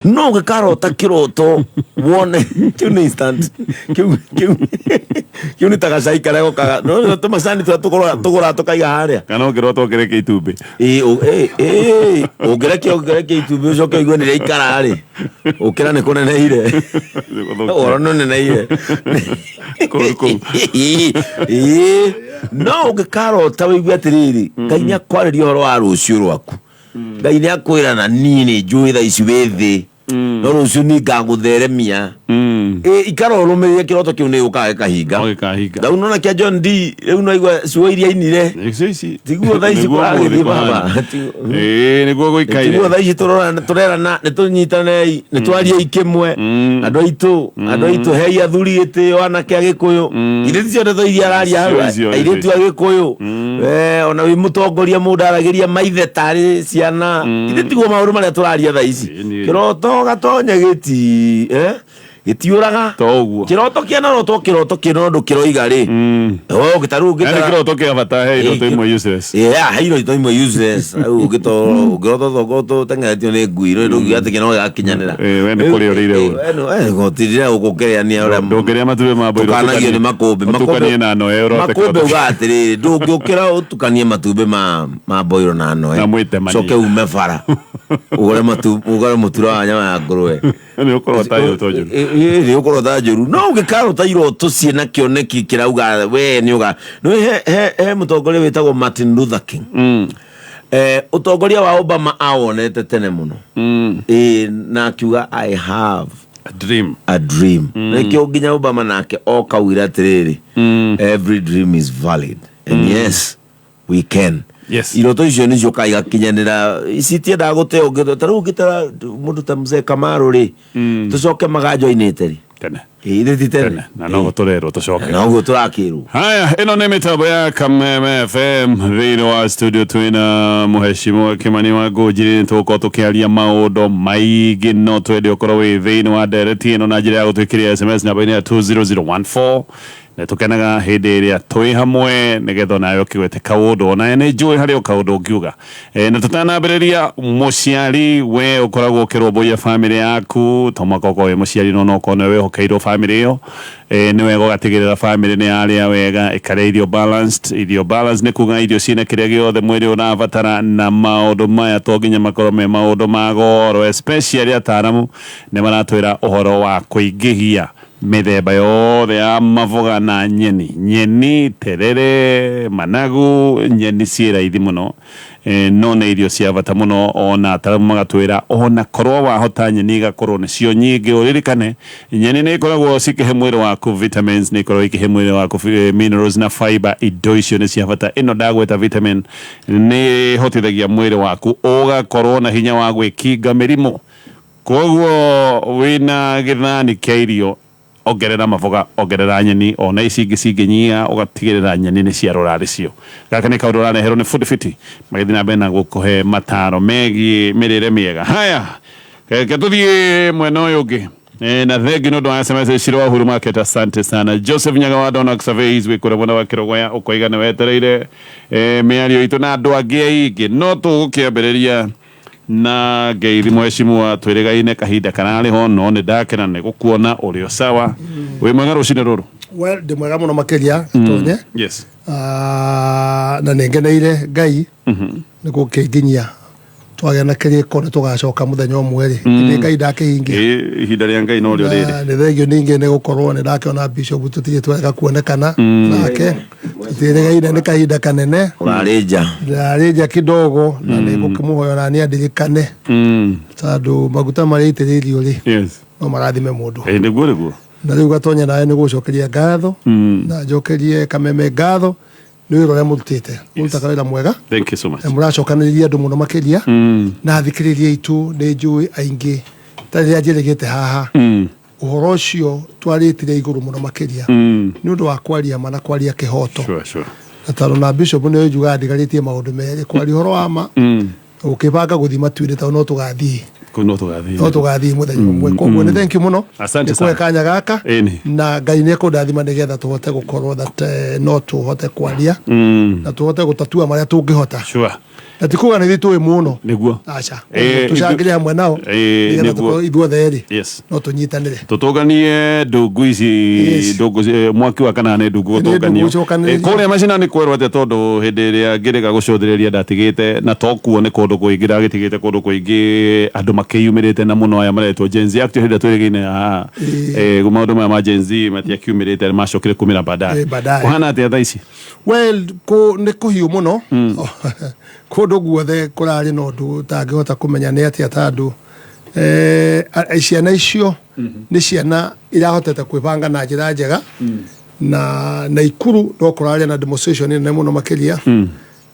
No ũngĩkarota kĩroto wone kĩu nĩ instant, kĩu kĩu kĩu nĩ ta gacai karĩa gokaga, no tũmacani tũrĩa tũgũraga tũkaiga harĩa. Kana ũngĩrota ũkĩrekia itumbĩ. Ĩĩ, ĩĩ, ĩĩ, ũngĩrekia itumbĩ ũcoke ũigue nĩ rĩaikara rĩ, ũkĩra nĩ kũneneire, ũhoro nĩ ũneneire. Kũu kũu. Ĩĩ, no ũngĩkarota ũigue atĩrĩrĩ, Ngai nĩ akwarĩria ũhoro wa rũciũ rwaku, Ngai nĩ akwĩra na niĩ nĩ njũĩ thaa ici wĩ thĩ, no rũciũ niĩ ngagũtheremia. Ĩ, ikara ũrũmĩrĩre kĩroto kĩu, nĩ gũkaga gĩkahinga. No gĩkahinga. Rĩu nona kĩa John D, rĩu no igua ciugo iria ainire. Icio ici. Tiguo thaa ici Nĩguo kũragĩthiĩ ũmũthĩ baba. kũhana. Ĩĩ, nĩguo gũikaire. Tiguo thaa ici tũrerana nĩ tũnyitanei, nĩ twariei kĩmwe, andũ aitũ hei athuri gĩtĩo, anake a Gĩkũyũ, ithe ticio ndeto iria araria hau. Icio, icio, Airĩtu a Gĩkũyũ. Ona wĩ mũtongoria, mũndũ aragĩria maithe tarĩ ciana, ithe tiguo maũndũ marĩa tũraria thaa ici. Ĩĩ, nĩ- Kĩroto gatonye gĩti gĩtiũraga. To ũguo. Kĩroto kĩanarotwo, kĩroto kĩna ũndũ kĩroiga rĩ, oh, ũngĩta rĩu Yaani ũngĩtara kĩroto kĩa bata, he iroto imwe useless. Yeah, he iroto imwe useless. Rĩu ũngĩrota tokorwo tũteng'eretio nĩ ngui rĩ, ndũngiuga atĩ kĩno gĩgakinyanĩra. Ĩĩ, we nĩ kũrĩa ũrĩire ũru. Gũtirĩra gũkũkĩrĩania ũrĩa Ndũngĩrĩa matumbĩ ma mbũri. Tũkanagio nĩ makũmbĩ. Ũtukanie na noe ũrote Makũmbĩ kĩroto. ugaga atĩrĩrĩ, ndũngĩũkĩra ũtukanie matumbĩ ma mboiro na noe Na mwĩtemanie. Coke ume bara ũgũre ũgũre mũtura wa nyama ya ngũrwe. Nĩ ũkũrota iroto njũru. Nĩ ũkũrota njũru, no ũngĩkarota iroto ciĩna kĩoneki kĩrauga we nĩ ũga nĩ he mũtongoria wĩtagwo Martin Luther King. Ũtongoria wa Obama awonete tene mũno. Ĩĩ, na akiuga, "I have A dream." a dream." Nĩkĩo nginya Obama nake okaugire atĩrĩrĩ, "Every dream is valid and yes we can." Iroto icio nĩcio kaigakinyanĩra, citiendaga gũteo. Ta rĩu ũngĩtara mũndũ ta mzee Kamaru rĩ, tũcoke maganjo-inĩte rĩ? Tene. Ĩ, ithe ti tene? Tene. Na noguo tũrerwo tũcoke. Na noguo tũrakĩrwo. Haya, ĩno nĩ mĩtambo ya Kameme FM. Thĩinĩ wa studio twĩna mũheshimiwa Kimani wa Ngũnjiri. Nĩ tũgũkorwo tũkĩaria maũndũ maingĩ, no twende ũkorwo wĩ thĩinĩ wa ndereti ĩno na njĩra ya gũtwĩkĩria SMS namba-inĩ ya 20014. Nĩ tũkenaga hĩndĩ ĩrĩa twĩ hamwe nĩgetha onawe ũkĩgwete kaũndũ, onawe nĩ njũĩ harĩ o kaũndũ ũngiuga. Na tũtanambĩrĩria, mũciari we ũkoragwo ũkĩrũmbũiya bamĩrĩ yaku, to mũhaka ũkorwo wĩ mũciari, no no ũkorwo nĩwe wĩhokeirwo bamĩrĩ ĩyo. Nĩ wega ũgatigĩrĩra bamĩrĩ nĩ yarĩa wega, ĩkarĩa irio balanced. Irio balanced nĩ kuga irio ciĩna kĩrĩa gĩothe mwĩrĩ ũrabatara, na maũndũ maya to nginya makorwo me maũndũ ma goro, especially ataramu nĩ maratwĩra ũhoro wa kũingĩhia mĩthemba yothe ya maboga na nyeni. Nyeni, terere, managu, nyeni ciĩ raithi mũno, no nĩ irio cia bata mũno. Ona ataramu magatwĩra ona korwo wahota nyeni igakorwo nĩcio nyingĩ, ũririkane nyeni nĩ ikoragwo cikĩhe mwĩrĩ waku vitamins, nĩ ikoragwo ikĩhe mwĩrĩ waku minerals na fiber. Indo icio nĩ cia bata. Ĩno ndagweta vitamin nĩ ĩhotithagia mwĩrĩ waku ũgakorwo na hinya wa gwĩkinga mĩrimũ. Koguo wĩna gĩthani kĩa irio, ongerera maboga, ongerera nyeni, ona ici ingĩ cingĩnyiha ũgatigĩrĩra nyeni nĩ ciarũra arĩ cio. Gaka nĩ kaũndũ ũrareherwo nĩ Food Fiti magĩthiĩ na mbere na gũkũhe mataro megiĩ mĩrĩre mĩega. Haya, reke tũthiĩ mwena ũyũ ũngĩ. Na thengi nĩ ũndũ wa SMS Shiro wa Uhuru Market, asante sana. Joseph Nyaga wa Donax Surveys wĩ kũrĩa mwena wa Kĩrogoya, ũkoiga nĩ wetereire mĩario itũ na andũ angĩ aingĩ. No tũgũkĩambĩrĩria na ngeithi, mheshimiwa. Twĩrĩgaine kahinda kararĩ ho, no nĩ ndakena nĩ gũkuona ũrĩ o sawa, wĩ mwega rũcinĩ rũrũ? Well, ndĩ mwega mũno makĩria, Tonye. Ah, na nĩ ngeneire Ngai nĩ gũkĩnginyia twagĩa na kĩrĩko nĩ tũgacoka mũthenya ũmwe rĩ, nĩ Ngai ndakĩhingia. Ĩ, ihinda rĩa Ngai no rĩo rĩrĩ. Na nĩ thengio ningĩ nĩ gũkorwo nĩ ndakĩona bishop, tũtirĩ twareka kuonekana nake, tũtirĩgaine nĩ kahinda kanene. Ũrarĩ nja. Ndarĩ nja kidogo, na nĩ ngũkĩmũhoya na nĩ andirikane, tondũ maguta marĩa aitĩrĩirio rĩ, no marathime mũndũ. Ĩ, nĩguo. Na rĩu Gatonya, nawe nĩ gũcokeria ngatho na njokerie Kameme ngatho nĩ wĩra ũrĩa mũrutĩte, mũrutaga wĩra mwega. Thank you so much. Na mũracokanĩrĩria andũ mũno makĩria na athikĩrĩria aitũ nĩ njũĩ aingĩ ta rĩrĩa njĩrĩgĩte haha, ũhoro ũcio twarĩtire igũrũ mũno makĩria nĩ ũndũ wa kwaria ma na kwaria kĩhoto. Na tondũ na bishop nĩ njugaga ndigarĩtie maũndũ merĩ, kwaria ũhoro wa ma na gũkĩbanga gũthiĩ matu-inĩ, tondũ no tũgathiĩ. Kũu no tũgathiĩ. No tũgathiĩ mũthenya ũmwe. Koguo nĩ thank you mũno Asante nĩ kũhe sana. kanya gaka. Ĩni. Na Ngai nĩ ekũndathima nĩgetha tũhote gũkorwo that no tũhote kwaria na tũhote gũtatua marĩa tũngĩhota. Sure. Na ti kuga nĩ ithuĩ tũĩ mũno. Nĩguo. Aca. Eh, Tũcangĩre hamwe nao. Eh, nĩgetha nĩguo. tũkorwo ithuothe rĩ Yes. no tũnyitanĩre. Tũtũnganie ndungu ici. Yes. Ndungu mwaki wa kana nĩ ndungu Nĩ ndungu gũtũnganio. gũcokanĩrĩrio. Kũrĩa macinani kwerwo atĩa tondũ hĩndĩ ĩrĩa ngĩrĩga gũcũthĩrĩria ndatigĩte na tokuo nĩ kũndũ kũingĩ ndagĩtigĩte kũndũ kũingĩ andũ makĩyumĩrĩte na mũno aya maretwo Gen Z. Actually hĩndĩ ĩrĩa twĩrĩgĩine haha maũndũ maya ma Gen Z matiakiumĩrĩte, macokire kumĩra baadaye. Baadaye. Kũhana atĩa thaa ici? Well, kũ nĩ kũhiũ mũno kũndũ guothe, kũrarĩ na ũndũ ũtangĩhota kũmenya nĩ atĩa tandũ ciana icio nĩ ciana irahotete kwĩbanga na njĩra njega na Naikuru no kũrarĩ na demonstration nene mũno makĩria.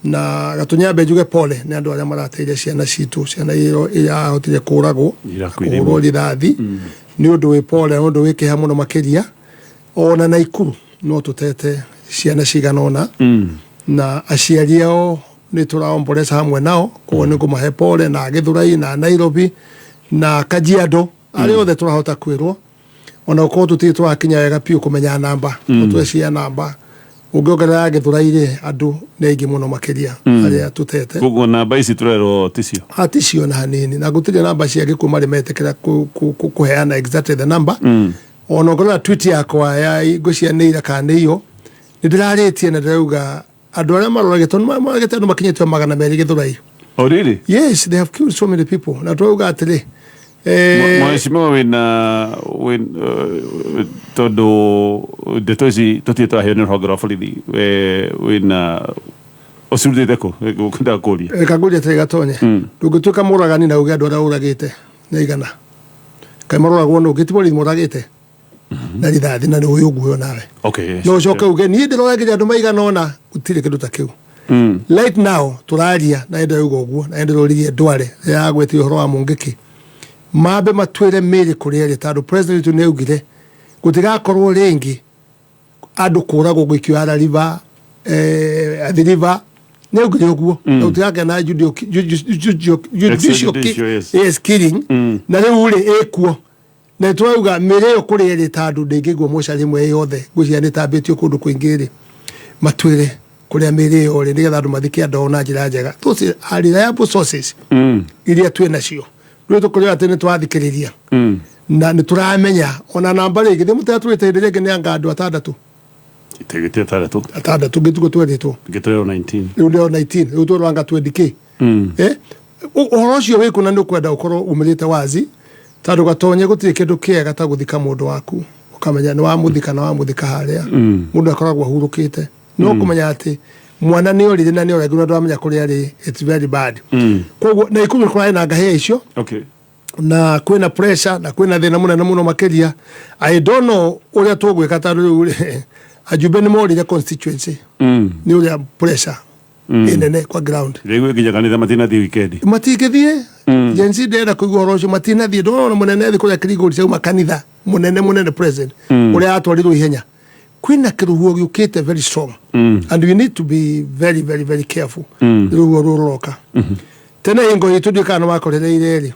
Na gatũnyambe njuge pole nĩ andũ arĩa marateire ciana citũ, ciana irahotire kũragwo, Irakuire. kũhũrwo rithathi. Nĩ ũndũ wĩ pole, nĩ ũndũ wĩ kĩeha mũno makĩria. Ona Naikuru no tũtete ciana cigana ũna na aciari ao nĩ tũraomboleza hamwe nao, koguo nĩ ngũmahe pole na Gĩthũrai na Nairobi na Kajiado, arĩa othe tũrahota kwĩrwo, ona gũkorwo tũtirĩ tũrakinya wega biũ kũmenya namba. Tũtwecia namba ũngĩongerera Gĩthũrai rĩ, andũ nĩ aingĩ mũno makĩria arĩa tũtete. Koguo namba ici tũrerwo ticio? Aticio na hanini, na gũtirĩ namba cia gĩkuũ marĩ metĩkĩra kũheana exactly the number. Ona ũngĩrora tweet yakwa ya ngwĩciria nĩ ira kana nĩ iyo, nĩ ndĩrarĩtie na ndĩrauga andũ arĩa maroragĩtwo nĩ maroragĩte andũ makinyĩte 200 Gĩthũrai. Oh, really? Yes, they have killed so many people, na tũrauga atĩrĩ Mheshimiwa wĩna tondũ ndeto ici tũtirĩ tũraheo nĩ rũhonge rwa borithi, wĩna ũcirutĩte kũ ngwendaga kũria? Reka ngũrie atĩrĩ gatonye, ndũngĩtuĩka mũragani na uge andũ arĩa ũragĩte nĩ igana. Kaĩ maroragwo nũ? Gĩti borithi moragĩte na rithathi na nĩ ũyũ ũguo nawe. No ũcoke uge niĩ ndĩroragire andũ maigana ũna, gũtirĩ kĩndũ ta kĩu. Right now tũraria na ndĩrauga ũguo na ndĩroririe ndware rĩrĩa ũhoro wa mũngĩkĩ mambe matuĩre mĩrĩ kũrĩa ĩrĩ, tondũ president witũ nĩ augire gũtigakorwo rĩngĩ andũ kũragwo gũikio Arrow River, Athi River, nĩ augire ũguo na gũtigagĩa na judicial Extrajudicial, yes. Yes, killing. Na rĩu rĩ ĩkuo na tũrauga mĩrĩ ĩyo kũrĩa ĩrĩ, tondũ ndĩngĩigwo mocarĩ ĩmwe yothe, ngwĩciria nĩ ĩtambĩtio kũndũ kũingĩ rĩ, matuĩre kũrĩa mĩrĩ ĩyo rĩ nĩgetha andũ mathike andũ ao na njĩra njega. Those are reliable sources iria twĩ nacio. Rĩu tũkũrĩa atĩ nĩ tũrathikĩrĩria na nĩ tũramenya ona namba rĩngĩ thĩ mũtĩa twĩte hĩndĩ rĩngĩ nĩ anga andũ atandatũ. Ĩtegĩte atandatũ. Atandatũ ngĩtugo twerĩtwo. Ngĩtũrerwo 19. Rĩu nĩo 19, rĩu twerwo anga 20 k. Ũhoro ũcio wĩkũ na nĩ ũkwenda ũkorwo umĩrĩte wazi, tondũ gatonye gũtirĩ kĩndũ kĩega ta gũthika mũndũ waku ũkamenya nĩ wamũthika na wamũthika harĩa mũndũ akoragwo ahurũkĩte, no kũmenya atĩ mwana nĩ orire na nĩ oragirwo na ndwamenya kũrĩa arĩ, it's very bad. Koguo na ikuru kũrarĩ na ngahĩa icio na kwĩna pressure na kwĩna thĩna mũnene mũno makĩria. I don't know ũrĩa tũgwĩka, tondũ rĩu rĩ, ajumbe nĩ morire constituency nĩ ũrĩa pressure ĩnene kwa ground. Rĩu nginya kanitha matinathiĩ weekend. Matingĩthiĩ. Gen Z ndĩrenda kũigua ũhoro ũcio, matinathiĩ. Ndona mũnene thĩ kũrĩa Kilgoris auma kanitha mũnene mũnene, president ũrĩa atwarirwo ihenya. Kwĩna kĩrũhuho gĩũkĩte very strong and we need to be very very very careful. Rũhuho rũrũ rũroka tene hingo itũ ndiũĩ kana nĩwakorereire rĩ,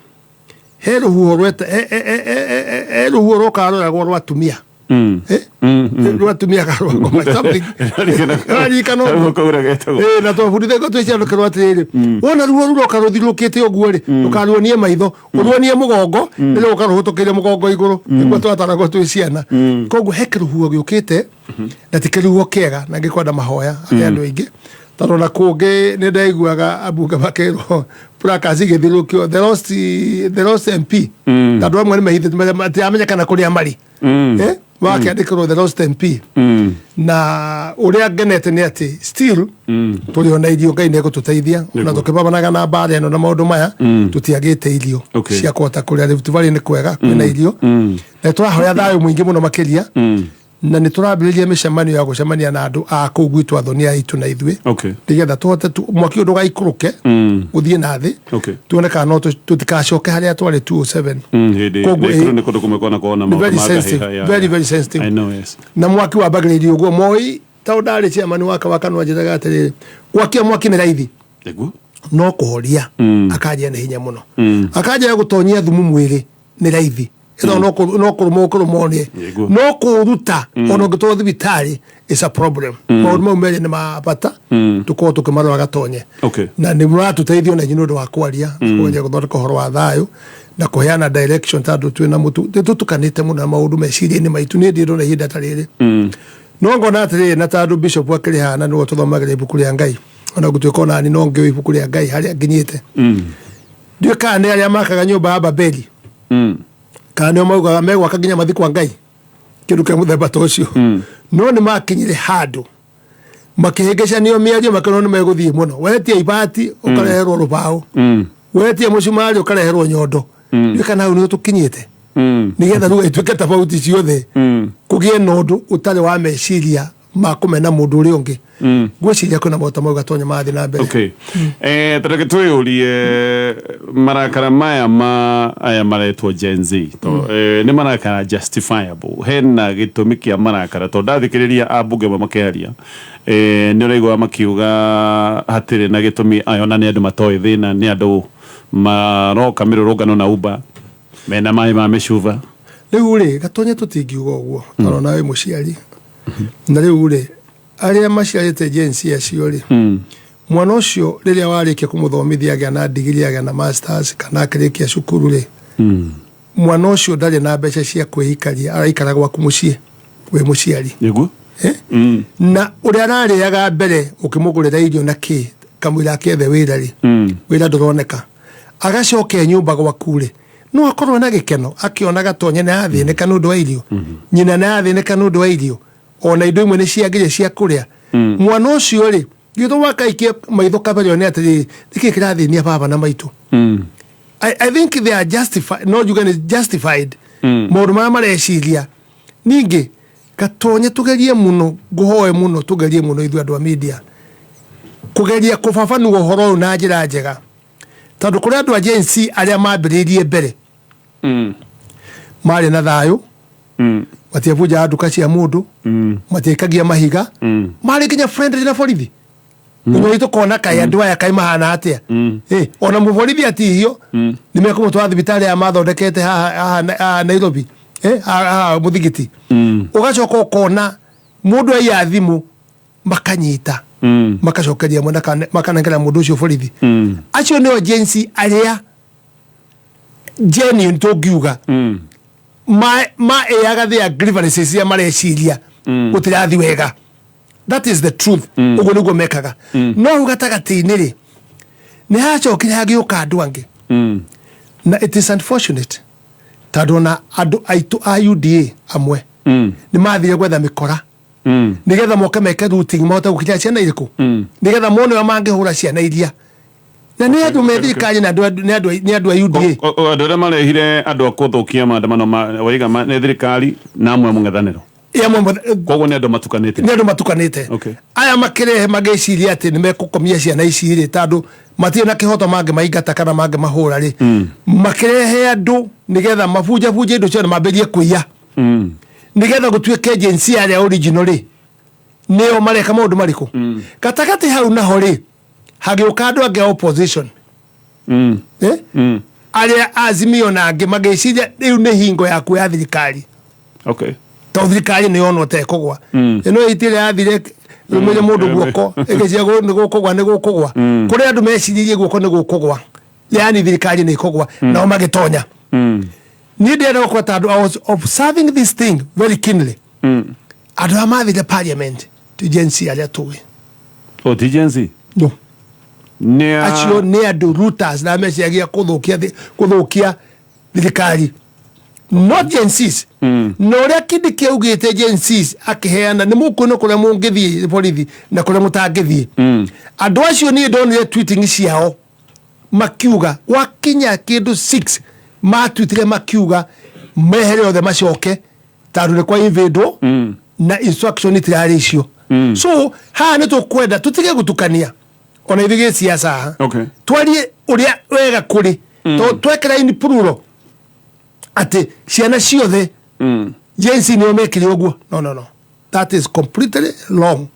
he rũhuho rweta he rũhuho rũkaga rũragwo rwa atumia. Eh? Rwa atumia karwagoma something. Ũraririkana ũguo? Kaura getagwo. Na twabundithagio twĩ ciana tũkerwo atĩrĩrĩ, wona ruo ruroka rũthirũkĩte ũguo rĩ, ndũkaruonie maitho, ũruonie mũgongo, nĩ rũka rũhũtũkĩire mũgongo igũrũ. Nĩguo twataragwo twĩ ciana. Koguo he kĩrũhuho gĩũkĩte na ti kĩrũhuho kĩega na ngĩkwenda mahoya arĩa andũ aingĩ, tondũ ona kũngĩ nĩ ndaiguaga ambunge makĩrwo placas igĩthirũkio, the lost MP, tondũ amwe nĩ mehithĩte matiramenya kana kũrĩa marĩ. Eh? Wakĩandĩkĩrwo the lost MP. Na ũrĩa ngenete nĩ atĩ still tũrĩ ona irio, Ngai nĩ egũtũteithia ona tũkĩbabanaga na mbara ĩno na maũndũ maya, tũtiagĩte irio cia kũhota kũrĩa. Rift Valley nĩ kwega, kwĩna irio na tũrahoya thayũ mũingĩ mũno makĩria, na nĩ tũrambĩrĩria mĩcemanio ya gũcemania na andũ a kũu gwitũ, athoni aitũ na ithuĩ, nĩgetha tũhote mwaki ũyũ ndũgaikũrũke ũthiĩ na thĩ, tuone kana no tũtikacoke harĩa twarĩ 207. Hĩndĩ Koguo, Naikuru nĩ kũndũ kũmwe kwana Nĩ maũndũ very ma sensitive, ngahĩha, yeah, very, yeah. very sensitive. I know, yes. Na mwaki wambagĩrĩria ũguo moi ta ndarĩ chairman waka wa kanua njĩraga atĩrĩrĩ, gwakia mwaki nĩ raithi, Nĩguo. no kũhoria akanjia nĩ hinya mũno. Akanjia gũtonyia thumu mwĩrĩ nĩ raithi. Ĩno no kũrũmwo ũkũrũmwo nĩ Nĩguo. no kũũruta ona ũngĩtwarwo thibitarĩ is a problem. Maũndũ mau merĩ nĩ ma bata tũkorwo tũkĩmarora, Gatonye. Na nĩ mũratũteithio na inyuĩ nĩ ũndũ wa kwaria, kũgeria gũthondeka ũhoro wa thayũ na kũheana direction, tondũ twĩna mũtu nĩ tũtukanĩte mũno na maũndũ meciria-inĩ maitũ. Niĩ ndirĩ ndona ihinda ta rĩrĩ, no ngona atĩrĩrĩ, na tondũ bishop akĩrĩ haha na nĩwe tũthomagĩra ibuku rĩa Ngai, ona gũtuĩka onani no ngĩũĩ ibuku rĩa Ngai harĩa nginyĩte, ndiũĩ kana nĩ arĩa makaga nyũmba ya Babeli kana nĩo maugaga megwaka nginya mathikwa Ngai, kĩndũ kĩa mũthemba ta ũcio. No nĩ makinyire handũ makĩhĩngĩcanio mĩario, makĩrwo nĩ megũthiĩ mũno. Wetia ibati ũkareherwo rũbaũ, wetia mũcumarĩ ũkareherwo nyondo. Nĩ kana hau nĩho tũkinyĩte, nĩgetha rĩu ituĩke tofauti ciothe, kũgĩe na ũndũ ũtarĩ wa meciria ma kũmena mũndũ ũrĩa ũngĩ. Ngwĩciria kwĩna maũta mau, Gatonya, mathiĩ na mbere. Okay, tareke twĩyũrie, marakara maya ma aya maretwo Gen Z to, nĩ marakara justifiable? Hena gĩtũmi kĩa marakara? Tondũ ndathikĩrĩria ambunge amwe makĩaria, nĩ ũraigua makiuga hatirĩ na gĩtũmi. Aya ona nĩ andũ matoĩ thĩna, nĩ andũ maroka mĩrũrũngano na uba mena maĩ ma mĩcuba. Rĩu rĩ, Gatonya, tũtingiuga ũguo tondũ nawe mũciari, na rĩu rĩ, arĩa maciarĩte Gen Z acio rĩ, mwana ũcio rĩrĩa warĩkia kũmũthomithia, agĩa na ndigiri, agĩa na masters, kana akĩrĩkia cukuru rĩ, mwana ũcio ndarĩ na mbeca cia kwĩikaria, araikara gwaku mũciĩ wĩ mũciari. Eh? Na ũrĩa ararĩaga mbere ũkĩmũgũrĩra irio na kĩ kamũira akĩethe wĩra rĩ, wĩra ndũroneka, agacoke nyũmba gwaku rĩ, no akorwo na gĩkeno akĩona Gatonye nĩ athĩnĩka nĩ ũndũ wa irio, nyina nĩ athĩnĩka nĩ ũndũ wa irio, ona indo imwe nĩ ciagire cia kũrĩa. Mwana ũcio rĩ, gĩtũ wakaikia maitho kabere one atĩrĩrĩ, nĩkĩ kĩrathĩnia baba na maitũ? I think they are justified, no njuge nĩ justified maũndũ marĩa mareciria. Ningĩ, Gatonye, tũgerie mũno, ngũhoe mũno, tũgerie mũno ithuĩ andũ a media kũgeria kũbabanua ũhoro ũyũ na njĩra njega, tondũ kũrĩ andũ a Gen Z arĩa mambĩrĩirie mbere marĩ na thayũ, matiabunjaga nduka cia mũndũ, matiaikagia mahiga, marĩ nginya friendly na borithi. Ũnyoi tũkona kaĩ andũ aya kaĩ mahana atĩa. Ona mũborithi atihio nĩ mekũmũtwara thibitarĩ ya mathondekete haha haha Nairobi, haha haha mũthigiti. Ũgacoka ũkona mũndũ aiya thimũ, makanyita, makacokeria mwe makanengera mũndũ ũcio borithi. Acio nĩo Gen Z arĩa genuine tũngiuga ma ĩaga their grievances iria mareciria gũtirathi wega. That is the truth. Ũguo nĩguo mekaga. No hau gatagatĩ-inĩ rĩ, nĩ hacokire hagĩũka andũ angĩ, na it is unfortunate tondũ ona andũ aitũ a UDA amwe nĩ mathire gwetha mĩkora nĩgetha moke meke looting, mahote gũkinya ciana irĩkũ, nĩgetha mone ũrĩa mangĩhũra ciana iria, na nĩ andũ me thirikari na nĩ andũ a UDA. Andũ arĩa marehire andũ a kũthũkia maandamano waiga nĩ thirikari na amwe a mũng'ethanĩro. Koguo nĩ andũ matukanĩte. Nĩ andũ matukanĩte. Aya makĩrehe magĩciria atĩ nĩ mekũkomia ciana ici rĩ, tondũ matirĩ na kĩhoto mangĩmaingata kana mangĩmahũra rĩ, makĩrehe andũ nĩgetha mabunjabunje indo ciao na mambĩrie kũiya, nĩgetha gũtuĩke Gen Z arĩa original rĩ, nĩo mareka maũndũ marĩkũ. Gatagatĩ hau naho rĩ, hagĩũka andũ angĩ a opposition, eh? Arĩa Azimio na angĩ magĩciria rĩu nĩ hingo ya kuoya thirikari, tondũ thirikari nĩ yonwo ta ĩkũgwa. Ĩno ĩti ĩrĩa yathire rũmĩre mũndũ guoko ĩgĩcia nĩ gũkũgwa, nĩ gũkũgwa. Kũrĩ andũ meciririe guoko nĩ gũkũgwa, yani thirikari nĩ ĩkũgwa, nao magĩtonya. Niĩ ndĩrenda gũkorwo tondũ I was observing this thing very keenly. Andũ arĩa mathire parliament ti Gen Z arĩa tũĩ. O ti Gen Z? No. Nĩ Acio nĩ andũ looters na meciagia kũthũkia thirikari, not Gen Zs. Na ũrĩa Kindiki augĩte Gen Zs akĩheana nĩ mũkuona kũrĩa mũngĩthiĩ borithi na kũrĩa mũtangĩthiĩ. Andũ acio niĩ ndonire tweeting ciao makiuga gwakinya kĩndũ 6 matwitire, makiuga mehere othe macoke tondũ nĩ kwa invadwo na instruction itirarĩ icio. So haha nĩ tũkwenda tũtige gũtukania ona ithuĩ gĩciaca haha. Twarie ũrĩa wega kũrĩ, tondũ twekĩra in plural atĩ ciana ciothe Gen Z nĩo mekire ũguo, no, no, no, that is completely wrong.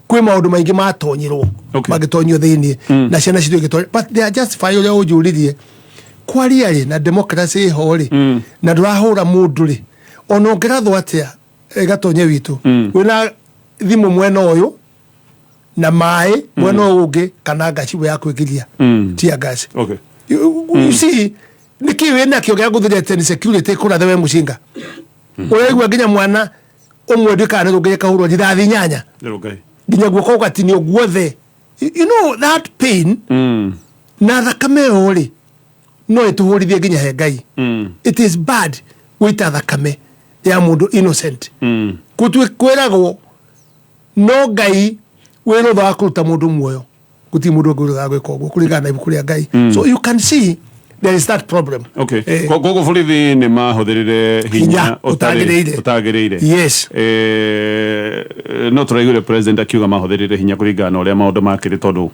Kwĩ maũndũ maingĩ matonyirwo, magĩtonyio thĩiniĩ na ciana citũ igĩtonya, but they are justified. Ũrĩa ũnjũririe Kwaria rĩ, na democracy ĩho rĩ, na ndũrahũra mũndũ rĩ, ona ũngĩrathwo atĩa, gatonye witũ, wĩna thimũ mwena ũyũ na maĩ mwena ũyũ ũngĩ, kana ngacibũ ya kwĩgiria tear gas. You see, nĩkĩ wĩnakĩo gĩa gũthirete nĩ security kũrathe we mũcinga ũraigua nginya mwana ũmwe ndũkaga nĩ rũngĩ kahũrwo rithathi 8 Ngai. Nginya guoko gũgatinio guothe. You know that pain na thakame ĩyo rĩ, no ĩtũhũrithie nginya he Ngai. It is bad gũita thakame ya mũndũ innocent. Gũtuĩ kwĩragwo no Ngai wĩ rũtha wa kũruta mũndũ muoyo, gũtirĩ mũndũ ũngĩ wĩ rũtha wa gwĩka ũguo kũringana na ibuku rĩa Ngai. So you can see there is that problem. Koguo borithi nĩ mahũthĩrire hinya Hinya ũtagĩrĩire. Ũtagĩrĩire. Yes. No tũraiguire president akiuga mahũthĩrire hinya kũringana na ũrĩa maũndũ makĩrĩ, tondũ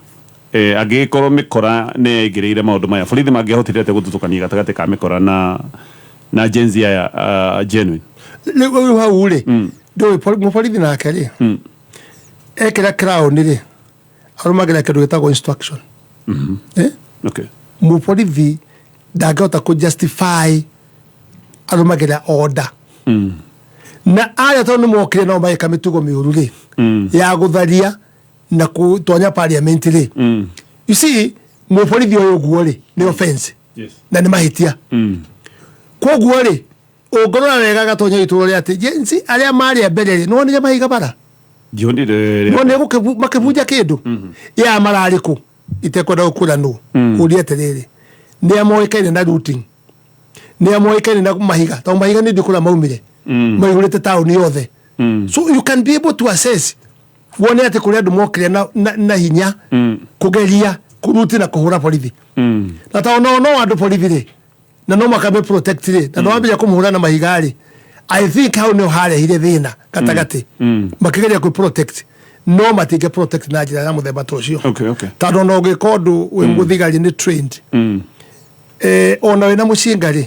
angĩgĩkorwo mĩkora nĩ yaingĩrĩire maũndũ maya, borithi mangĩahotire atĩa gũthutũkania gatagatĩ ka mĩkora na Gen Z aya genuine? Rĩu hau rĩ, ndũĩ mũborithi nake rĩ, ekĩra crown rĩ, arũmagĩrĩra kĩndũ gĩtagwo instruction. Eh? Mũborithi ndangĩhota kũ justify, arũmagĩrĩra order. Na arĩa tondũ nĩ mokire nao magĩka mĩtugo mĩũru rĩ, ya gũtharia na gũtonya parliament rĩ, you see, mũborithi ũyũ ũguo rĩ, nĩ offense na nĩ mahĩtia. Koguo rĩ, ũngĩrora wega, gatonya itũra rĩa atĩ Gen Z arĩa marĩ a mbere rĩ, nĩwonire mahiga bara? Ndionire. Nĩwonire makĩbunja kĩndũ ya mararĩ kũ? Itekwenda gũkwĩra nũ ũrie atĩrĩrĩ, nĩ a moĩkaine na looting, nĩ a moĩkaine na mahiga, tondũ mahiga nĩ ndiũ kũrĩa maumire, maihũrĩte taũni yothe. So you can be able to assess, wone atĩ kũrĩ andũ mokire na hinya kũgeria kũruti na kũhũra borithi, na tondũ nao no andũ borithi rĩ, na no makame protect rĩ, na no wambĩrĩria kũmũhũra na mahiga rĩ, I think hau nĩho harehire thĩna gatagatĩ. Makĩgeria kwĩ protect, no matingĩ protect na njĩra ya mũthemba ta ũcio, tondũ ona ũngĩka ũndũ wĩ mũthigari nĩ trained, ona wĩna mũcinga rĩ,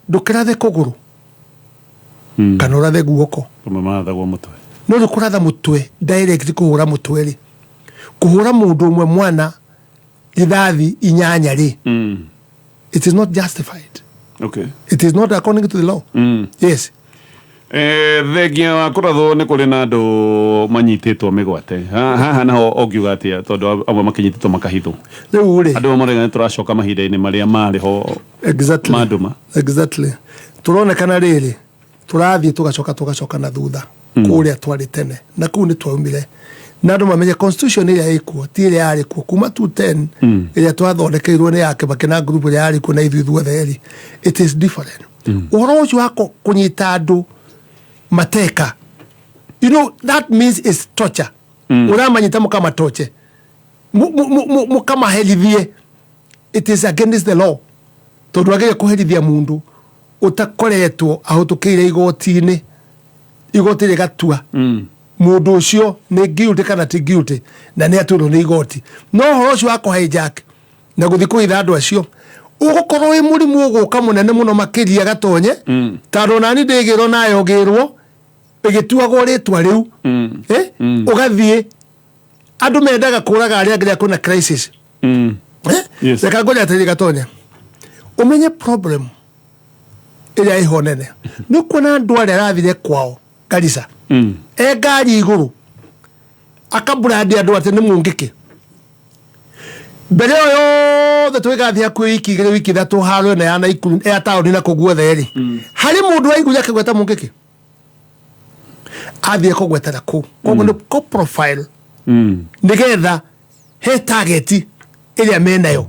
ndũkĩrathe kũgũrũ kana ũrathe guoko. Kamwe marathagwo mũtwe. No rĩ, kũratha mũtwe direct, kũhũra mũtwe rĩ, kũhũra mũndũ ũmwe mwana rithathi 8 rĩ, it is not justified. It is not according to the law. Yes. Thengia wa kũrathwo, nĩ kũrĩ na andũ manyitĩtwo mĩgwate. Haha naho ũngiuga atĩa, tondũ amwe makĩnyitĩtwo makahithwo? Rĩu rĩ, andũ amwe marauga nĩ tũracoka mahinda-inĩ marĩa marĩ ho ma nduma. Exactly, tũronekana rĩrĩ tũrathiĩ tũgacoka na thutha kũrĩa twarĩ tene, na kũu nĩ twaumire na andũ mamenye constitution ĩrĩa ĩkuo ti ĩrĩa yarĩ kuo kuma 210, ĩrĩa twathondekeirwo nĩ ya Kibaki na group ĩrĩa yarĩ kuo na ithuĩ ithuothe rĩ. It is different. Ũhoro ũcio wa kũnyita andũ mateka, you know that means is torture. Ũramanyita mũkamatoche, mũkamaherithie. It is against the law, tondũ wagĩrĩire kũherithia mũndũ ũtakoretwo ahĩtũkĩire igoti-inĩ, igoti rĩgatua mũndũ ũcio nĩ guilty kana ti guilty, na nĩ atuĩrwo nĩ igoti. No ũhoro ũcio wa kũ hijack na gũthiĩ kũhitha andũ acio, ũgũkorwo wĩ mũrimũ ũgũka mũnene mũno makĩria, gatonye, tondũ onani ndĩgĩrwo nayo ngĩrwo ĩgĩtuagwo rĩtwa rĩu. Eh? Ũgathiĩ andũ mendaga kũraga arĩa angĩ rĩrĩa kwĩna crisis. Eh? Yes. Reka ngwĩre atĩrĩrĩ, gatonya, ũmenye problem ĩrĩa ĩho nene nĩ kuona andũ arĩa arathire kwao Garissa, e ngari igũrũ akaburandi andũ atĩ nĩ mũngĩkĩ. Mbere ĩyo yothe tũgĩgathiĩ hakuhĩ wiki 2, wiki 3, haro ĩno ya Naikuru, ya taũni na kũu guothe rĩ, harĩ mũndũ waiguire akĩgweta mũngĩkĩ athiĩ kũgwetera kũu? Koguo nĩ kũ profile nĩgetha he target ĩrĩa menayo,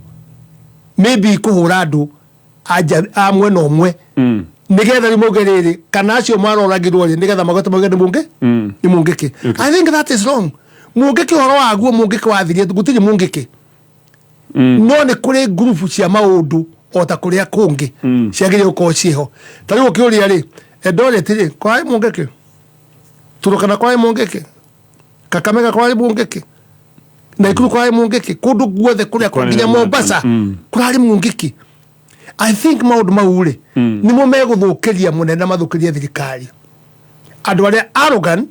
maybe kũhũra andũ a mwena ũmwe, nĩgetha rĩu mauge rĩrĩ kana acio maroragirwo rĩ, nĩgetha magwete mauge nĩ mũngĩ, nĩ mũngĩkĩ. I think that is wrong. Mũngĩkĩ, ũhoro waguo mũngĩkĩ wathirie, gũtirĩ mũngĩkĩ, no nĩ kũrĩ ngurubu cia maũndũ o ta kũrĩa kũngĩ ciagĩrĩire gũkorwo ciĩho. Ta rĩu ũkĩũria rĩ, Eldoret rĩ, kwarĩ mũngĩkĩ? Turukana kwarĩ mũngĩkĩ? Kakamega kwarĩ mũngĩkĩ? Naikuru kwarĩ mũngĩkĩ? Kũndũ guothe kũrĩa Kwarĩ nginya na- Mombasa kũrarĩ mũngĩkĩ. I think maũndũ mau rĩ, nĩmo megũthũkĩria mũnene na mathũkĩrie thirikari. Andũ arĩa arrogant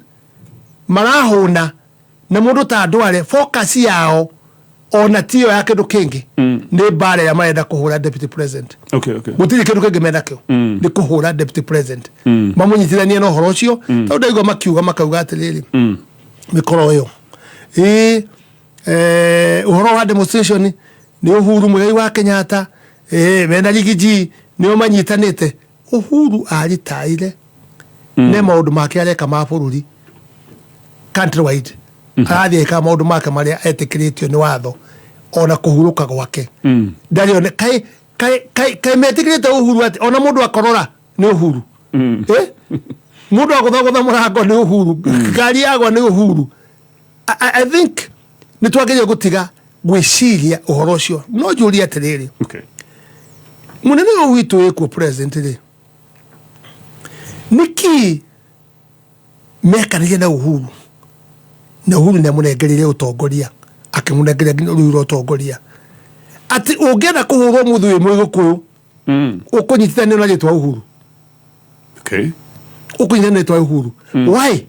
marahũna na mũndũ ta andũ arĩa focus yao. Ona tiyo ya kindu kingi, ni mbara ĩrĩa marenda kũhũra deputy president. Gũtirĩ kĩndũ kĩngĩ menakĩo, nĩ kũhũra deputy president, mamũnyitithanie na ũhoro ũcio, tondũ ndaigua makiuga, makauga atĩrĩrĩ, mĩkoro ĩyo ĩ ũhoro wa demonstration nĩ Uhuru Muigai wa Kenyatta, mena Riggy G nĩo manyitanĩte. Uhuru aritaire nĩ maũndũ make areka ma bũrũri countrywide, arathiĩ eka maũndũ make marĩa etĩkĩrĩtio nĩ watho, ona kũhurũka gwake ndarĩ one. Kaĩ kaĩ kaĩ kaĩ metĩkĩrĩte Uhuru atĩ ona mũndũ akorora nĩ Uhuru, eh? Mũndũ agũthagũtha mũrango nĩ Uhuru, ngari yagwa nĩ Uhuru. I think nĩ twagĩrĩire gũtiga gwĩciria ũhoro ũcio. No njũrie atĩrĩrĩ, mũnene ũyũ witũ wĩkuo president rĩ, nĩkĩ mekanire na Uhuru, na Uhuru nĩ amũnengereire ũtongoria, akĩmũnengeria nginya rũhiũ rwa ũtongoria, atĩ ũngĩenda kũhũrwo mũthĩ wĩ Mũgĩkũyũ, ũkũnyitithanio na rĩtwa Uhuru? Ũkũnyitithanio na rĩtwa Uhuru, why?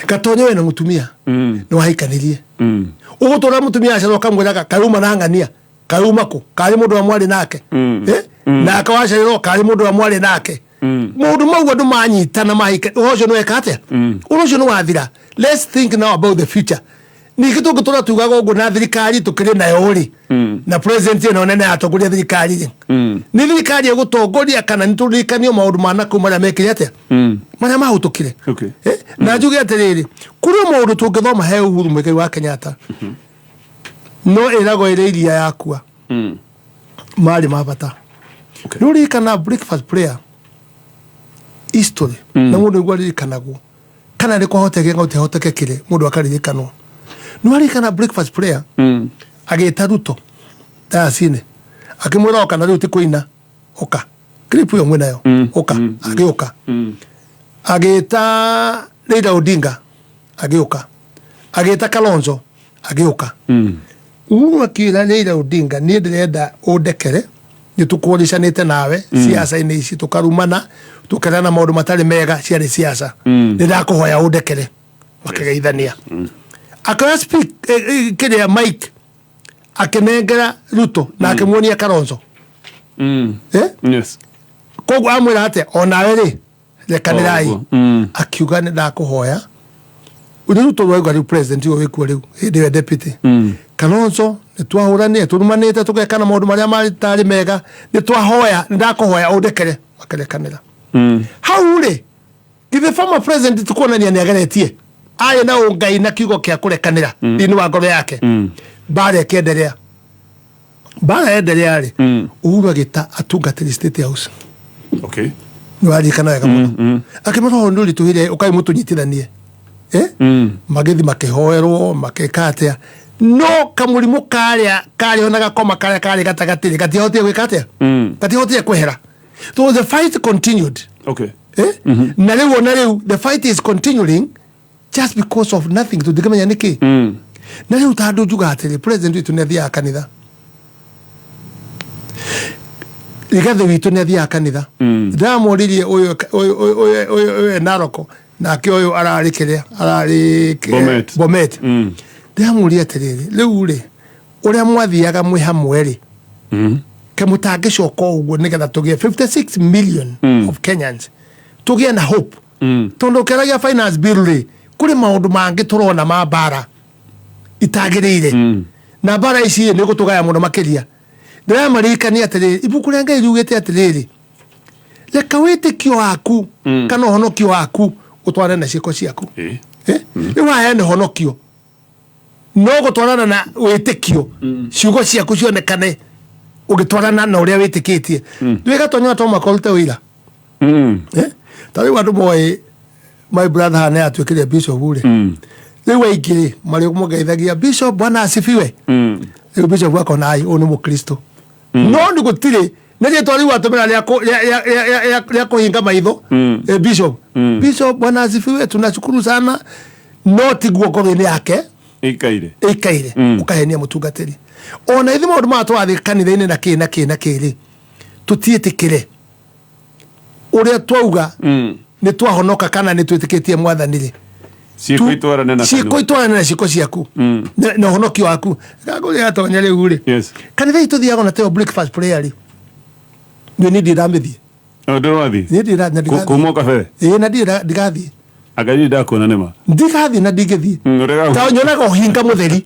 Gatonyo wena mũtumia, nĩ wahikanirie, ũgũtũra mũtumia acara ũkamwĩraga karuma na ng'ania karuma kũ karĩ mũndũ wa mwarĩ nake, eh? Nake wacarirwo karĩ mũndũ wa mwarĩ nake. Maũndũ mau andũ manyitana mahika, ũhoro ũcio nĩ weka atĩa? Ũhoro ũcio nĩ wathira. Let's think now about the future. Ningĩ tũngĩtũra tugaga ũguo na thirikari tũkĩrĩ nayo rĩ, na president ĩno nene yatongoria thirikari rĩ, nĩ thirikari ĩgũtongoria kana nĩ tũririkanio maũndũ ma nakũu marĩa mekire atĩa, marĩa mahũtũkire? Eh? Na njuge atĩrĩrĩ, kũrĩ o maũndũ tũngĩthoma he Uhuru Muigai wa Kenyatta, no ĩragwo ĩrĩ iria yakua marĩ ma bata. Nĩ ũririkana breakfast prayer history, na mũndũ nĩguo aririkanagwo kana nĩ kwahoteke gũtihotekekire mũndũ akaririkanwo. Nĩ waririkana breakfast prayer, agĩta Ruto dayasine, akĩmwĩra oka, na rĩu ti kũina, ũka, clip ĩyo mwĩ nayo, ũka. Agĩũka. Agĩta Raila Odinga, agĩũka. Agĩta Kalonzo, agĩũka. Uhuru akĩra Raila Odinga, niĩ ndĩrenda ũndekere, nĩ tũkũricanĩte nawe siasa-inĩ ici, tũkarumana, tũkerana maũndũ matarĩ mega, ciarĩ siasa, nĩ ndakũhoya ũndekere. Makĩgeithania. Akĩoya speak kĩrĩa mic, akĩnengera Ruto na akĩmuonia Kalonzo, eh? Yes. Koguo amwĩra atĩa, onawe rĩ, rekanĩrai. Ũguo. Akiuga nĩ ndakũhoya rĩu Ruto rwauga rĩu president ũyũ wĩkuo rĩu hĩndĩ ĩyo deputy. Kalonzo, nĩ twahũranire, tũrumanĩte, tũgekana maũndũ marĩa matarĩ mega, nĩ twahoya, nĩ ndakũhoya ũndekere. Makerekanĩra. Hau rĩ, githĩ former president tukuonania nĩ ageretie, arĩ na ũngai na kiugo kĩa kũrekanĩra thĩinĩ wa ngoro yake? Mbara ĩkĩenderea. Mbara yenderea rĩ, Uhuru agĩta atungatĩri State House. Nĩ waririkana wega mũno, akĩmera ũhoro nĩ ũritũhire, ũkai mũtũnyitithanie, eh? Magĩthi makĩhoerwo, makĩka atĩa, no kamũrimũ karĩa karĩ ona gakoma karĩa karĩ gatagatĩ rĩ, gatiahotire gwĩka atĩa? Gatiahotire kwehera. So the fight continued. Eh? Na rĩu, ona rĩu the fight is continuing just because of nothing, tũtingĩmenya nĩkĩ. Na rĩu ta andũ njuga atĩrĩ, president witũ nĩ athiaga kanitha, Rigathĩ witũ nĩ athiaga kanitha. Ndamoririe ũyũ ũyũ ũyũ ũyũ ũyũ ũyũ Naroko, nake ũyũ ararĩ kĩrĩa ararĩ Bomet. Bomet. Ndĩramũria atĩrĩrĩ, rĩu rĩ, ũrĩa mwathiaga mwĩ hamwe rĩ, ke mũtangĩcoka o ũguo nĩgetha tũgĩe 56 million of Kenyans, tũgĩe na hope? Tondũ ũkĩaragia finance bill rĩ, kũrĩ maũndũ mangĩ tũrona ma mbara itagĩrĩire, na mbara ici nĩ gũtũgaya mũno makĩria. Ndĩramaririkania atĩrĩrĩ, ibuku rĩa Ngai riugĩte atĩrĩrĩ, reka wĩtĩkio waku kana ũhonokio waku ũtwarane na ciĩko ciaku. Eh? Rĩu waheana ũhonokio no gũtwarana na wĩtĩkio, ciugo ciaku cionekane ũgĩtwarana na ũrĩa wĩtĩkĩtie. Rĩu gatonya to mũhaka ũrute wĩira. Eh? Ta rĩu andũ moĩ my brother haha nĩ atuĩkire bishop rĩ, rĩu aingĩ rĩ marĩ mũgeithagia, "Bishop, Bwana asifiwe." Rĩu bishop akona, ai, ũyũ nĩ mũkristo, no nĩ gũtirĩ nĩ rĩtwa rĩu atũmĩra rĩa kũhinga maitho. Eh, bishop, bishop, Bwana asifiwe, tunashukuru sana, no tiguo ngoro-inĩ yake ikaire. Ĩikaire. Ũkahenia mũtungatĩri. Ona ithuĩ maũndũ maya tũrathiĩ kanitha-inĩ na kĩ na kĩ na kĩ rĩ, tũtiĩtĩkĩre ũrĩa twauga nĩ twahonoka kana nĩ twĩtĩkĩtie mwathani rĩ, Ciĩko itwarane na ciĩko kanua. Itwarane na ciĩko ciaku na ũhonokio waku. Ngakũrĩa atonya rĩu rĩ, kanitha itũ thiaga na teo breakfast prayer rĩ, niĩ ndirĩ ndamĩthiĩ. Oh, ndũrathiĩ? Niĩ ndirĩ na ndigathiĩ. Kuma o kabere? Ĩĩ, na ndirĩ ndigathiĩ. Anga niĩ ndakuona nĩma. Ndigathiĩ na ndingĩthiĩ. Ta nyonaga ũhinga mũtheri,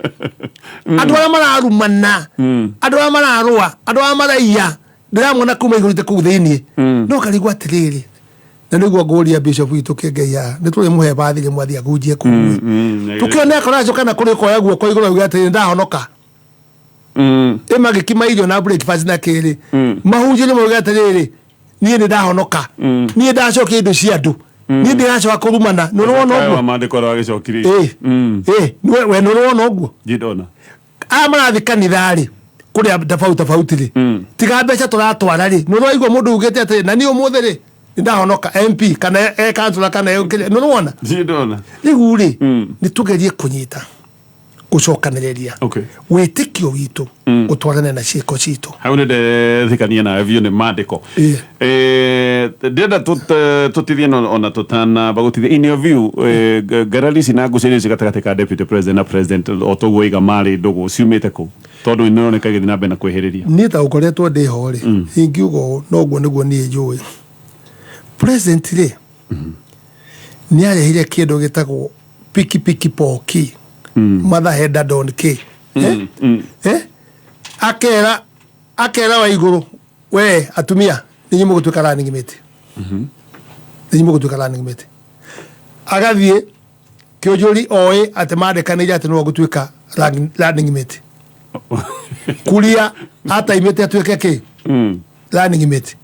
andũ arĩa mararumana, andũ arĩa mararũa, andũ arĩa maraiya, ndĩramona kuma igũrũ kũu thĩiniĩ, no karigwo atĩrĩrĩ, na nĩguo ngũria bishop witũ kĩngei haha, nĩ tũrĩ mũhe bathi rĩmwe athiĩ ahunjie kũu. Tũkĩone akorwo acoka na kũrĩ koya guoko igũrũ auge atĩrĩ, ndahonoka. Ĩ magĩkima irio na breakfast na kĩrĩ mahunjie nĩ mauge atĩrĩrĩ, niĩ nĩ ndahonoka, niĩ ndacokia indo cia andũ, niĩ ndĩracoka kũrumana. Nĩ ũrona Kaya wa ũguo? maandĩko ũrĩa wagĩcokirie. Ĩ ĩ we nĩ ũrona ũguo? Ndona. Aya marathiĩ kanitha rĩ, kũrĩa tofauti tofauti rĩ, tiga mbeca tũratwara rĩ, nĩ ũraigua mũndũ ugĩte atĩrĩ, na niĩ ũmũthĩ rĩ nĩ ndahonoka, MP kana e councillor kana e kĩrĩa, nĩ ũrona? Ndona. Rĩu rĩ, nĩ tũgerie kũnyita gũcokanĩrĩria wĩtĩkio witũ ũtwarane na ciĩko citũ. Hau nĩ ndethikania nawe biũ nĩ maandĩko. Ndĩrenda tũtithie ona tũtanamba gũtithia, in your view, ngarari ici na ngucanio ici gatagatĩ ka deputy president na president, o toguo iga marĩ ndũgũ, ciumĩte kũ, tondũ nĩ ĩroneka ĩgĩthiĩ na mbere na kwĩhĩrĩria? Niĩ ta ũkoretwo ndĩ ho rĩ, ingiuga ũũ, noguo nĩguo niĩ njũĩ president rĩ, nĩ arehire kĩndũ gĩtagwo piki piki poki mother head don k, eh? Eh? Akera wa igũrũ, we atumia ninyi mũgũtuĩka running mate, ninyi mũgũtuĩka running mate. Agathiĩ kĩũnjũri oĩ atĩ mandĩkanĩire atĩ nĩwe ũgũtuĩka running mate. Kuria ataimĩte atuĩke kĩ? Running mate.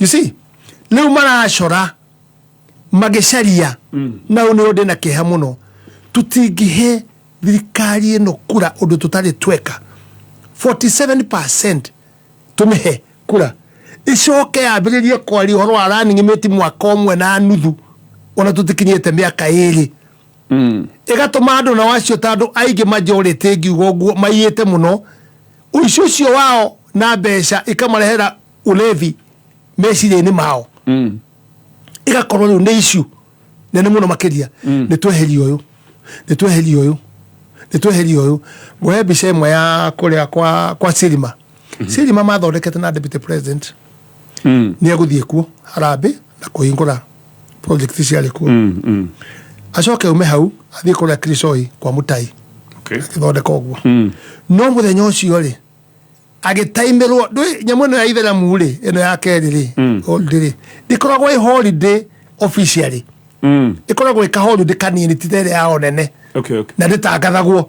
You see, rĩu maracora magĩcaria na ũyũ nĩ ndĩ na kĩeha mũno. Tũtingĩhe thirikari ĩno kura ũndũ tũtarĩ tweka 47%. Tũmĩhe kura icoke yambĩrĩrie kwaria ũhoro wa running mate mwaka ũmwe na nuthu, ona tũtikinyĩte mĩaka 2. Ĩgatũma andũ nao acio, ta andũ aingĩ majority ngiuga ũguo, maiyĩte mũno ũici ũcio wao na mbeca ikamarehera ulevi meciria-inĩ mao. Ĩgakorwo rĩu nĩ issue nene mũno makĩria. Nĩ tweheria ũyũ, nĩ tweheria ũyũ, nĩ tweheria ũyũ. Ngũhe mbica ĩmwe ya kũrĩa kwa Sirima. Sirima mathondekete na deputy president nĩ egũthiĩ kuo harambĩ na kũhingũra project ciarĩ kuo, acoke ume hau athiĩ kũrĩa Kirisoi kwa Mutai. Agĩthondeka ũguo, no mũthenya ũcio rĩ, agĩtaimĩrwo. Ndũĩ nyamũ ĩno ya itheramu rĩ, ĩno ya kerĩ rĩ, holiday rĩ, ndĩkoragwo ĩ holiday officially. Ĩkoragwo ĩ kaholiday kanini, ti ta ĩrĩa yao nene. Na ndĩtangathagwo,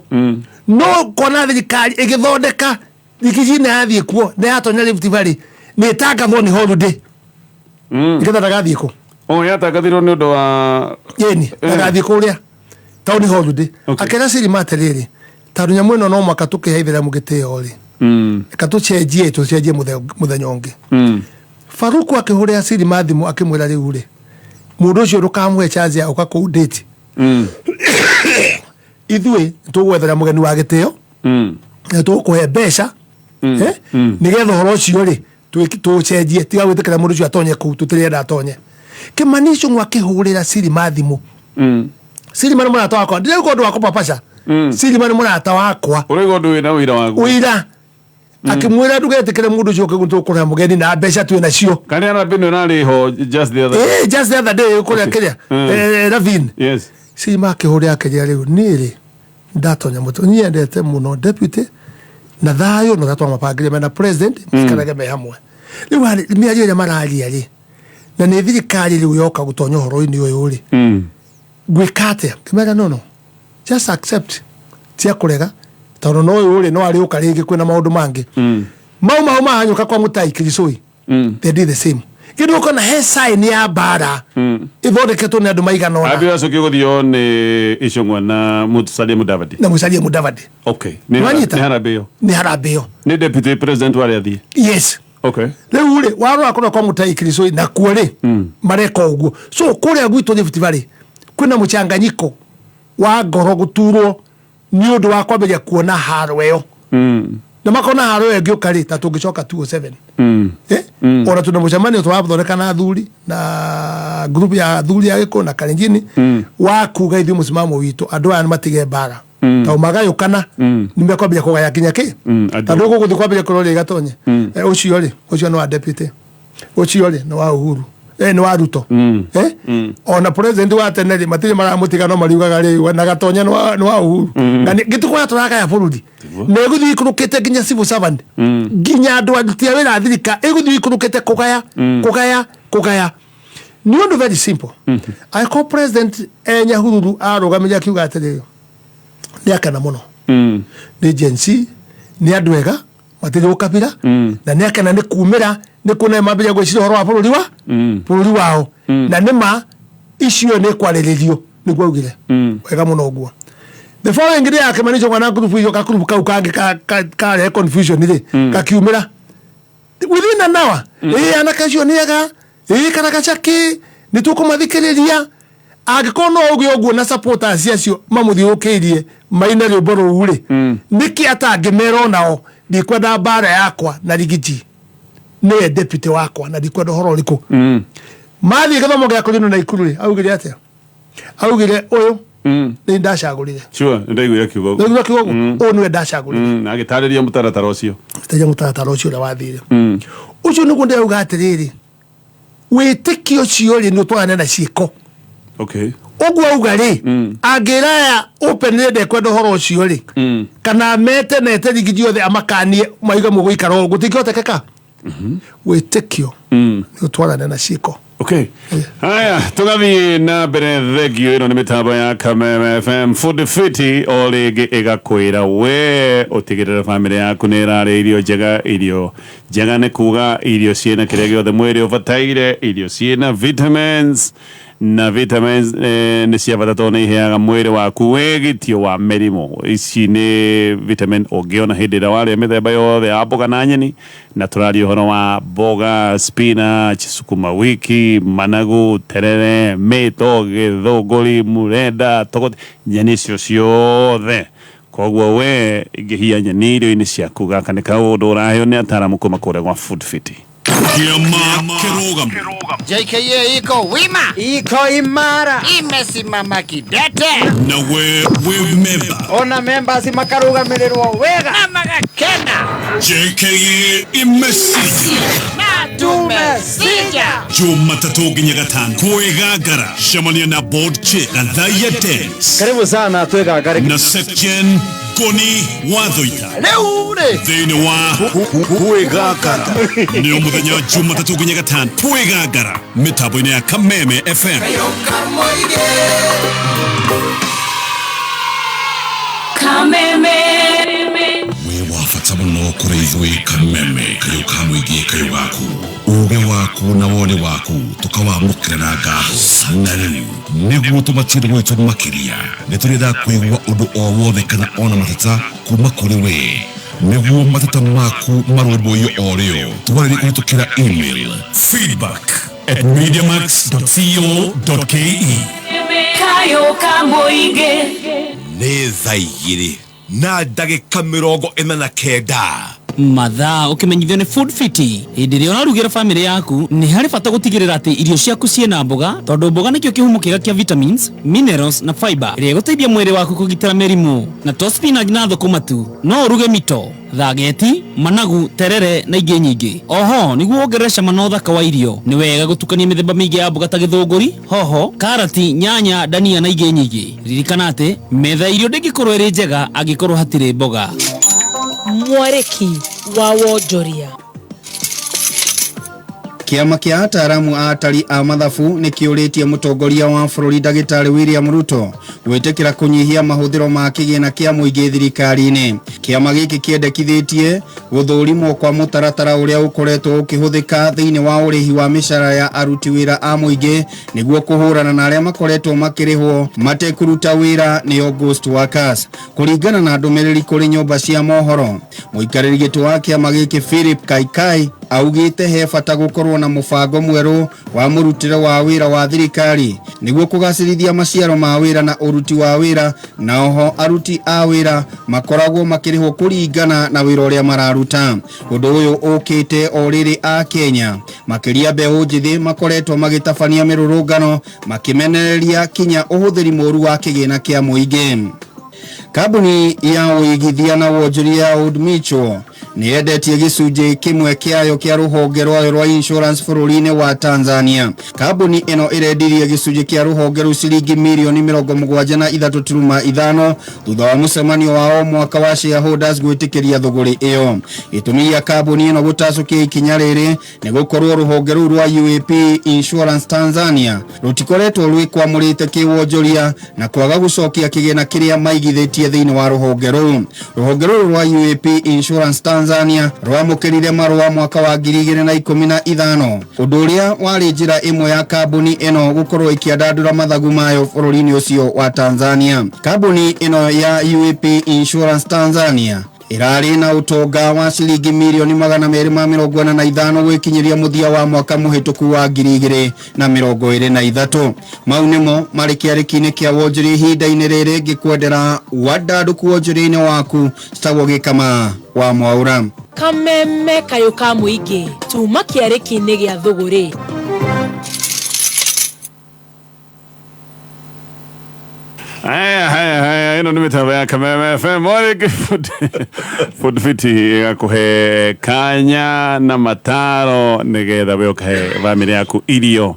no kona thirikari ĩgĩthondeka Rigiji nĩ yathiĩ kuo, nĩ yatonya Rift Valley, nĩ ĩtangathwo nĩ holiday, nĩgetha ndagathiĩ kũ. Oh, yatangathirwo nĩ ũndũ wa Ĩni, ndagathiĩ kũrĩa tondũ nĩ holiday. Akĩra Sirima atĩrĩrĩ, tondũ nyamũ ĩno no mwaka tũkĩhe itheramu gĩtĩo rĩ, reka tũcenjie, tũcenjie mũthenya ũngĩ. Faruku akĩhũrĩra Sirima thimũ akĩmwĩra, rĩu rĩ, mũndũ ũcio ndũkamũhe chance ya ũka kũu date. Ithuĩ tũgwethera mũgeni wa gĩtĩo na tũkũhe mbeca, eh? Nĩgetha ũhoro ũcio rĩ tũcenjie, tiga gwĩtĩkĩra mũndũ ũcio atonye kũu, tũtirenda atonye. Kĩmani Ichung'wa akĩhũrĩra Sirima thimũ. Sirima nĩ mũrata wakwa, ndirauga ũndũ wa kũpapaca. Sirima nĩ mũrata wakwa. Ũrauga ũndũ wĩna wĩra waguo. Ũira akĩmwĩra, ndũgetĩkĩre mũndũ ũcio ũke, tũkũrĩha mũgeni na mbeca twĩ nacio. Kana harambĩ ĩno ĩrarĩ ho just the other Eh, just the other day kũrĩa kĩrĩa, Ravine. Sirima akĩhũrĩra akĩrĩa, rĩu niĩ rĩ ndatonya mũtwe, niĩ endete mũno deputy na thayũ na ũrĩa twamabangire mena president maikarage me hamwe. Rĩu mĩario ĩrĩa mararia rĩ, na nĩ thirikari rĩu yoka gũtonya ũhoro-inĩ ũyũ rĩ, ngwĩka atĩa? Ngĩmera, no, no, just accept, tia kũrega, tondũ no ũyũ rĩ no arĩũka rĩngĩ, kwĩna maũndũ mangĩ mau mau mahanyũka kwa Mũtai Kirisoi. They did the same kĩndũ, ũkona he sign ya mbara ĩthondeketwo nĩ andũ maigana ũna. Harambĩ ĩracokia gũthio nĩ Ichung'wa na Musalia Mudavadi. Na Musalia Mudavadi. Nĩ Wanyita? Nĩ harambĩ ĩyo? Nĩ harambĩ ĩyo. Nĩ deputy president warĩ athiĩ? Yes. Rĩu rĩ, warora kũrĩa kwa Mũtai Kirisoi nakuo rĩ, mareka ũguo. So kũrĩa gwitũ Rift Valley kwĩna mũchanganyiko wa ngoro gũturwo nĩ ũndũ wa kwambĩrĩria kuona haro ĩyo. Na makona haro ĩngĩũka rĩ, ta tũngĩcoka 207, eh? Ona tuna mũcemanio tũrathondeka na athuri na group ya athuri ya Gĩkũyũ na Kalenjini wa kuga ithuĩ mũsimamo witũ, andũ aya nĩ matige mbara, tondũ magayũkana nĩ mekwambia kũgaya kinya kĩ. Andũ. Tondũ gũgũthiĩ kwambĩrĩria kũroria igatonye. Ũcio rĩ, ũcio nĩ wa deputy, ũcio rĩ nĩ wa Uhuru, nĩ wa Ruto, eh? Ona president wa tene rĩ, matirĩ maramũtiga, no mariugaga rĩ na Gatonya nĩ wa Uhuru. Na gĩtukũya tũragaya bũrũri na ĩgũthiĩ ikũrũkĩte nginya civil servant, nginya andũ aruti a wĩra a thirikari, ĩgũthiĩ ikũrũkĩte kũgaya, kũgaya, kũgaya. Nĩ ũndũ very simple. Angĩkorwo president e Nyahururu arũgamire akiuga atĩrĩrĩ, nĩ akena mũno nĩ Gen Z, nĩ andũ ega, matirĩ ũkabira, na nĩ akena nĩ kumĩra, nĩ kuona mambĩrĩria gwĩciria ũhoro wa bũrũri wao, na nĩ ma icio nĩ kwarĩrĩrio, nĩguo augire wega mũno ũguo. The following day akĩmanisho mwana group icio, ka group kau kangĩ karehe confusion rĩ, gakiumĩra within an hour, ĩĩ, anake acio nĩ ega, ĩĩ, karagaca kĩ nĩ tũkũmathikĩrĩria. Angĩkorwo no uge ũguo na supporters acio mamũthiũrũrũkĩirie maine rwĩmbo rũu rĩ, nĩkĩ atangĩmera onao, "Ndikwenda mbara yakwa na Rigiji, nĩwe deputy wakwa na ndikwenda ũhoro ũrĩkũ"? Mathiĩ gĩthomo gĩa kũrinwo na ikuru rĩ, augire atĩa? Augire, "Ũyũ nĩ ndacagũrire." Sure, nĩndaiguire kiugo. Ndaiguire kiugo ũguo, "Ũyũ nĩwe ndacagũrire." Na agĩtarĩria mũtaratara ũcio. Teja mũtaratara ũcio ũrĩa wathire ũcio, nĩguo ndĩrauga atĩrĩrĩ, wĩtĩkio ũcio rĩ, nĩ ũtwarane na ciĩko. Ũguo auga rĩ, angĩra aya openly ndekwenda ũhoro ũcio rĩ, kana mete nete Rigiji othe amakanie maiga mũgũikara ũũ, gũtingĩhotekeka. Wĩtĩkio nĩ ũtwarane na ciĩko. Okay. Haya, tũgathiĩ na mbere. Thengio, ĩno nĩ mĩtambo ya Kameme FM. Food Fiti o rĩngĩ ĩgakwĩra we ũtigĩrĩre bamĩrĩ yaku nĩ ĩrarĩa irio njega. Irio njega nĩ kuga irio ciĩna kĩrĩa gĩothe mwĩrĩ ũbataire, irio ciĩna vitamins, na vitamins nĩ cia bata tondũ nĩ iheaga mwĩrĩ waku wĩgitio wa mĩrimũ. Ici nĩ vitamin ũngĩona hĩndĩ ĩrĩa warĩa mĩthemba yothe ya mboga na nyeni, na tũraria ũhoro wa mboga, spinach, sukuma wiki, managu, terere, mĩto, gĩthũngũri, murenda, togoti, nyeni icio ciothe. Koguo we ingĩhia nyeni irio-inĩ ciaku. Gaka nĩ kaũndũ ũraheo nĩ ataramu kuma kũrĩa gwa Food Fiti. Kĩama kĩrũgamo. JKIA iko wima, iko imara, imesimama kidete, Na we wĩ memba. Ona members makarũgamĩrĩrwo wega na magakena. JKIA imesija. Na tumesija. Jumatatũ nginya Gatano kwĩgangara, cemania na board chair Gathaia Dennis Karibu sana twĩgangare. na Secgen Ngoni Wathoita Rĩu rĩ thĩinĩ wa Kwĩgangara. Nĩ o mũthenya Jumatatũ nginya Gatano, Kwĩgangara, mĩtambo-inĩ ya Kameme FM. Kameme. Wĩ wa bata mũno kũrĩ ithuĩ. Kameme, kayũ ka mũingĩ, kayũ gaku, uge waku na woni waku tũkawamũkĩra na ngatho. Na rĩu nĩguo tũmatire gwitũ makĩria, nĩ tũrenda kũigua ũndũ o wothe kana ona mateta kuma kũrĩ we. Nĩguo mateta maku marũmbũiyo o rĩo, twarĩrie kũhĩtũkĩra email feedback@mediamax.co.ke. Kayo ka mũingĩ. Nĩ thaa 2:49. Mathaa ũkĩmenyithio nĩ Food Fiti. Hĩndĩ ĩrĩa ũrarugĩra bamĩrĩ yaku, nĩ harĩ bata gũtigĩrĩra atĩ irio ciaku ciĩna mboga, tondũ mboga nĩkĩo kĩhumo kĩega kĩa vitamins, minerals na fiber ĩrĩa ĩgũteithia mwĩrĩ waku kũgitĩra mĩrimũ. Na to spinach na thũkũma tu, no ũruge mito, thageti, managu, terere na ingĩ nyingĩ. Oho nĩguo wongerere cama na ũthaka wa irio, nĩ wega gũtukania mĩthemba mĩingĩ ya mboga ta gĩthũngũri, hoho, karati, nyanya, ndania na ingĩ nyingĩ. Ririkana atĩ metha ya irio ndĩngĩkorwo ĩrĩ njega angĩkorwo hatirĩ mboga. Mwarĩki wa wonjoria. Kĩama kĩa ataaramu a atari a mathabu nĩ kĩũrĩtie mũtongoria wa bũrũri Ndagĩtarĩ William Ruto gwĩtĩkĩra kũnyihia mahũthĩro ma kĩgĩna kĩa mũingĩ thirikari-inĩ. Kĩama gĩkĩ kĩendekithĩtie gũthũrimwo kwa mũtaratara ũrĩa ũkoretwo ũkĩhũthĩka thĩinĩ wa ũrĩhi wa mĩcara ya aruti wĩra a mũingĩ nĩguo kũhũrana na arĩa makoretwo makĩrĩhwo matekũruta wĩra, nĩo ghost workers. Kũringana na ndũmĩrĩri kũrĩ nyũmba cia mohoro, mũikarĩri gĩtĩ wa kĩama gĩkĩ Philip Kaikai augĩte he bata gũkorwo na na mũbango mwerũ wa mũrutĩre wa wĩra wa thirikari nĩguo kũgacĩrithia maciaro ma wĩra na ũruti wa wĩra, na oho aruti a wĩra makoragwo makĩrĩhwo kũringana na wĩra ũrĩa mararuta. Ũndũ ũyũ ũkĩte o rĩrĩ a Kenya makĩria mbeũ njĩthĩ makoretwo magĩtabania mĩrũrũngano makĩmenereria kinya ũhũthĩri mũru wa kĩgĩna kĩa mũingĩ. Kambuni ya ũigithia na wonjoria ya Old Mutual nĩ yendetie gĩcunjĩ kĩmwe kĩayo kĩa rũhonge rwayo rwa insurance bũrũri-inĩ wa Tanzania. Kambuni ĩno ĩrendirie gĩcunjĩ kĩa rũhonge rũu ciringi mirioni 73.5 thutha wa mũcemanio wa o mwaka wa shareholders gwĩtĩkĩria thũgũrĩ ĩyo. Gĩtũmi gĩa kambuni ĩno gũtacũkia ikinya rĩrĩ nĩ gũkorwo rũhonge rũu rwa UAP Insurance Tanzania rũtikoretwo rwĩkwamũrĩte kĩwonjoria na kwaga gũcokia kĩgĩna kĩrĩa maigithĩtie thĩinĩ wa rũhonge rũu. Rũhonge rũrũ rwa UAP Insurance Tanzania rwamũkĩrire marũa mwaka wa 2015, ũndũ ũrĩa warĩ njĩra ĩmwe ya kambuni ĩno gũkorwo ĩkĩandandũra mathagu mayo bũrũri-inĩ ũcio wa Tanzania. Kambuni ĩno ya UAP Insurance Tanzania ĩrarĩ na ũtonga wa ciringi mirioni 245 gwĩkinyĩria mũthia wa mwaka mũhĩtũku wa 2023. Mau nĩmo marĩ kĩarĩki-inĩ kĩa wonjoria ihinda-inĩ rĩrĩ, ngĩkwendera wandandũku wonjoria-inĩ waku. Citagwo Gĩkama wa Mwaura. Kameme kayũ ka mũingĩ tuma kĩarĩki-inĩ gĩa thũgũrĩ. Haya haya haya, ĩno nĩ mĩtambo ya Kameme FM. Orĩngĩ Food Fit ĩgakũhe kanya na mataro nĩgetha we ũkahe bamĩrĩ yaku irio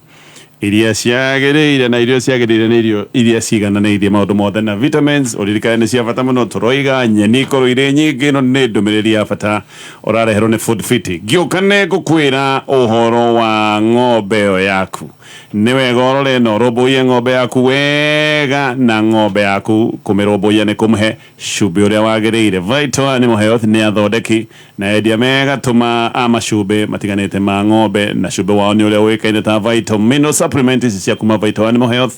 iria ciagĩrĩire, na irio ciagĩrĩire nĩ irio iria cigananĩirie maũndũ mothe na vitamins. Ũririkane nĩ cia bata mũno, tũroiga nyeni ikorwo irĩ nyingĩ. Ĩno nĩ ndũmĩrĩri ya bata ũrareherwo nĩ Food Fit. Ngĩũka nĩ ngũkwĩra ũhoro wa ng'ombe ĩyo yaku. Nĩ wega ũrore na ũrũmbũiye ng'ombe yaku wega, na ng'ombe yaku kũmĩrũmbũiya nĩ kũmũhe cumbĩ ũrĩa wagĩrĩire. Vital Animal Health nĩ athondeki na endia mega tũma a macumbĩ matiganĩte ma ng'ombe, na cumbĩ wao nĩ ũrĩa ũĩkaine ta Vital Mineral Supplement. Ici cia kuma Vital Animal Health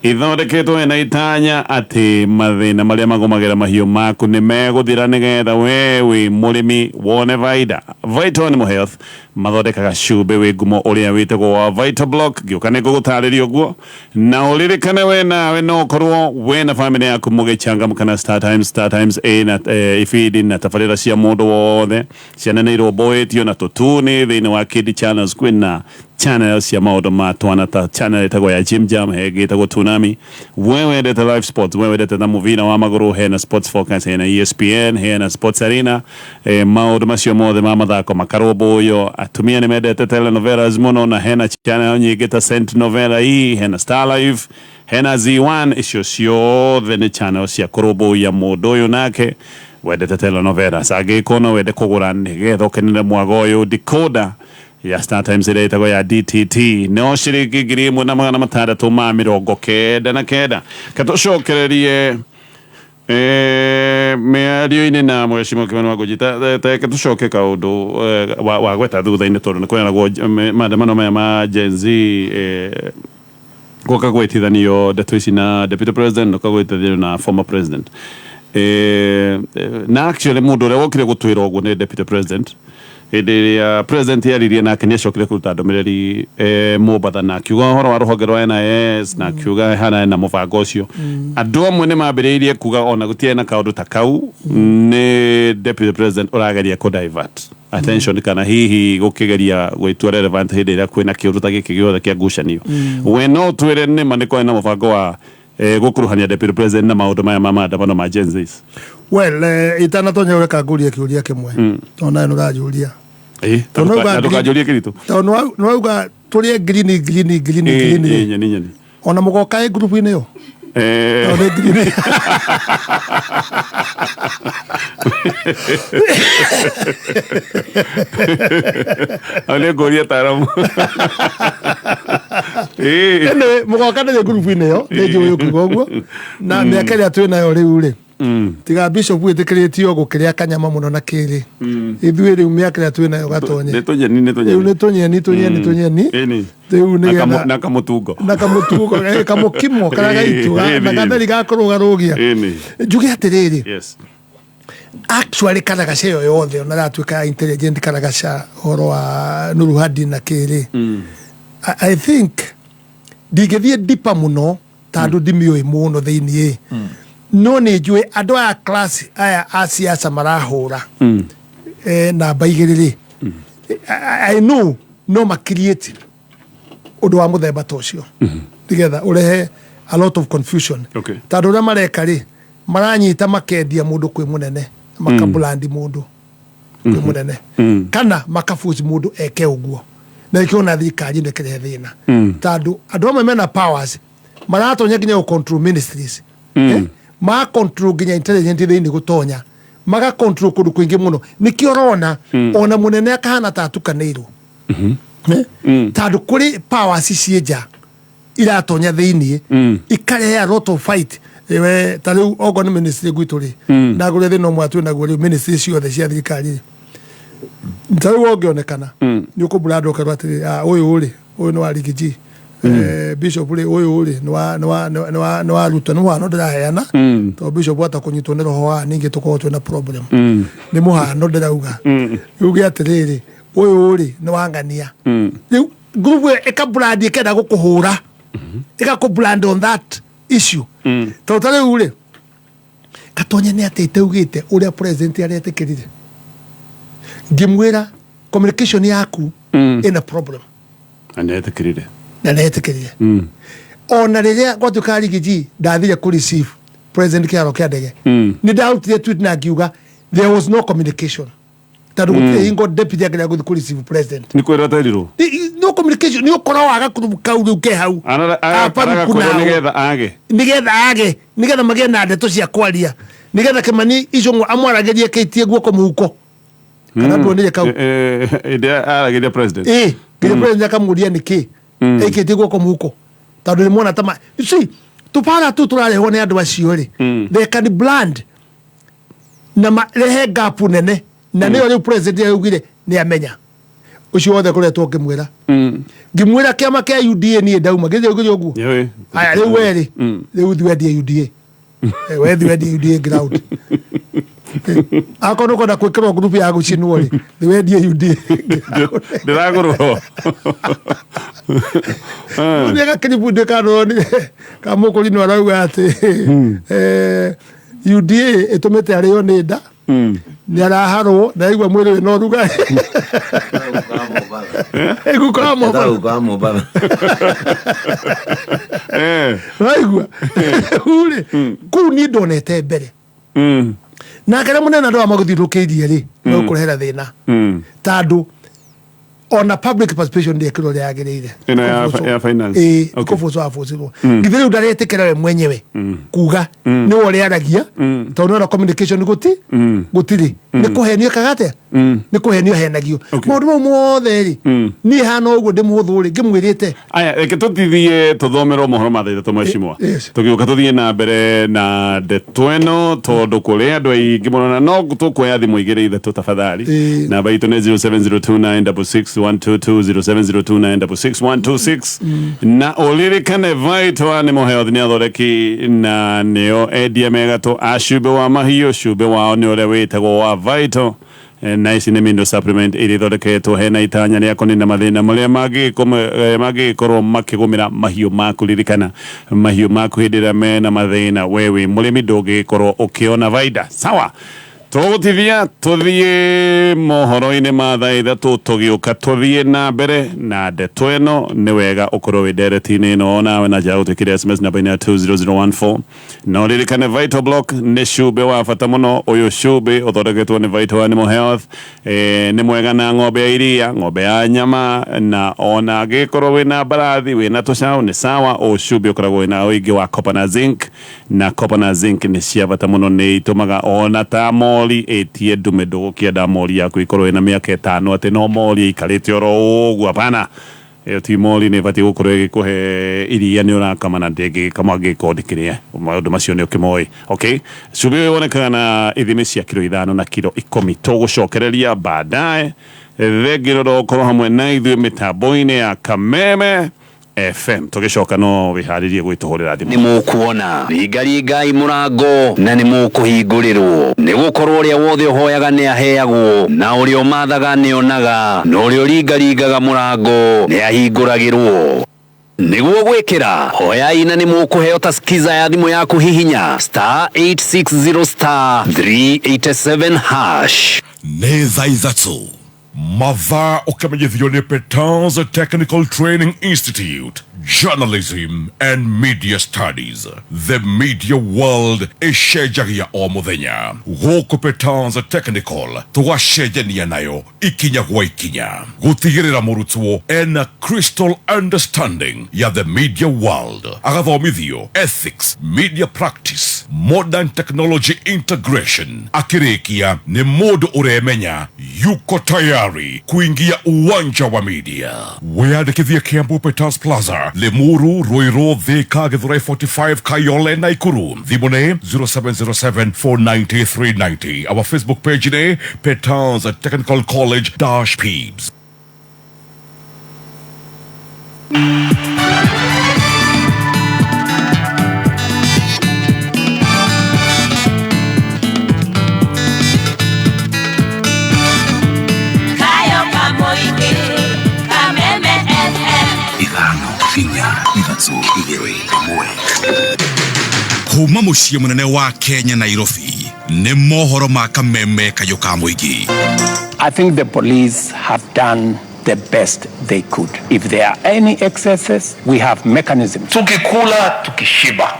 ithondeketwo na itanya atĩ mathĩna marĩa magũmagĩra mahiũ maku nĩ megũthira nĩgetha we wĩ mũrĩmi wone baida. Vital Animal Health mathondekaga cumbĩ wĩ ngumo ũrĩa wĩtagwo wa Vital Block. Ngĩũka nĩ ngũgũtarĩria ũguo, na ũririkane we nawe no ũkorwo we na bamĩrĩ yaku mũgĩchangamka na Star Times. Star Times ĩna ibindi na tabarĩra cia mũndũ wothe, ciana nĩ irũmbũĩtio na tũtuni thĩinĩ wa Kid Channels. Kwĩna channel cia maũndũ ma twana ta channel ĩtagwo ya Jim Jam, hengĩ ĩtagwo Tsunami. We wendete live sports, we wendete na mũbira wa magũrũ, hena Sports Focus, hena ESPN, hena Sports Arena. Maũndũ macio mothe ma mathako makarũmbũywo. Atumia nĩ mendete telenovelas mũno, na hena channel nyingĩ ta Saint Novela E, hena Star Life, hena Z1. Icio ciothe nĩ channel cia kũrũmbũiya mũndũ ũyũ nake wendete telenovelas. Angĩkorwo no wende kũgũra nĩgetha ũkenere mwago ũyũ, decoder ya Star Times ĩrĩa ĩtagwo ya DTT no ciringi 1699. Katũcokererie mĩario-inĩ na mheshimiwa Kimani wa Ngũnji, reke tũcoke kaũndũ wa gweta thutha-inĩ, tondũ nĩ kweragwo maandamano maya ma Gen Z gũka gwĩtithanio ndeto ici na deputy president, gũka gwĩtithanio na former president. Na actually mũndũ ũrĩa wokire gũtwĩra ũguo nĩ deputy president. Hĩndĩ ĩrĩa president yaririe nake nĩ acokire kũruta ndũmĩrĩri Mombatha, na akiuga ũhoro wa rũhonge rwa NIS, na akiuga hana na mũbango ũcio. Andũ amwe nĩ mambĩrĩirie kuga ona gũtiarĩ na kaũndũ ta kau, nĩ deputy president ũrageria kũ divert attention, kana hihi gũkĩgeria gwĩtua relevant hĩndĩ ĩrĩa kwĩna kĩũndũ ta gĩkĩ gĩothe kĩa ngucanio. We no twĩre nĩma nĩ kwarĩ na mũbango wa gũkuruhania deputy president na maũndũ maya ma maandamano ma Gen Z? Well, itanatonya ũreka ngũrie kĩũria kĩmwe, tondũ nawe nĩũranjũria. Ndũkanjũrie kĩritũ. Tondũ nĩwauga tũrĩe green green green green. Nyeni nyeni. Ona mũgoka ĩ ngurubu-inĩ ĩyo? Tondũ nĩ green. Hau nĩ ngũria taaramu. Anyway, mũgoka nĩ ngurubu-inĩ ĩyo, nĩ njũĩ ũkiuga ũguo. Na mĩaka ĩrĩa twĩ nayo rĩu rĩ, tiga bishop wĩtĩkĩrĩtio gũkĩrĩa kanyama mũno na kĩrĩ, ithuĩ rĩu mĩaka ĩrĩa twĩ nayo gatonye nĩ tũnyeni, nĩ tũnyeni. Rĩu nĩ tũnyeni tũnyeni tũnyeni. Rĩu nĩgetha na kamũtungo, na kamũtungo, kamũkimo karĩa gaitũ na gatheri ga kũrũgarũgia. Njuge atĩrĩrĩ, Actually karagaca ĩyo yothe ona ratuĩka ya intelligent karagaca ũhoro wa Nuru Hadi na kĩrĩ, I think ndingĩthiĩ deeper mũno tondũ ndimĩũĩ mũno thĩiniĩ, no nĩ njũĩ andũ aya class aya a siasa marahũra namba 2 rĩ, I know no ma create ũndũ wa mũthemba ta ũcio nĩgetha ũrehe a lot of confusion. Tondũ ũrĩa mareka rĩ, maranyita makendia mũndũ kwĩ mũnene, makabrand mũndũ kwĩ mũnene, kana makabuci mũndũ eke ũguo, na nĩkĩo ona thirikari ĩno ĩkĩrehe thĩna, tondũ andũ amwe mena powers maratonya nginya gũ control ministries, ma control nginya intelligent thĩinĩ, gũtonya maga control kũndũ kũingĩ mũno. Nĩkĩo ũrona ona mũnene akahana ta atukanĩirwo, tondũ kũrĩ powers ciĩ nja iratonya thĩiniĩ, ikarehe a lot of fight. Ewe, ta rĩu okorwo nĩ ministry gwitũ rĩ, ndagũrĩa thĩna ũmwe twĩ naguo rĩu, ministry ciothe cia thirikari rĩ, ta rĩu ũngĩonekana nĩ ũkũbrand ũkerwo atĩrĩ, "Ah, ũyũ rĩ, ũyũ nĩ wa Riggy G, bishop rĩ, ũyũ rĩ nĩ wa Ruto." Nĩ mũhano ndĩraheana, tondũ bishop ata kũnyitwo nĩ roho wa ningĩ tũkorwo twĩna problem. Nĩ mũhano ndĩrauga, uge atĩrĩrĩ, ũyũ rĩ nĩ wa ng'ania. Rĩu group ĩyo ĩkabrand, ĩkenda gũkũhũra, ĩgakũbrand on that issue. Tondũ ta rĩu rĩ, Gatonye nĩ atĩ itaugĩte ũrĩa president aretĩkĩrire, ngĩmwĩra communication yaku ĩna problem. Na nĩetĩkĩrire. Na nĩetĩkĩrire. Ona rĩrĩa gwatuĩka Riggy G ndathire kũ receive president kĩharo kĩa ndege, nĩ ndarutire tweet na ngiuga there was no communication, tondũ gũtirĩ hingo deputy angĩrega gũthiĩ kũ receive president. Nĩ kwĩrwo aterirwo. No communication, nĩ ũkora waga kurubu kau rĩu ke hau. Agakwĩrwo nĩgetha age. Nĩgetha age, nĩgetha magĩe na ndeto cia kwaria, nĩgetha Kĩmani Icũng'wa amwaragĩrie kĩitie guoko mũhuko, kana nduonire kau? Ĩndĩ aragĩria president. Ĩ nginya president akamũria nĩkĩ ĩkĩtie guoko mũhuko, tondũ nĩ mona tama, you see, tũbara tu tũrarehwo nĩ andũ acio rĩ, they can brand na marehe gap nene, na nĩyo rĩu president yaugire nĩ amenya ũcio wothe koretwo ngĩmwĩra, ngĩmwĩra kĩama kĩa UDA niĩ ndauma gĩthĩ ũgĩre ũguo. Yoi. Aya, rĩu werĩ, rĩu thi wendie UDA. Wethi wendie UDA ground. Akorwo nĩũkwenda gwĩkĩrwo group ya gũcinwo rĩ, thi wendie UDA. Ndĩragũrwo. Nĩ gakĩribu ndĩkanonire kamũkũrinũ arauga atĩ UDA ĩtũmĩte arĩo nĩ nda, nĩ araharwo na aigua mwĩrĩ wĩna ũrugarĩ. Guka wa Mombatha. Guka wa Mombatha. Raigua rĩu rĩ, kũu niĩ ndonete mbere nake rĩ mũnene, andũ aya magũthiũrũrũkĩirie rĩ, megũkũrehera thĩna, tondũ ona public participation ndĩekĩrwo ũrĩa yagĩrĩire. Ĩno ya finance. Ĩĩ. Kũbũcwo abũcirwo githĩ rĩu ndaretĩkĩra we mwenyewe kuga nĩwe ũrĩa aragia, tondũ nĩona communication gũtirĩ, nĩ kũhenio ekaga atĩa, nĩ kũhenio ahenagio. Maũndũ mau mothe rĩ, niĩ hana ũguo ndĩ mũhũthũ rĩ, ngĩmwĩrĩte. Aya, reke tũtithie tũthomerwo mohoro ma thaa 3, mheshimiwa. Yes. Tũgĩũka tũthiĩ na mbere na ndeto ĩno, tondũ kũrĩ andũ aingĩ mũno na no tũkuoya thimũ 2 3 tafadhali. Namba itũ nĩ 0702966122, 0702966126, na ũririkane Vital Animal Health nĩ athondeki na nĩo endia megatũ a cumbĩ wa mahiũ. Cumbĩ wao nĩ ũrĩa wĩtagwo wa Vital. Na ici nĩ mineral supplement iria ithondeketwo hena itanya rĩa kũnina mathĩna marĩa mangĩgĩkorwo makĩgũmĩra mahiũ maku. Ririkana, mahiũ maku hĩndĩ ĩrĩa mena mathĩna, we wĩ mũrĩmi ndũngĩgĩkorwo ũkĩona baida. Sawa, tũgũtithia tũthiĩ mohoro-inĩ ma thaa 3, tũgĩũka tũthiĩ na mbere na ndeto ĩno. Nĩ wega ũkorwo wĩ ndereti-inĩ ĩno onawe na njĩra ya gũtwĩkĩra SMS namba-inĩ ya 20014. Na ũririkane Vital Block nĩ cumbĩ wa bata mũno. Ũyũ cumbĩ ũthondeketwo nĩ Vital Animal Health, nĩ mwega na ng'ombe ya iria, ng'ombe ya nyama, na ona angĩkorwo wĩna mbarathi, wĩna tũcaũ, nĩ sawa. Ũyũ cumbĩ ũkoragwo wĩna ũingĩ wa copper na zinc, na copper na zinc nĩ cia bata mũno, nĩ itũmaga ona ta mori ĩtie ndume. Ndũgũkĩenda mori yaku ĩkorwo ĩna mĩaka 5 atĩ no mori ĩikarĩte oro ũguo, hapana. Ĩyo ti mori, nĩ ĩbatiĩ gũkorwo ĩgĩkũhe iria nĩ ũrakama, na ndĩngĩgĩkama angĩkorwo ndĩkĩrĩe. Maũndũ macio nĩ ũkĩmoĩ. Okay, cumbĩ ũyũ wonekaga na ithimi cia kiro 5 na kiro 10. Tũgũcokereria baadaye. Thengi rũrũ ũkorwo hamwe na ithuĩ mĩtambo-inĩ ya Kameme. FM. Tũgĩcoka no wĩharĩrie gwĩtũhũrĩra thimũ. Nĩ mũkuona ringaringai mũrango na nĩ mũkũhingũrĩrwo, nĩ gũkorwo ũrĩa wothe ũhoyaga nĩ aheagwo, na ũrĩa ũmathaga nĩ onaga, na ũrĩa ũringaringaga mũrango nĩ ahingũragĩrwo. Nĩguo gwĩkĩra, hoyai na nĩ mũkũheo ta skiza ya thimũ yaku, hihinya *860 *387#. Nĩ thaa 3 mathaa, ũkĩmenyithio nĩ Petans Technical Training Institute, Journalism and Media Studies. The media world ĩcenjagia o mũthenya. Gũkũ Petans Technical tũgacenjania nayo ikinya gwa ikinya, gũtigĩrĩra mũrutwo ena crystal understanding ya the media world, agathomithio ethics, media practice, modern technology integration. Akĩrĩkia nĩ mũndũ ũremenya yuko tayari kuingia uwanja wa media. Wĩyandĩkithie Kiambu, Peters Plaza, Limuru, Ruiru, Thika, Githurai 45, Kayole, Naikuru. Thimũ nĩ 0707 490 390. Our Facebook page nĩ Peters Technical College dash Pebes. Kayo Kamoige, Kameme FM. 5 4 3 2 1. Kuma mũciĩ mũnene wa Kenya, Nairobi, nĩ mohoro ma Kameme kayũ ka mũingĩ. I think the police have done the best they could. If there are any excesses, we have mechanisms. Tukikula tukishiba,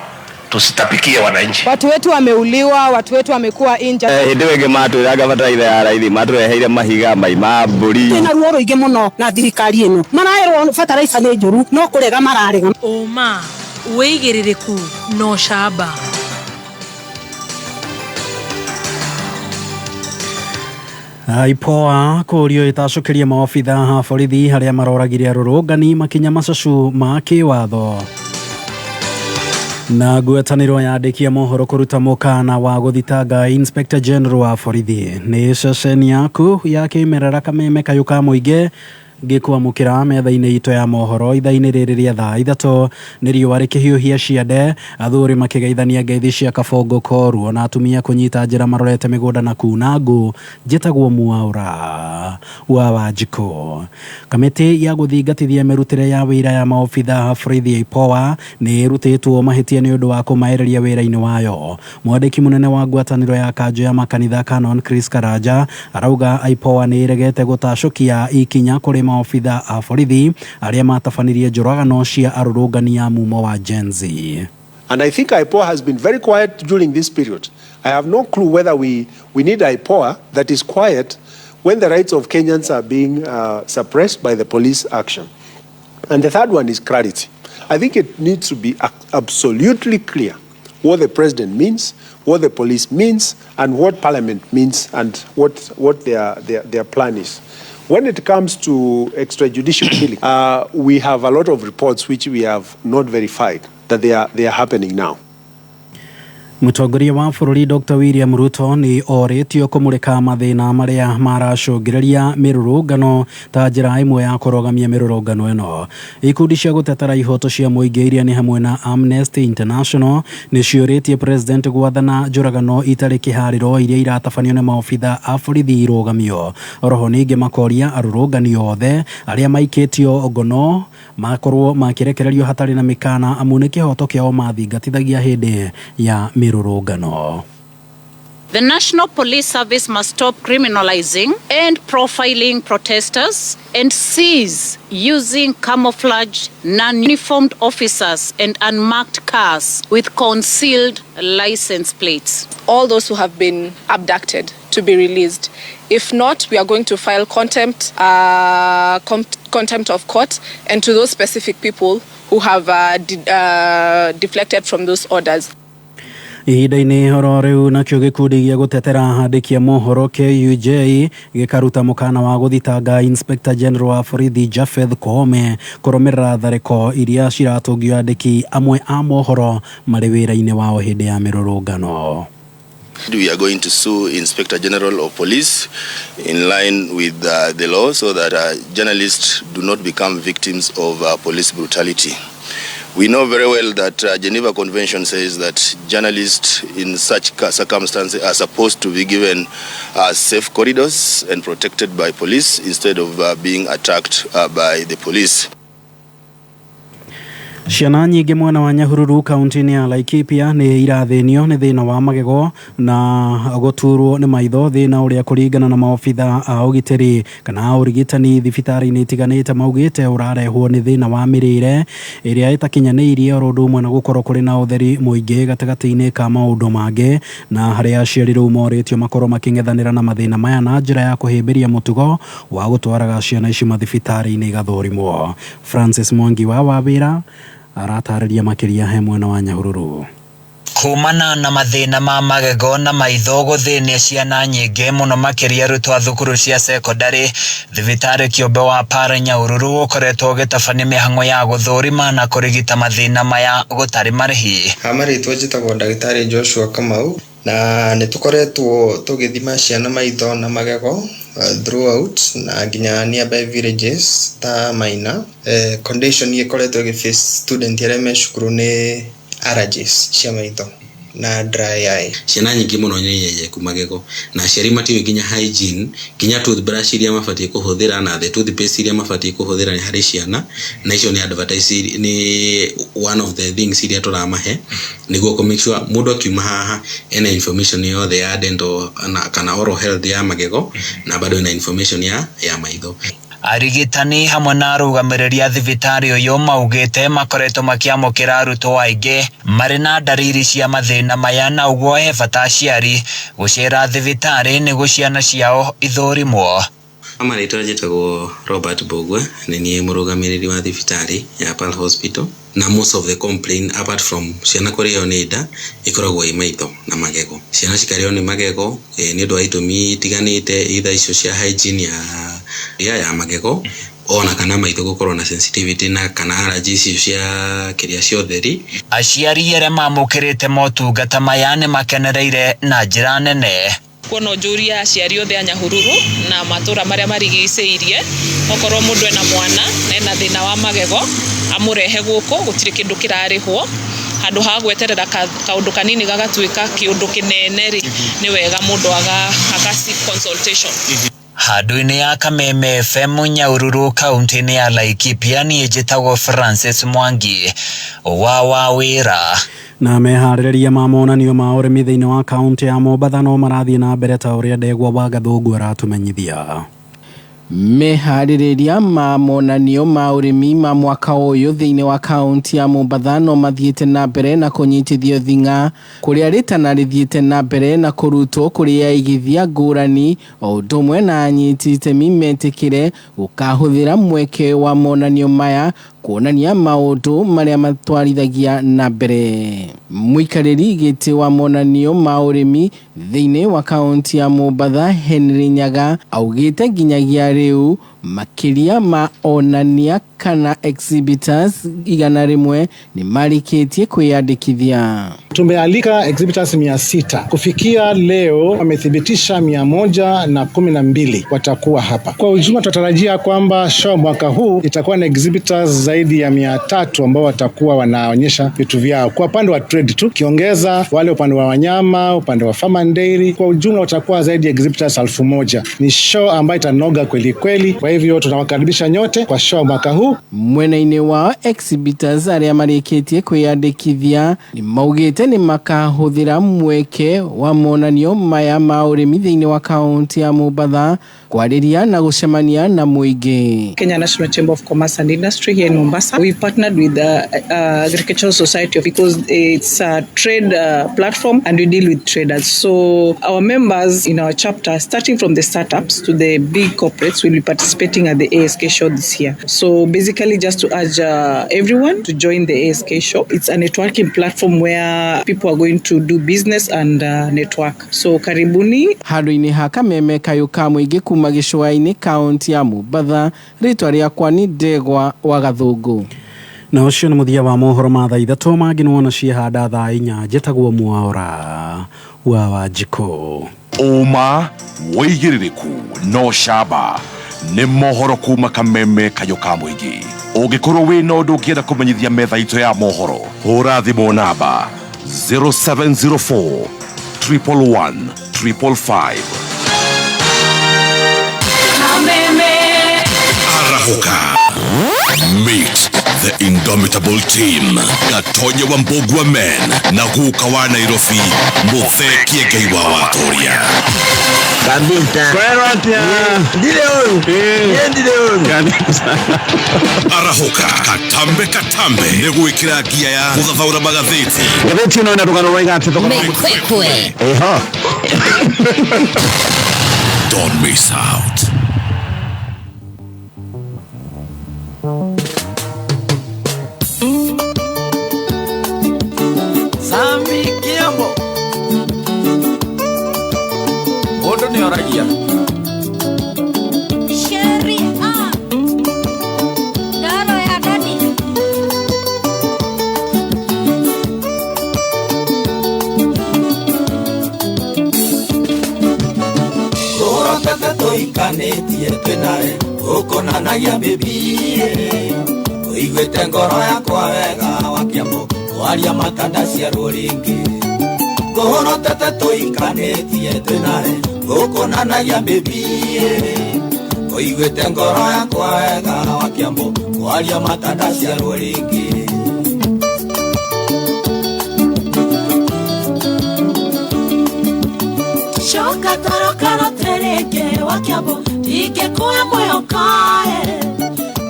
tusitapikie wananchi. Watu wetu wameuliwa, watu wetu wamekuwa injured. Hĩndĩ ĩyo ĩngĩ matwĩraga bataraitha ya raithi, matũreheire mahiga mai ma mbũri. Twĩna ruo rũingĩ mũno na thirikari ĩno, maraĩrwo bataraitha nĩ njũru no kũrega mararega. Ũma, wĩigĩrĩrĩku na ũcamba. IPOA kũrio ĩtacũkĩrie maobitha a borithi arĩa maroragire arũrũngani makinya macacu ma kĩwatho. Na ngwatanĩro ya andĩki a mohoro kũruta mũkana wa gũthitanga Inspector General wa borithi. Nĩ ceceni yaku ya kĩmerera Kameme kayũ ka mũingĩ, ngĩkwamũkĩra metha-inĩ itũ ya mohoro ithaa-inĩ rĩrĩ rĩa thaa 3. Nĩ riũa rĩkĩhiũhia ciande, athuri makĩgeithania ngeithi cia kabongo koruo, na atumia kũnyita njĩra marorete mĩgũnda na kuna ngũ. Njĩtagwo Mwaũra wa Wanjikũ. Kamĩtĩ ya gũthingatithia mĩrutĩre ya wĩra ya maobitha a borithi IPOA nĩ ĩrutĩtwo mahĩtia nĩ ũndũ wa kũmaereria wĩra-inĩ wayo. Mwandĩki mũnene wa ngwatanĩro ya kanjũ ya makanitha Canon Chris Karanja arauga IPOA nĩ ĩregete gũtacũkia ikinya kũrĩ maobitha a borithi arĩa matabanirie njũragano cia arũrũngani a mumo wa Gen Z. And I think IPOA has been very quiet during this period. I have no clue whether we need IPOA that is quiet when the rights of Kenyans are being suppressed by the police action. And the third one is clarity. I think it needs to be absolutely clear what the president means, what the police means, and what parliament means, and what their plan is. When it comes to extrajudicial killing, we have a lot of reports which we have not verified that they are happening now. Mũtongoria wa bũrũri Dr William Ruto nĩ orĩtio kũmũrĩka mathĩna marĩa maracũngĩrĩria mĩrũrũngano ta njĩra ĩmwe ya kũrũgamia mĩrũrũngano ĩno. Ikundi cia gũtetera ihoto cia mũingĩ iria nĩ hamwe na Amnesty International nĩ ciũrĩtie president gwathana njũragano itarĩ kĩharĩro iria iratabanio nĩ maobitha a borithi irũgamio. Oroho ningĩ makoria arũrũngani othe arĩa maikĩtio ngono makorwo makĩrekererio hatarĩ na mĩkana, amu nĩ kĩhoto kĩao mathingatithagia hĩndĩ ya mĩrũrũngano. The National Police Service must stop criminalizing and profiling protesters and cease using camouflaged, non-uniformed officers and unmarked cars with concealed license plates. All those who have been abducted to be released. If not, we are going to file contempt of court, and to those specific people who have deflected from those orders. Ihinda-inĩ oro rĩu, nakĩo gĩkundi gĩa gũtetera andĩki a mohoro KUJ gĩkaruta mũkana wa gũthitanga Inspector General wa borithi Japheth Koome kũrũmĩrĩra tharĩko iria ciratũngio andĩki amwe a mohoro marĩ wĩra-inĩ wao hĩndĩ ya mĩrũrũngano. We are going to sue Inspector General of Police in line with the law so that journalists do not become victims of police brutality. We know very well that Geneva Convention says that journalists in such circumstances are supposed to be given safe corridors and protected by police instead of being attacked by the police. Ciana nyingĩ mwena wa Nyahururu kaunti-inĩ ya Laikipia nĩ irathĩnio nĩ thĩna wa magego na gũturwo nĩ maitho, thĩna ũrĩa kũringana na maobitha a ũgitĩri kana a ũrigitani thibitarĩ-inĩ itiganĩte maugĩte ũrarehwo nĩ thĩna wa mĩrĩre ĩrĩa ĩtakinyanĩirie oro ũndũ ũmwe na gũkorwo kũrĩ na ũtheri mũingĩ gatagatĩ-inĩ ka maũndũ mangĩ, na harĩa aciari rĩu morĩtio makorwo makĩng'ethanĩra na mathĩna maya na njĩra ya kũhĩmbĩria mũtugo wa gũtwaraga ciana ici mathibitarĩ-inĩ igathũrimwo. Francis Mwangi wa Wawĩra aratarĩria makĩria he mwena wa Nyahururu. Kumana na mathĩna ma magego na maitho gũthĩnia ciana nyingĩ mũno makĩria arutwo a thukuru cia cekondarĩ, thibitarĩ kĩũmbe wa Pare Nyahururu ũkoretwo ũgĩtabania mĩhang'o ya gũthũrima na kũrigita mathĩna maya gũtarĩ marĩhi. Ha marĩtwa njĩtagwo ndagĩtarĩ Joshua Kamau, na nĩ tũkoretwo tũgĩthima ciana maitho na magego throughout na nginya nearby villages ta Maina. Condition ĩkoretwo ĩgĩ face student arĩa me cukuru nĩ allergies cia maitho na dry eye. Ciana nyingĩ mũno nĩ nyenyeku magego na aciari matiũĩ nginya hygiene, nginya toothbrush iria mabatiĩ kũhũthĩra na the toothpaste iria mabatiĩ kũhũthĩra nĩ harĩ ciana, na icio nĩ advertise, nĩ one of the things iria tũramahe nĩguo kũ make sure mũndũ akiuma haha ena information yothe ya dental na kana oral health ya magego na bado ena information ya maitho. Arigitani hamwe na arũgamĩrĩri a thibitarĩ ũyũ maugĩte makoretwo makĩamũkĩra arutwo aingĩ marĩ na ndariri cia mathĩna maya, na ũguo he bata aciari gũcera thibitarĩ nĩguo ciana ciao ithũrimwo. Marĩtwa njĩtagwo Robert Mbugua, nĩ niĩ mũrũgamĩrĩri wa thibitarĩ ya Pearl Hospital, na most of the complaint apart from ciana kũrĩo nĩ nda ĩkoragwo ĩ maitho na magego. Ciana cikarĩo nĩ magego nĩ ũndũ wa itũmi itiganĩte, either icio cia hygiene ya magego ona kana maitho gũkorwo na sensitivity na kana allergy icio cia kĩrĩa cia ũtheri. Aciari arĩa mamũkĩrĩte motungata maya nĩ makenereire na njĩra nene. Kuona njũria aciari othe a Nyahururu na matũra marĩa marigicĩirie, okorwo mũndũ ena mwana na ena thĩna wa magego amũrehe gũkũ, gũtirĩ kĩndũ kĩrarĩhwo. Handũ ha gweterera kaũndũ kanini gagatuĩka kĩũndũ kĩnene rĩ, nĩ wega mũndũ aga seek consultation. Handũ-inĩ ya Kameme FM Nyahururu kaunti-inĩ ya Laikipia, niĩ njĩtagwo Francis Mwangi wa Wawĩra. Na meharĩrĩria ma monanio ma ũrĩmi thĩinĩ wa kaunti ya Mombatha no marathiĩ na mbere ta ũrĩa Ndegwa wa Gathũngũ aratũmenyithia. Meharĩrĩria ma monanio ma ũrĩmi ma mwaka ũyũ thĩinĩ wa kaunti ya Mombatha no mathiĩte na mbere na kũnyitithio thing'a, kũrĩa rĩtana rĩthiĩte na mbere na kũrutwo kũrĩ aigithia ngũrani o ũndũ ũmwe na anyiti itemi metĩkĩre gũkahũthĩra mweke wa monanio maya kuonania maũndũ marĩa matwarithagia na mbere. Mũikarĩri gĩtĩ wa monanio ma ũrĩmi thĩinĩ wa kaunti ya Mombatha Henry Nyaga augĩte nginyagia rĩu makĩria ma onania kana exhibitors 100 nĩ marĩkĩtie kwĩyandĩkithia. Tumealika exhibitors 600. Kufikia leo wamethibitisha 112 watakuwa hapa. Kwa ujumla tunatarajia kwamba show mwaka huu itakuwa na exhibitors zaidi ya 300 ambao watakuwa wanaonyesha vitu vyao. Kwa upande wa trade tu, kiongeza wale upande wa wanyama, upande wa farm and dairy, kwa ujumla watakuwa zaidi ya exhibitors 1000. Ni show ambayo itanoga kweli kweli. Kwa hivyo tunawakaribisha nyote kwa show mwaka huu. Mwena-inĩ wao exhibitors arĩa marĩkĩtie kwĩyandĩkithia nĩ maugĩte nĩ makahũthĩra mweke wa monanio maya ma ũrĩmi thĩinĩ wa kaunti ya Mombatha kwarĩria na gũcemania na mũingĩ. Kenya National Chamber of Commerce and Industry here in Mombasa. We partnered with the Agricultural Society because it's a trade platform and we deal with traders. So our members in our chapter, starting from the startups to the big corporates, will be participating at the ASK show this year. So basically just to urge everyone to join the ASK show. It's a networking platform where people are going to do business and network. So karibuni. Handũ-inĩ ha Kameme kayũ ka mũingĩ kuma gĩcũa-inĩ kaunti ya Mombatha, rĩtwa rĩakwa nĩ Ndegwa wa Gathũngũ. Na ũcio nĩ mũthia wa mohoro ma thaa 3 mangĩ nĩwona ciehanda thaa 4. Njĩtagwo Mwaura wa Wanjikũ. Ũma wĩigĩrĩrĩku no camba nĩ mohoro kuma Kameme kayũ ka mũingĩ. Ũngĩkorwo wĩna ũndũ ũngĩenda kũmenyithia metha itũ ya mohoro, hũra thimũ namba 0704 111 555. Kameme. Arahũka. Meet the indomitable team. Gatonye wa Mbugua men na guka wa Nairobi Muthee Kiengei wa Watoria. Kabisa. Kwero atia. Ndire ũru. Ndire ũru. Arahũka katambe katambe nĩ gwĩkĩra ngia ya gũthathaũra magathĩti. Ngathĩti ĩno ĩna rũgano rwa igatĩ thogora. Mekwekwe. Eho. Don't miss out. Sami Kiambo. Mũndũ nĩ oragia. Sheria. Ndaro ya dadi. Tũrotete tũikanĩtie twĩnawe ũkonanagia bibie ũiguĩte ngoro yakwa wega wa Kiambo kwaria matanda ciarwo rĩngĩ ngũrotete tũikanĩtie twĩnawe ũkonanagia bibie ũiguĩte ngoro yakwa wega wa Kiambo kwaria matanda ciarwo rĩngĩ. Shoka torokaro tereke wa Kiambo ndingĩkũhe mwĩhokae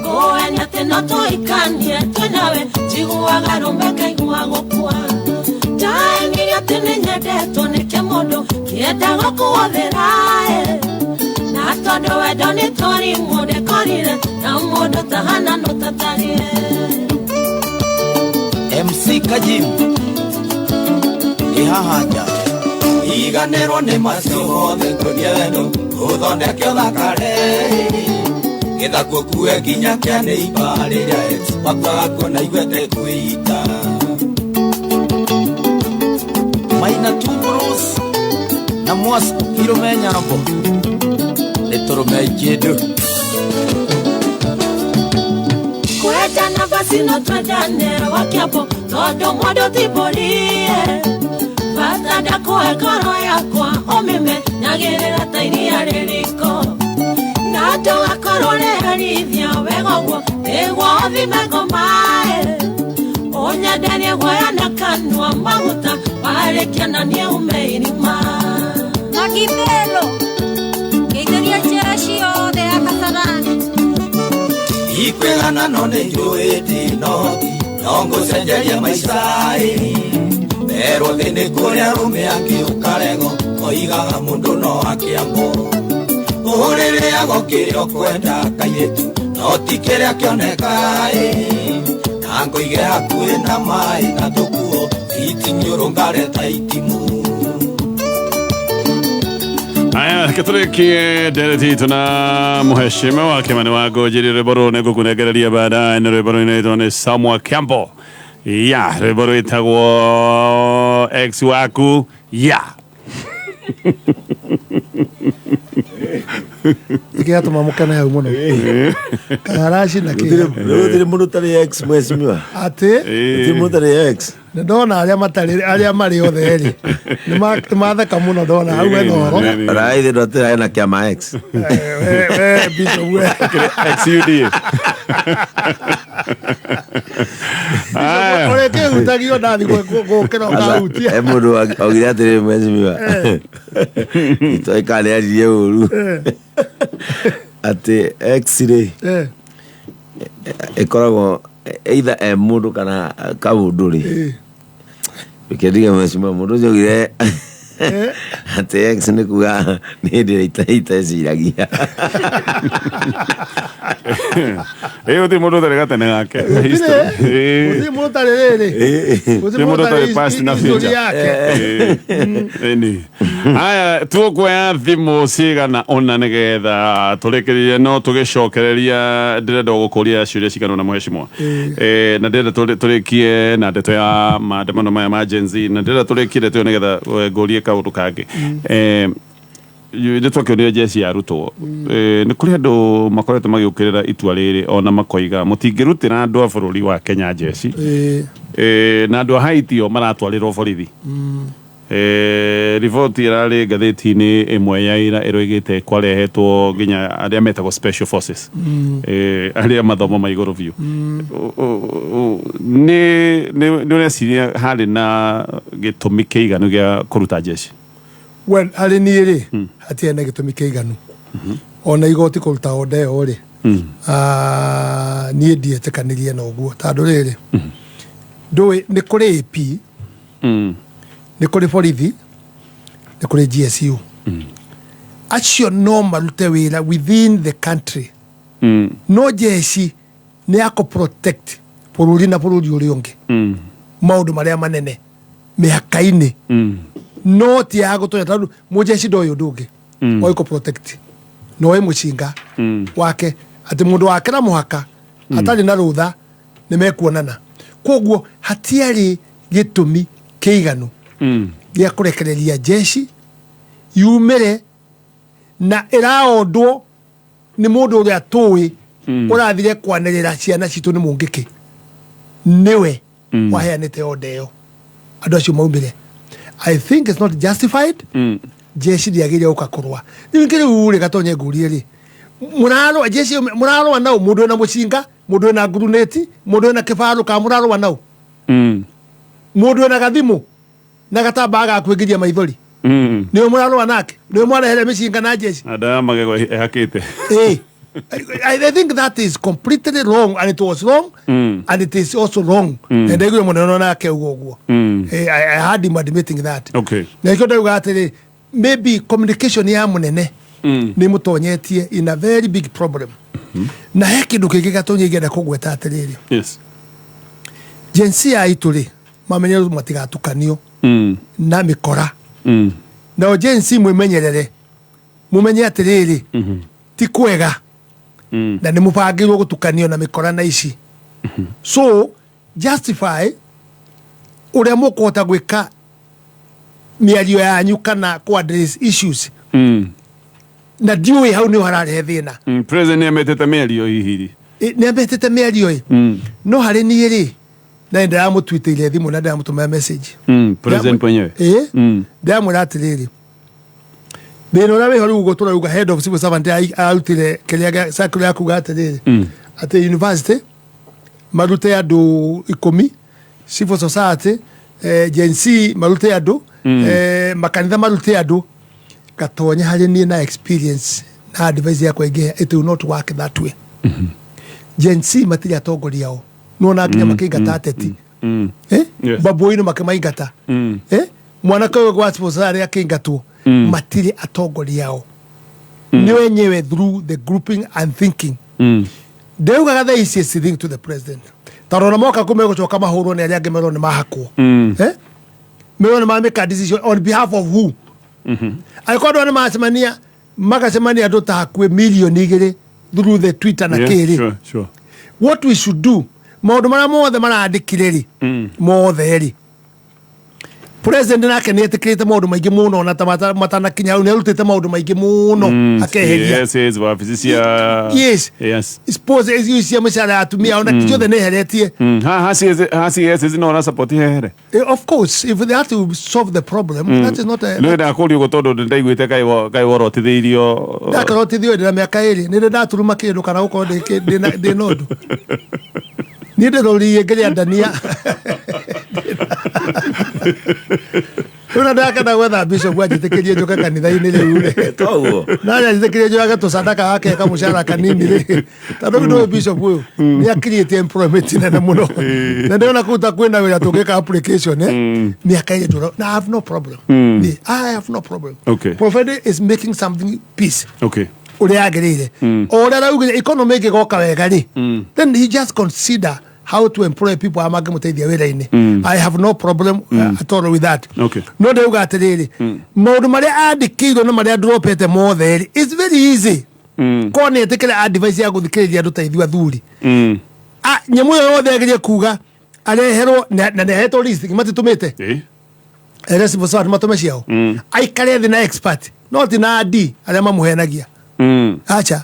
ngũene atĩ no tũikanie twĩnawe njiguaga rũme ngaigua gũkua ndaenirie atĩ nĩnyendetwo nĩ kĩmũndũ kĩendaga kuotherae na tondũ wendo nĩ tũrimũ ndĩkorire na mũndũ tahana no tatarie. MC Kajim nĩ haha nja iganĩrwo nĩ macio mothe ngũnie wendo ũthondeke ũthakare gĩthakuo kue nginya kĩa nĩimba rĩrĩa ex wakwaga kuona igwete kwĩita. Maina Tubros na Mwas Irũme Nyambo nĩ tũrũme kĩndũ. Kwendana basi no twendane wa Kiambo tondũ mũndũ ti mbũri bata ndakũhe ngoro yakwa ũmĩme nyagĩrĩra ta iria rĩriko na ndũgakorwo rĩherithia wega ũguo nĩguo ũthime ngomae ũnyenderie guoya na kanua maguta warĩkia na niĩ ume irima. Magibelo ngeithĩria njĩra ciothe ya Kasarani. Ikwĩgana no nĩ njũĩ ndinothi no ngũcenjeria maica merwo thĩ nĩ kũrĩa arũme angĩ ũkarego oigaga mũndũ no akĩambo ũrĩrĩago kĩrĩa ũkwenda kairĩtu no ti kĩrĩa kĩoneka na ngũige hakuhĩ na maĩ na tũkuo iting'ũrũngare ta itimu. Aya, ketũrĩkie ndereti itũ na mũheshimiwa Kimani wa Ngũnjiri. Rwĩmbo rũrũ nĩ ngũkũnengereria baadaye nĩ rwĩmbo rũinĩtwo nĩ Samuel Kiambo ya rwĩmbo rwĩtagwo ex waku ya Ikiatũma mũkene hau mũno karaci na kĩ Gũtirĩ mũndũ ũtarĩ ex mheshimiwa. Atĩ Gũtirĩ mũndũ ũtarĩ ex. Nĩ ndona arĩa matarĩ arĩa marĩ othe rĩ nĩ matheka mũno ndona hau wetha ũhoro. Raithi ndotĩra ena kĩama ex. We Bishop we. Ex UDA. Ũrĩa kĩhutagio ndathi gũkĩra ũkahutia. E mũndũ augire atĩrĩrĩ mheshimiwa. Itoĩ kana nĩaririe ũru. Atĩ ex rĩ ĩkoragwo either e mũndũ kana kaũndũ rĩ. Reke mheshimiwa mũndũ ũcio augire atĩ ex nĩ kuga nĩ hĩndĩ ĩrĩa iteciragia. Ĩ gũtirĩ mũndũ ũtarĩ gatene gake. History. Ĩ. Gũtirĩ mũndũ ũtarĩ rĩrĩ. Gũtirĩ mũndũ ũtarĩ past na history future. yake. Ĩni. Aya tukuoya thimũ cigana ũna nĩgetha tũrĩkĩrĩrie no tũgĩcokereria ndĩrenda gũkũria ciũria cigana ũna mũhecimwa. Na ndĩrenda tũrĩkie na ndeto ya maandamano maya ma Gen Z, na ndĩrenda tũrĩkie ndeto ĩyo nĩgetha ngũrie kaũndũ kangĩ. Nĩ twakĩonire jeshi ya arutwo. Nĩ kũrĩ andũ makoretwo magĩũkĩrĩra itua rĩrĩ ona makoiga mũtingĩrutĩra andũ a bũrũri wa Kenya jeshi. Na andũ a Haiti o maratwarĩrwo borithi. Riboti ĩrarĩ ngathĩti-inĩ ĩmwe ya ira ĩroigĩte kwarehetwo nginya arĩa metagwo special forces, arĩa mathomo ma igũrũ biũ. Nĩ ũreciria harĩ na gĩtũmi kĩiganu gĩa kũruta jeshi? Well, harĩ niĩ rĩ, hatirĩ na gĩtũmi kĩiganu ona igoti kũruta onda ĩyo rĩ. Ah, niĩ ndietĩkanĩrie na ũguo tondũ rĩrĩ, ndũĩ nĩ kũrĩ AP, nĩ kũrĩ borithi, nĩ kũrĩ GSU. Acio no marute wĩra within the country, no jeshi nĩ ya kũ protect bũrũri na bũrũri ũrĩa ũngĩ, maũndũ marĩa manene mĩhaka-inĩ, no ti ya gũtonya tondũ mũjeshi ndoĩ ũndũ ũngĩ. Oĩ kũ protect na oĩ mũcinga wake atĩ mũndũ wakĩra mũhaka atarĩ na rũtha nĩ mekuonana. Koguo hatiarĩ gĩtũmi kĩiganu gĩa kũrekereria jeshi yumĩre na ĩraondwo nĩ mũndũ ũrĩa tũĩ ũrathire kwanĩrĩra ciana citũ nĩ mũngĩkĩ nĩwe waheanĩte onda ĩyo andũ acio maumĩre. I think it's not justified. Jeshi ndĩagĩrĩire gũka kũrũa rĩu ingĩ. Rĩu rĩ, gatonye ngũrie rĩ, mũrarũa jeshi ĩyo, mũrarũa nau mũndũ wĩna mũcinga, mũndũ wĩna ngurunĩti, mũndũ wĩna kĩbarũ, kana mũrarũa nau mũndũ wĩna gathimũ na gatambaa ga kwĩngiria maithori? Nĩwe mũrarũa nake? Nĩwe mwarehere mĩcinga na jeshi? Na ndawa ya magego ĩhakĩte. I think that is completely wrong, and it was wrong, and it is also wrong. Na ndaiguire mũnene nake ugo ũguo. I heard him admitting that. Na ikĩo ndauga atĩrĩ, maybe communication ya mũnene nĩ mũtonyetie in a very big problem. Na he kĩndũ kĩngĩ gatonye ingĩenda kũgweta atĩrĩrĩ, Gen Z aitũ rĩ, mamenye matigatukanio na mĩkora. Nao Gen Z mwĩmenyerere, mũmenye atĩrĩrĩ, ti kwega na nĩ mũbangĩirwo gũtukanio na mĩkora na ici. So justify ũrĩa mũkũhota gwĩka mĩario yanyu kana kũ address issues, na ndiũĩ hau nĩho hararehe thĩna. President nĩ ametĩte mĩario hihi? Nĩ ambetete mĩario ĩ, no harĩ niĩ rĩ, na ndĩramũtwitĩire thimũ na ndĩramũtũmĩra message. President mwenyewe? Ĩ, ndĩramwĩra atĩrĩrĩ, thĩna ũrĩa wĩho rĩu ũguo tũrauga, head of civil servant arutire kĩrĩa circular ya kuga atĩrĩrĩ, atĩ university marute andũ 10, civil society, Gen Z marute andũ, makanitha marute andũ. Gatonya harĩ niĩ na experience na advice yakwa ĩngĩ, it will not work that way. Gen Z matirĩ atongoria ao, nona nginya makĩingata ateti. Yes. Babuini makĩmaingata. Mwanake ũyũ gwa civil society akĩingatwo. Matirĩ atongoria ao, nĩ wenyewe through the grouping and thinking. Ndĩraugaga thaa ici is linked to the president, tondũ ona moka kũ megũcoka mahũrwo nĩ arĩa angĩ merwo nĩ mahakwo. Merwo nĩ mamĩka decision on behalf of who? Angĩkorwo andũ nĩ macemania, magacemania andũ ta hakuhĩ 2 million through the Twitter na kĩrĩ, what we should do, maũndũ marĩa mothe marandĩkire rĩ, mothe rĩ, president nake nĩ etĩkĩrĩte maũndũ maingĩ mũno ona ta matanakinya hau nĩ arutĩte maũndũ maingĩ mũno akeheria. Yes, wabici cia Suppose icio cia mĩcara ya atumia ona ciothe nĩ eheretie. Ha ha CS no na support hehere. Of course, if they have to solve the problem, that is not a Nĩ ndakũrio ũguo tondũ nĩ ndaiguĩte kaĩ worotithĩirio. Ndakarotithio ndĩ na mĩaka 2, nĩ ndĩ ndaturuma kĩndũ kana gũkorwo ndĩ na ũndũ. Niĩ ndĩroririe ngĩrĩa ndania rĩu na ndakenda gwetha bishop anjĩtĩkĩrie njũke kanitha-inĩ rĩu rĩ. Toguo. Na anjĩtĩkĩrie njoyage tũcandaka gake kamũcara kanini rĩ, tondũ rĩu ndũĩ bishop ũyũ nĩ akiriĩtie employment nene mũno na ndĩrona kũu ta kwĩna wĩra tũngĩka application, mĩaka 2 ndũra na I have no problem. Niĩ, I have no problem provided is making something peace. Ũrĩa yagĩrĩire. O ũrĩa araugire economy ĩngĩgoka wega rĩ, then he just consider how to employ people arĩa mangĩmũteithia wĩra-inĩ. I have no problem at all with that. No ndauga atĩrĩrĩ, maũndũ marĩa andĩkĩirwo na marĩa ndropete mothe rĩ, it's very easy. Korwo nĩ etĩkĩre advice ya gũthikĩrĩria andũ ta ithuĩ athuri. Ah, nyamũ ĩyo yothe agerie kuga areherwo na nĩ ahetwo list matitũmĩte. Ere civil servant matũme ciao. Aikare thĩ na expert, no ti na D arĩa mamũhenagia. Acha.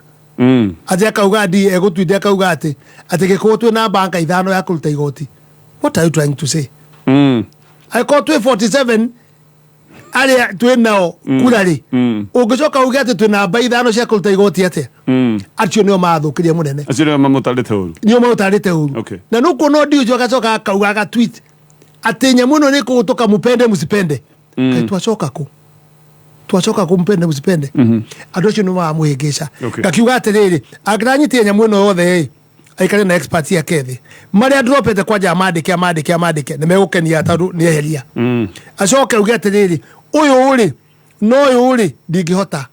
Atĩ akauga D egũtwinde akauga atĩ gĩkũyũ twĩna banka ithano ya kũruta igoti. What are you trying to say? Angĩkorwo twĩ 47 arĩa twĩ nao kura rĩ, ũngĩcoka uge atĩ twĩ namba ithano cia kũruta igoti atĩa? Acio nĩo mathũkirie mũnene. Acio nĩo mamũtarĩte ũru. Nĩo mamũtarĩte ũru. Na nũkuona ũndi ũcio agacoka akauga aga tweet atĩ nyamũ ĩno nĩ kũgũtũka mupende msipende. Kaĩ twacoka kũ? Twacoka kũ mpende msipende? Andũ acio nĩ maramũhĩngĩca. Ngakiuga atĩrĩrĩ, angĩranyitire nyamũ ĩno yothe ĩ, aikare na expert yake thĩ, marĩa ndropete kwanja amandĩke amandĩke amandĩke, nĩ megũkenia tondũ nĩ eheria. Acoke auge atĩrĩrĩ, ũyũ rĩ na ũyũ rĩ ndingĩhota,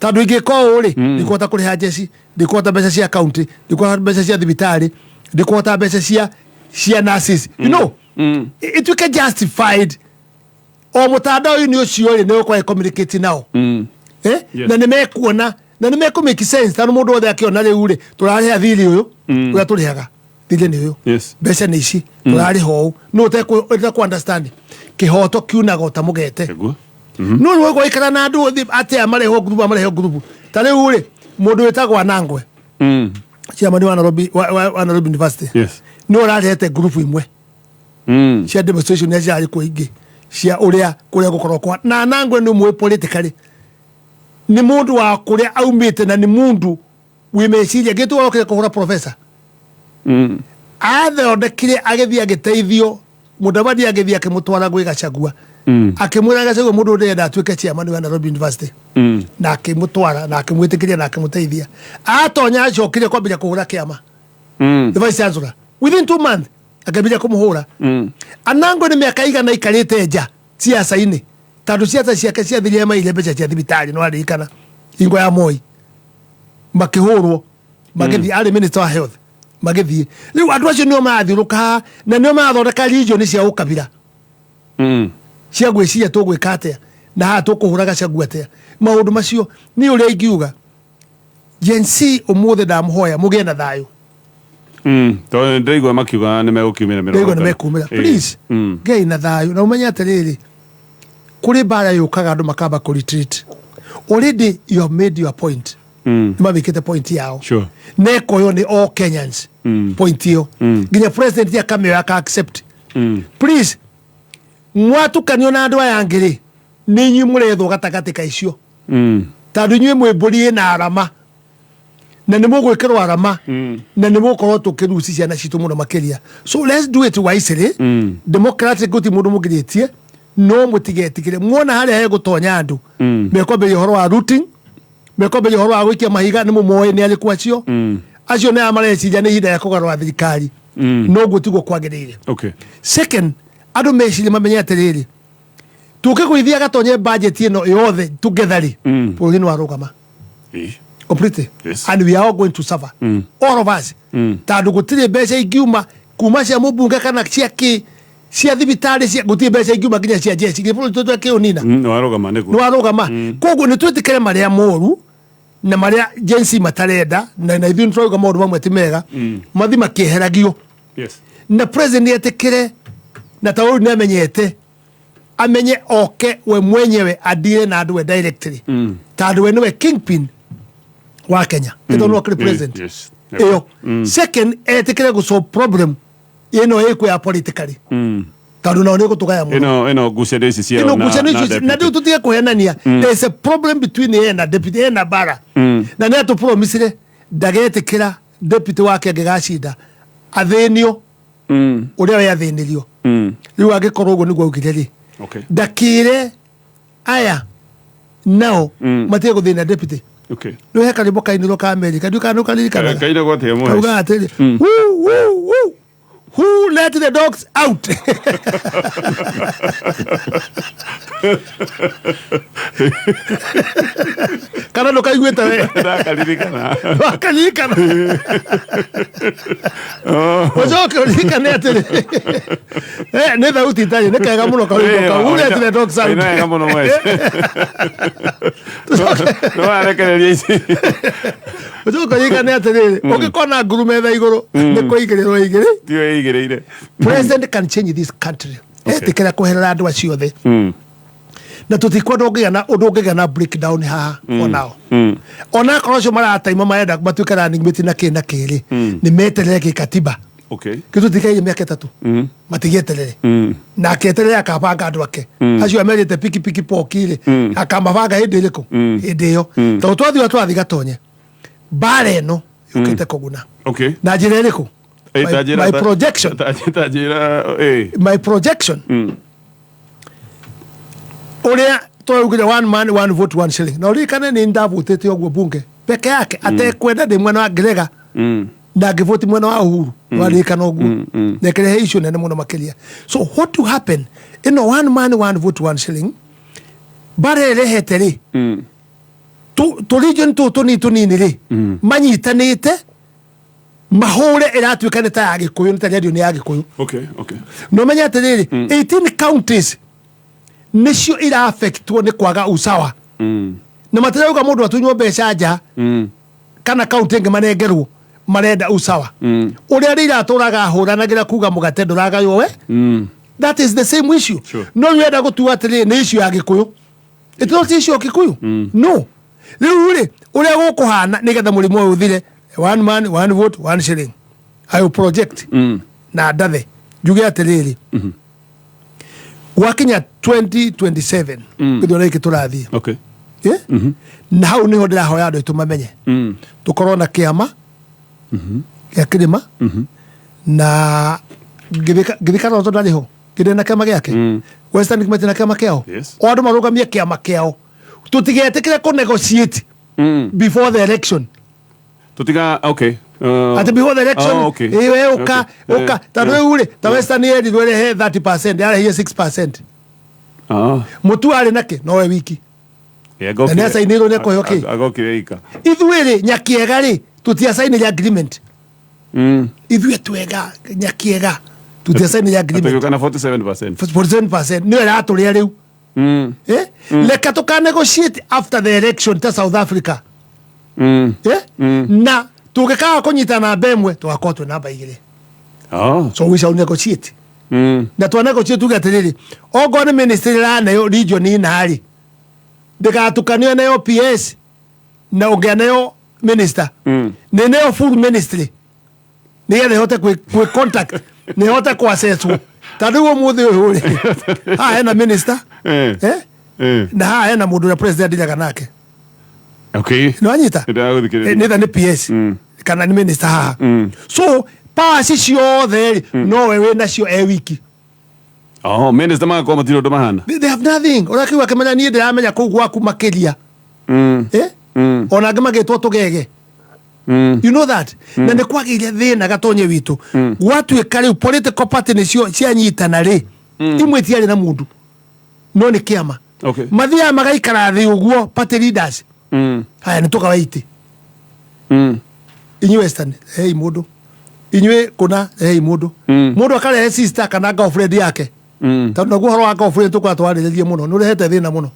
tondũ ingĩka ũũ rĩ, ndikũhota kũrĩha njeci, ndikũhota mbeca cia county, ndikũhota mbeca cia thibitarĩ, ndikũhota mbeca cia nurses. Ituĩke justified o mũtandao-inĩ ũcio rĩ, nĩ ũgũkorwo communicate nao. Eh? Yes. Na nĩ mekuona na nĩ mekũ make sense, tondũ mũndũ wothe akĩona rĩu rĩ, tũrarĩha thirĩ ũyũ. Ũrĩa tũrĩhaga thirĩ nĩ ũyũ. Mbeca nĩ ici. Tũrarĩha ũũ no ũtekũ understand kĩhoto kiunaga ũta mũgete. No nĩ gwaikara na andũ atĩa marehwo ngurubu amarehwo ngurubu ta rĩu rĩ, mũndũ wĩtagwo Anangwe, chairman wa Nairobi wa Nairobi University, nĩ ũrarehete ngurubu imwe cia demonstration iria cirarĩ kuo, ingĩ cia ũrĩa kũrĩa gũkorwo kwa na Anangwe nĩ ũmũĩ politically nĩ mũndũ wa kũrĩa aumĩte na nĩ mũndũ wĩ meciria ngĩtũ okire kũhũra professor. Athondekire agĩthiĩ agĩteithio Mũdavadi, agĩthiĩ akĩmũtwara gwĩ Gachagua. Akĩmwĩra, Gachagua, mũndũ ũrenda atuĩke chairman wa Nairobi University. Na akĩmũtwara na akĩmwĩtĩkĩria na akĩmũteithia atonya, acokire kwambĩrĩria kũhũra kĩama. The vice chancellor within 2 months akĩambĩrĩria kũmũhũra. Anangwe nĩ mĩaka igana aikarĩte nja ciaca-inĩ, tondũ ciaca ciake ciathirire maire mbeca cia thibitarĩ, no aririkana hingo ya Moi makĩhũrwo magĩthiĩ, arĩ minister wa health magĩthiĩ. Rĩu andũ acio nĩo marathiũrũka haha na nĩo marathondeka region cia ũkabira cia gwĩciria tũgwĩka atĩa na haha tũkũhũra Gachagua atĩa. Maũndũ macio nĩ ũrĩa ingiuga Gen Z ũmũthĩ ndamũhoya mũgĩe na thayũ. Tondũ ndĩraigua makiuga nĩ megũkiumĩra. Ndĩraigua nĩ mekumĩra. Please, gĩai na thayũ na ũmenye atĩrĩrĩ, kũrĩ mbara yũkaga andũ makamba kũ retreat. Already you have made your point. Nĩ mawĩkĩte point yao. Na ĩkoywo nĩ all Kenyans. Point ĩyo nginya president akamĩoya aka accept. Please, mwatukanio na andũ aya angĩ rĩ, nĩ inyuĩ mũrethwo gatagatĩ ka icio. Tondũ inyuĩ mwĩ mbũri ĩna arama na nĩ mũgwĩkĩrwo arama na nĩ mũgũkorwo tũkĩruci ciana citũ mũno makĩria. So let's do it wisely. Democratic, gũtirĩ mũndũ mũngirĩtie, no mũtigetigĩre muona harĩa hegũtonya andũ mekwambĩrĩria ũhoro wa looting, mekwambĩrĩria ũhoro wa gũikia mahiga. Nĩ mũmoĩ nĩ arĩkũ acio. Acio nĩ aya mareciria nĩ ihinda rĩa kũgarũra thirikari. No guo tiguo kwagĩrĩire. Second, andũ mecirie mamenye atĩrĩrĩ, tũkĩgũithia gatonye budget ĩno yothe together rĩ, bũrũri nĩ warũgama completely. And we are all going to suffer, all of us, tondũ gũtirĩ mbeca ingiuma kuma cia mũmbunge kana cia kĩ cia thibitarĩ cia gũtirĩ mbeca ingiuma nginya cia jeshi nginya bũrũri tũtwekĩũnina. Nĩ warũgama nĩguo. Nĩ warũgama. Koguo nĩ twĩtĩkĩre marĩa moru na marĩa Gen Z matarenda na ithuĩ nĩ tũrauga maũndũ mamwe ti mega mathi makĩeheragio. Na president etĩkĩre na ta ũrĩa nĩ amenyete amenye oke we mwenyewe adire na andũ we directly, tondũ we nĩwe kingpin wa Kenya. Ĩtho no akĩrĩ president ĩyo. Second, etĩkĩre gũ solve problem ĩno ĩkũ ya politically, tondũ nao nĩ gũtũgaya mũno. Ĩno ngucanio ici ciao ĩno ngucanio icio na rĩu tũtige kũhenania. There is a problem between yeye na deputy, ena bara. Na nĩ atũpromisire ndagetĩkĩra deputy wake angĩgacinda athĩnio ũrĩa we athĩnirio. Rĩu angĩkorwo ũguo nĩguo augire rĩ, ndakĩre aya nao matige gũthĩna deputy. Rĩu he karĩmbo kainĩrwo ka Amerika, ndiũ kana nĩũkaririkanaga. Kainagwo atĩa, Mũhesh? Kaugaga atĩrĩ, "Woo, woo, woo. Who let the dogs out? Kana ndũkaiguĩte we? Ndakaririkana. Wakaririkana. Ũcoke ũririkane atĩrĩ, nĩ thauti itarĩ nĩ kega mũno karwĩmbo kau. Who let the dogs out? Nĩ wega mũno mweci. Nĩ warekereria ici. Ũcoke ũririkane atĩrĩrĩ, ũngĩkona nguru metha igũrũ, nĩ kũigĩrĩrwo igĩrĩ. Tiyo ĩigĩrĩire. President can change this country etĩkĩra kweherera andũ acio othe, na tũtikwenda ũngĩgĩa na ũndũ ũngĩgĩa na breakdown haha. Onao, ona akorwo acio marataima marenda matuĩke running mate na kĩ na kĩrĩ, nĩ meterere gĩkatiba. Gĩtũtikaire mĩaka 3, matigĩeterere. Na aketerere akabanga andũ ake acio amerite piki piki poki rĩ, akamabanga hĩndĩ ĩrĩkũ? Hĩndĩ ĩyo. Tondũ twathiĩ twathi gatonye mbara ĩno yũkĩte kũguna na njĩra ĩrĩkũ? My projection. Ta njĩra. My projection, ũrĩa twaugire, one man, one vote, one shilling, na ũririkane nĩ ndavotete ũguo bunge peke yake atekwenda, ndĩ mwena wa Ngerega na ngĩvoti mwena wa Uhuru. Waririkana ũguo? Na ĩkĩrehe issue nene mũno makĩria. So what will happen, ĩno one man, one vote, one shilling bara ĩrehete rĩ, tũ region tũtũ tũnini tũnini rĩ, manyitanĩte mahũre, ĩratuĩka nĩ ta ya Gĩkũyũ, nĩ ta radio nĩ ya Gĩkũyũ. No menye atĩrĩrĩ, 18 counties nĩcio iraffectwo nĩ kwaga usawa, na matirauga mũndũ atunywo mbeca nja kana kaunti ĩngĩ manengerwo, marenda usawa. Ũrĩa rĩ iratũraga hũranagĩra kuga mũgate ndũragaywo we, that is the same issue. No wenda gũtua atĩrĩrĩ, nĩ issue ya Gĩkũyũ. It's not issue ya Kikuyu, no. Rĩu rĩ, ũrĩa gũkũhana nĩgetha mũrimũ ũyũ ũthire, one man, one vote, one shilling, I will project na ndathe njuge atĩrĩrĩ, gwakinya 2027, gĩthurano gĩkĩ tũrathiĩ, Eh? Na hau niho ndĩrahoya andũ aitũ mamenye tũkorwo na kĩama gĩa kĩrĩma na ngĩthika Kalonzo ndarĩ ho, kĩrĩ na kĩama gĩake, Western Kĩmati na kĩama kĩao. O andũ marũgamie kĩama kĩao, tũtigetĩkĩre kũ negotiate before the election. Tutiga okay. Ati before the election. Oh, okay. Ĩ, we ũka ũka. Tondũ rĩu rĩ, ta Western yerirwo ĩrehe 30%, yarehire 6%. Mũtu arĩ nakĩ nowe wiki. Yeah. Na nĩacainĩirwo nĩ akũheo kĩ? Agokire ika. Ithuĩ rĩ, Nyakiega rĩ, tũtiacainĩire agreement. Ithuĩ twega Nyakiega tũtiacainĩire agreement. Atagĩũka na 47%. 47% nĩyo ĩratũrĩa rĩu. Eh? Reke tũka negotiate after the election ta South Africa. Eh? Na tũngĩkaga kũnyita namba ĩmwe, tũgakorwo twĩ namba 2. So we shall negotiate. Na twa negotiate tuge atĩrĩrĩ, ongorwo nĩ ministry ĩraneo region ina rĩ, ndĩgatukanio nayo PS na ũngĩaneo minister, nĩ neo full ministry, nĩgetha ĩhote kwĩ contact na ĩhote kũ-assesswo. Ta rĩu ũmũthĩ ũyũ rĩ, haha hena minister, eh? Na haha hena mũndũ ũrĩa president ndiraga nake. Nĩ wanyita? Ndĩragũthikĩrĩria. Nĩtha nĩ PS kana nĩ minister haha. So powers ciothe rĩ, nowe wĩ nacio e wiki. Oh, minister magakorwo matirĩ ũndũ mahana. They have nothing. Ũrakiuga akĩmenya niĩ ndĩramenya kũu gwaku makĩria. Eh? Ona angĩ magĩtwo tũgege. You know that? Na nĩ kwagĩire thĩna gatonye witũ, gwatuĩka rĩu political party nĩcio cianyitana rĩ, imwe itiarĩ na mũndũ no nĩ kĩama. Mathiaga magaikara thĩ ũguo party leaders, haya, nĩ tũgawa itĩ. Inyuĩ Western hei mũndũ, inyuĩ kũna hei mũndũ. Mũndũ akarehe sister kana girlfriend yake, tondũ naguo ũhoro wa girlfriend tũkoragwo twarĩrĩrie mũno, nĩ ũrehete thĩna mũno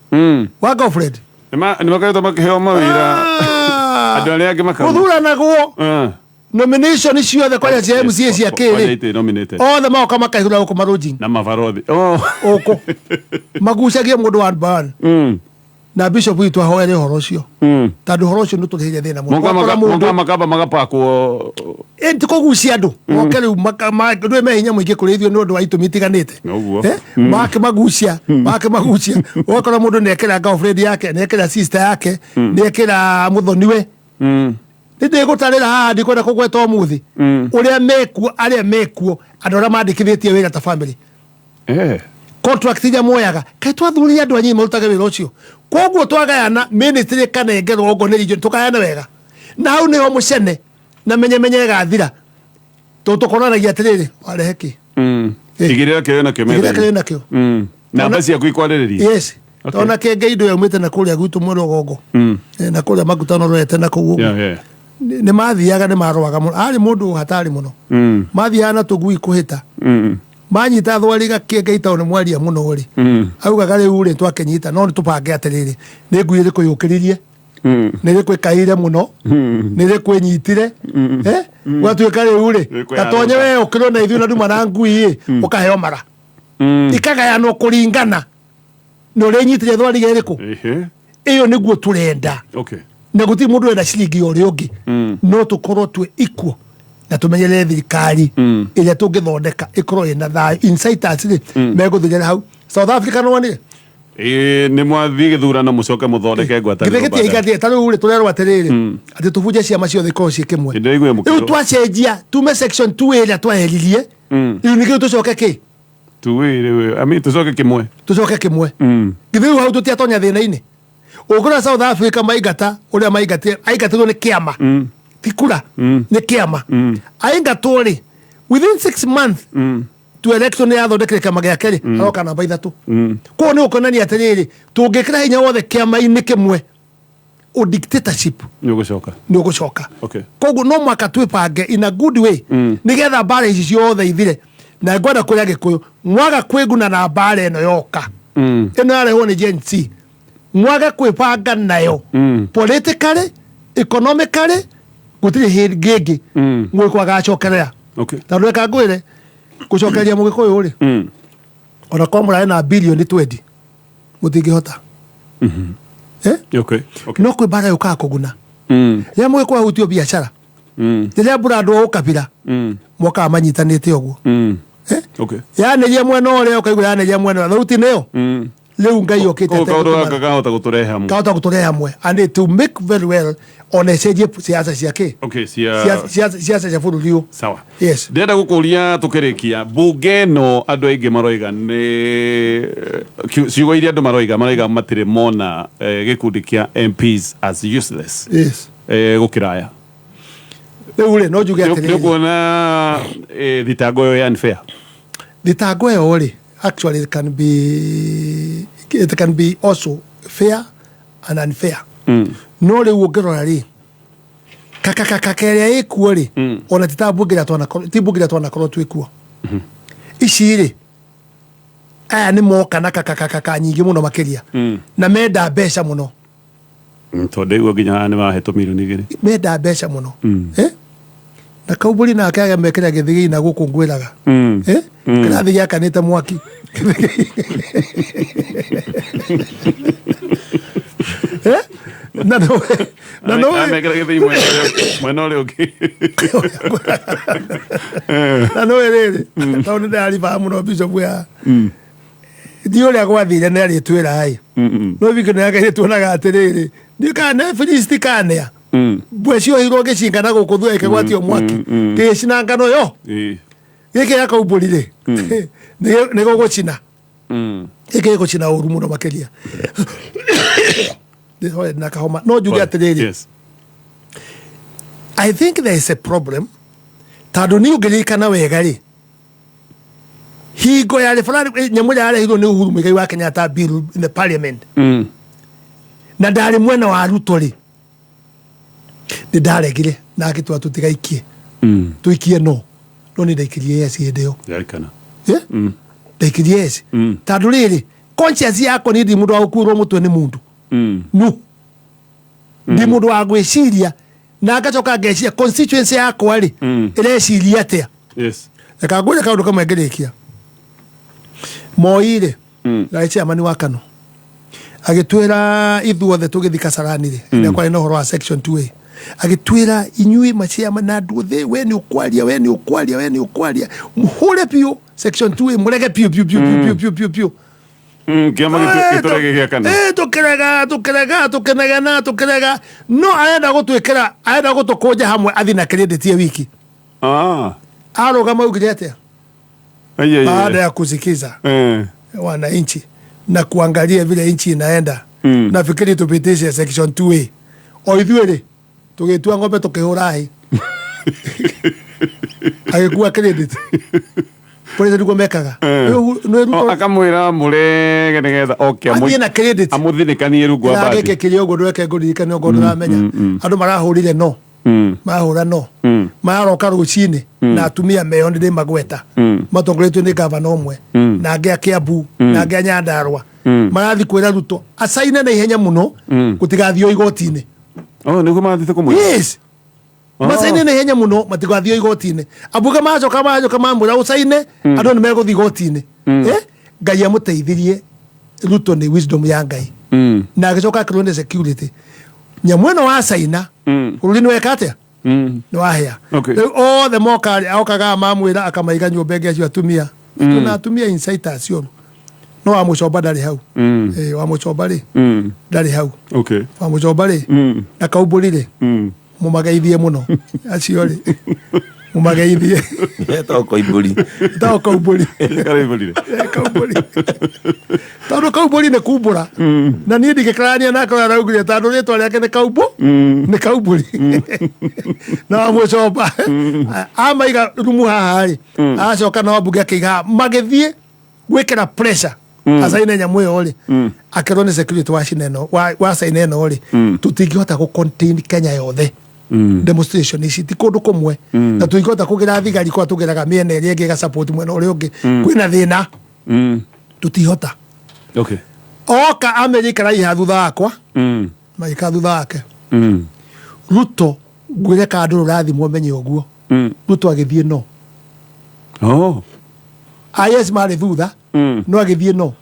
wa girlfriend. Nĩ makoretwo makĩheo mawĩra, andũ arĩa angĩ makauma. Gũthuranagwo, nomination ciothe kwanja cia MCA cia Kwanja kĩrĩ, itĩ nominated. Othe magoka makaihũra gũkũ marũnjing. Na mabarothi. Oh. Ũkũ magucagie mũndũ one by one. Na bishop witũ ahoere ũhoro ũcio, tondũ ũhoro ũcio nĩ ũtũreheire thĩna mũno. Moka Ũgakora mũndũ moka makamba magapakwo. Ĩ, ti kũgucia andũ moke rĩu ndũĩ me hinya mũingĩ kũrĩ ithuĩ nĩ ũndũ wa itũmi itiganĩte. Ũguo. Eh? Makĩmagucia, makĩmagucia, ũgakora mũndũ nĩekĩra girlfriend yake, nĩekĩra sister yake, nĩekĩra mũthoniwe. Nĩ ndĩgũtarĩra haha, ndikwenda kũgweta ũmũthĩ ũrĩa mekuo, arĩa mekuo, andũ arĩa mandĩkithĩtie wĩra ta family, contract iria moyaga. Kaĩ twathurire andũ anyinyi marutage wĩra ũcio? Koguo twagayana ministry ĩkanengerwo, okorwo nĩ region tũkayane wega, na hau nĩho mũcene na menyemenye ĩgathira. Tondũ tũkoranagia atĩrĩrĩ, warehe kĩ? Igĩrĩra kĩrĩa nakĩo Igĩrĩra kĩrĩa nakĩo. Namba ciaku ikwarĩrĩria. Yes. Tondũ kĩngĩ indo yaumĩte na kũrĩa gwitũ mwena rũgongo. Na kũrĩa maguta norete na kũu ũguo. Nĩ mathiaga nĩ marũaga mũno. Arĩ mũndũ hatarĩ mũno. Mathiaga na tũgui kũhĩta. Manyita thwariga kĩngĩ tondũ nĩ mwaria mũno rĩ. Augaga rĩu rĩ twakĩnyita no nĩ tũbange atĩrĩrĩ, nĩ ngui ĩrĩkũ yũkĩririe, nĩ ĩrĩkũ ĩkaire mũno, nĩ ĩrĩkũ ĩnyitire, gwatuĩka rĩu rĩ Ĩrĩkũ gatonye yarũga. we ũkĩrwo na ithuĩ na nduma na ngui ĩ ũkaheo mara ikagayanwo kũringana na ũrĩa ĩnyitire thwariga ĩrĩkũ. Ĩyo nĩguo tũrenda. Na gũtirĩ mũndũ ũrenda ciringi ya ũrĩa ũngĩ, no tũkorwo twĩ equal na tũmenyerere thirikari ĩrĩa tũngĩthondeka ĩkorwo ĩna thayũ. Inciters rĩ, megũthirĩra hau South Africa no wonire. Nĩ mwathiĩ gĩthurano mũcoke mũthondeke ngwatanĩro. Githĩ gĩtiaigathire ta rĩu rĩ tũrerwo atĩrĩrĩ atĩ tũbunje ciama ciothe ikorwo ciĩ kĩmwe. Ndĩraigua rĩu mũkĩrwo. twacenjia tume section 2 ĩrĩa twaheririe, rĩu nĩkĩo tũcoke kĩ Tuwĩ I mean tũcoke kĩmwe. Tũcoke kĩmwe. Githĩ rĩu hau tũtiatonya thĩna-inĩ? Ũngĩrora South Africa maingata ũrĩa maingatire, aingatirwo nĩ kĩama, ti kura, nĩ kĩama aingatwo rĩ, within 6 months to election yathondekire kĩama gĩake rĩ, aroka namba 3. Koguo nĩ ũkonania atĩrĩrĩ, tũngĩkĩra hinya wothe kĩama-inĩ kĩmwe, o dictatorship Nĩ ũgũcoka. Nĩ ũgũcoka. Koguo no mwaka twĩbange in a good way, nĩgetha mbara ici ciothe ithire. Na ngwenda kũrĩa Gĩkũyũ mwaga kwĩguna na mbara ĩno yoka, ĩno yarehwo nĩ Gen Z, mwage kwĩbanga nayo politically, economically, gũtirĩ hĩndĩ ĩngĩ Mũgĩkũyũ agacokerera. Tondũ reka ngwĩre, gũcokereria Mũgĩkũyũ rĩ, ona korwo mũrarĩ na bilioni 20 mũtingĩhota. Okay. Okay. No kwĩ mbara yũkaga kũguna rĩrĩa Mũgĩkũyũ ahutio biacara, rĩrĩa mbura andũ a ũkabira mokaga manyitanĩte ũguo. Yanĩria mwena ũrĩa ũkaigua, yanĩria mwena ũrĩa thauti nĩyo rĩu Ngai okĩte. Koguo kaũndũ gaka kahota gũtũrehe hamwe. Kahota gũtũrehe hamwe, and it will make very well ona ĩcenjie siasa cia kĩ. Cia Siasa cia bũrũri ũyũ. Sawa. Yes. Ndĩrenda gũkũria tũkĩrĩkia mbunge ĩno, andũ aingĩ maroiga nĩ ciugo iria andũ maroiga matirĩ mona gĩkundi kĩa MPs as useless gũkĩra aya. Rĩu rĩ, no njuge Nĩ atĩrĩrĩ, ũkuona thitango ĩyo ya unfair? Thitango ĩyo rĩ, actually it can be also fair and unfair. No rĩu ũngĩrora rĩ, kakakaka ĩrĩa ĩkuo rĩ, ona ti ta mbunge ĩrĩa twanakorwo, ti mbunge ĩrĩa twanakorwo twĩkuo ici rĩ, aya nĩ moka na kakakaka nyingĩ mũno makĩria na menda mbeca mũno. Tondũ ndaigua nginya haha nĩ mahetwo mirioni 2. Menda mbeca mũno. Na kaumbũri nake agemekĩra gĩthigĩ na gũkũ ngwĩraga. Kĩrathi gĩakanĩte mwaki. Eh? Na no Amekĩra gĩthĩi mwena ũrĩa ũngĩ. Na no rĩrĩ, tondũ nĩ ndĩraribaga mũno bishop ya ndi ũrĩa gwathire nĩ arĩtwĩra ĩ, no biko nĩ yake tuonaga atĩrĩrĩ, ndiũ kana nĩ Filisti kanea mbwe ciohirwo gĩcinga na gũkũ thutha ĩkĩgwatio mwaki gĩgĩcina ngano yo. Gĩkĩ gĩa kaumbũri rĩ, nĩ gũgũcina, gĩkĩ gĩgũcina ũru mũno makĩria. Ndĩhoe na kahoma no njuge atĩrĩrĩ, I think there is a problem, tondũ niĩ ũngĩririkana wega rĩ, hingo ya referendum, nyamũ ĩrĩa yarehirwo nĩ Uhuru Muigai wa Kenyatta, bill in the parliament, na ndarĩ mwena wa Ruto rĩ, nĩ ndaregire na agĩtwĩra tũtigaikie, tũikie, no nĩ ndaikirie yes hĩndĩ ĩyo. Ndirikana. Eh? Ndaikirie yes, tondũ rĩrĩ, conscience yakwa, niĩ ndi mũndũ wa gũkuĩrwo mũtwe nĩ mũndũ, no ndi mũndũ wa gwĩciria na ngacoka ngeciria constituency yakwa rĩ, ĩreciria atĩa. Reka ngwĩre kaũndũ kamwe ngĩrĩkia. Moi rĩ, narĩ chairman wa Kanu, agĩtwĩra ithuothe tũgĩthi Kasarani rĩ, ĩrĩa kwarĩ na ũhoro wa section 2A, agĩtwĩra, inyuĩ maciama na andũ othe, we nĩ ũkwaria, we nĩ ũkwaria, we nĩ ũkwaria, mũhũre biũ section 2A, mũrege biũ biũ biũ biũ biũ biũ biũ. Kĩama gĩtũrege gĩa kana. Tũkĩrega, tũkĩrega, tũkĩnegena, tũkĩrega, no arenda gũtwĩkĩra, arenda gũtũkũnja hamwe athi na credit ye wiki. Arũgama augire atĩa? Ai, ai, ai. Baada ya kusikiza wananchi na kuangalia vile nchi inaenda, nafikiri tupitishe section 2A. O ithuĩ rĩ, tũgĩtua ng'ombe, tũkĩhũra hĩ. Agĩkua credit. President guo mekaga. Nĩ Ruto Akamwĩra mũrege nĩgetha oke Athiĩ na credit. Amũthinĩkanie rungu wa Kĩrĩa mbathi. gĩkĩ kĩrĩ ũguo ndweke ngũririkane ũguo ndũramenya. Andũ marahũrire no. Marahũra no. Mararoka rũcinĩ na atumia meo nĩ ndĩmagweta. Matongoretio nĩ gavana ũmwe na angĩ a Kiambu na angĩ a Nyandarua. Marathiĩ kwĩra Ruto acaine na ihenya mũno gũtigathio igoti-inĩ. Oh, nĩguo marathiĩte kũmwĩra? Yes. Oh. Macaine na ihenya mũno matigathio igoti-inĩ. Ambunge macoka macoka mamwĩra ũcaine andũ nĩ megũthiĩ igoti-inĩ. Eh? Ngai amũteithirie Ruto nĩ wisdom ya Ngai. Na agĩcoka akĩrwo nĩ security. Nyamũ ĩno wa caina bũrũri nĩ weka atĩa? Nĩ wahĩa. Okay. Rĩu othe moka okaga mamwĩra akamaiga nyũmba ĩngĩ acio atumia. Na atumia insiders oru. No wa mũcomba ndarĩ hau. Eh, wa mũcomba rĩ ndarĩ hau. Okay. Wa mũcomba rĩ na kaumbũri rĩ mũmageithie mũno acio rĩ mũmageithie. Etagwo Koimbũri. Etagwo Kaumbũri. Karaimbũrire. Kaumbũri. Tondũ kaumbũri nĩ kumbũra. Na niĩ ndingĩkarania nake ũrĩa araugire tondũ rĩtwa rĩake nĩ kaumbu nĩ kaumbũri. Na wa mũcomba amaiga rumu haha rĩ acoka na wambunge akĩiga haha magĩthiĩ gwĩkĩra pressure acaine nyamũ ĩyo rĩ akĩrwo nĩ security wa cina ĩno wa caina ĩno rĩ tũtingĩhota gũ contain Kenya yothe demonstration ici ti kũndũ kũmwe na tũtingĩhota kũgĩra thigari kwa tũgĩraga mĩena ĩrĩa ĩngĩ ĩga support mwena ũrĩa ũngĩ kwĩna thĩna tũtihota. Okay. Oka Amerika raiha thutha wakwa magĩka thutha wake. Ruto ngwĩre kandũ rũrathimwo menye ũguo. Ruto agĩthiĩ no. Oh. IS marĩ thutha no agĩthiĩ no.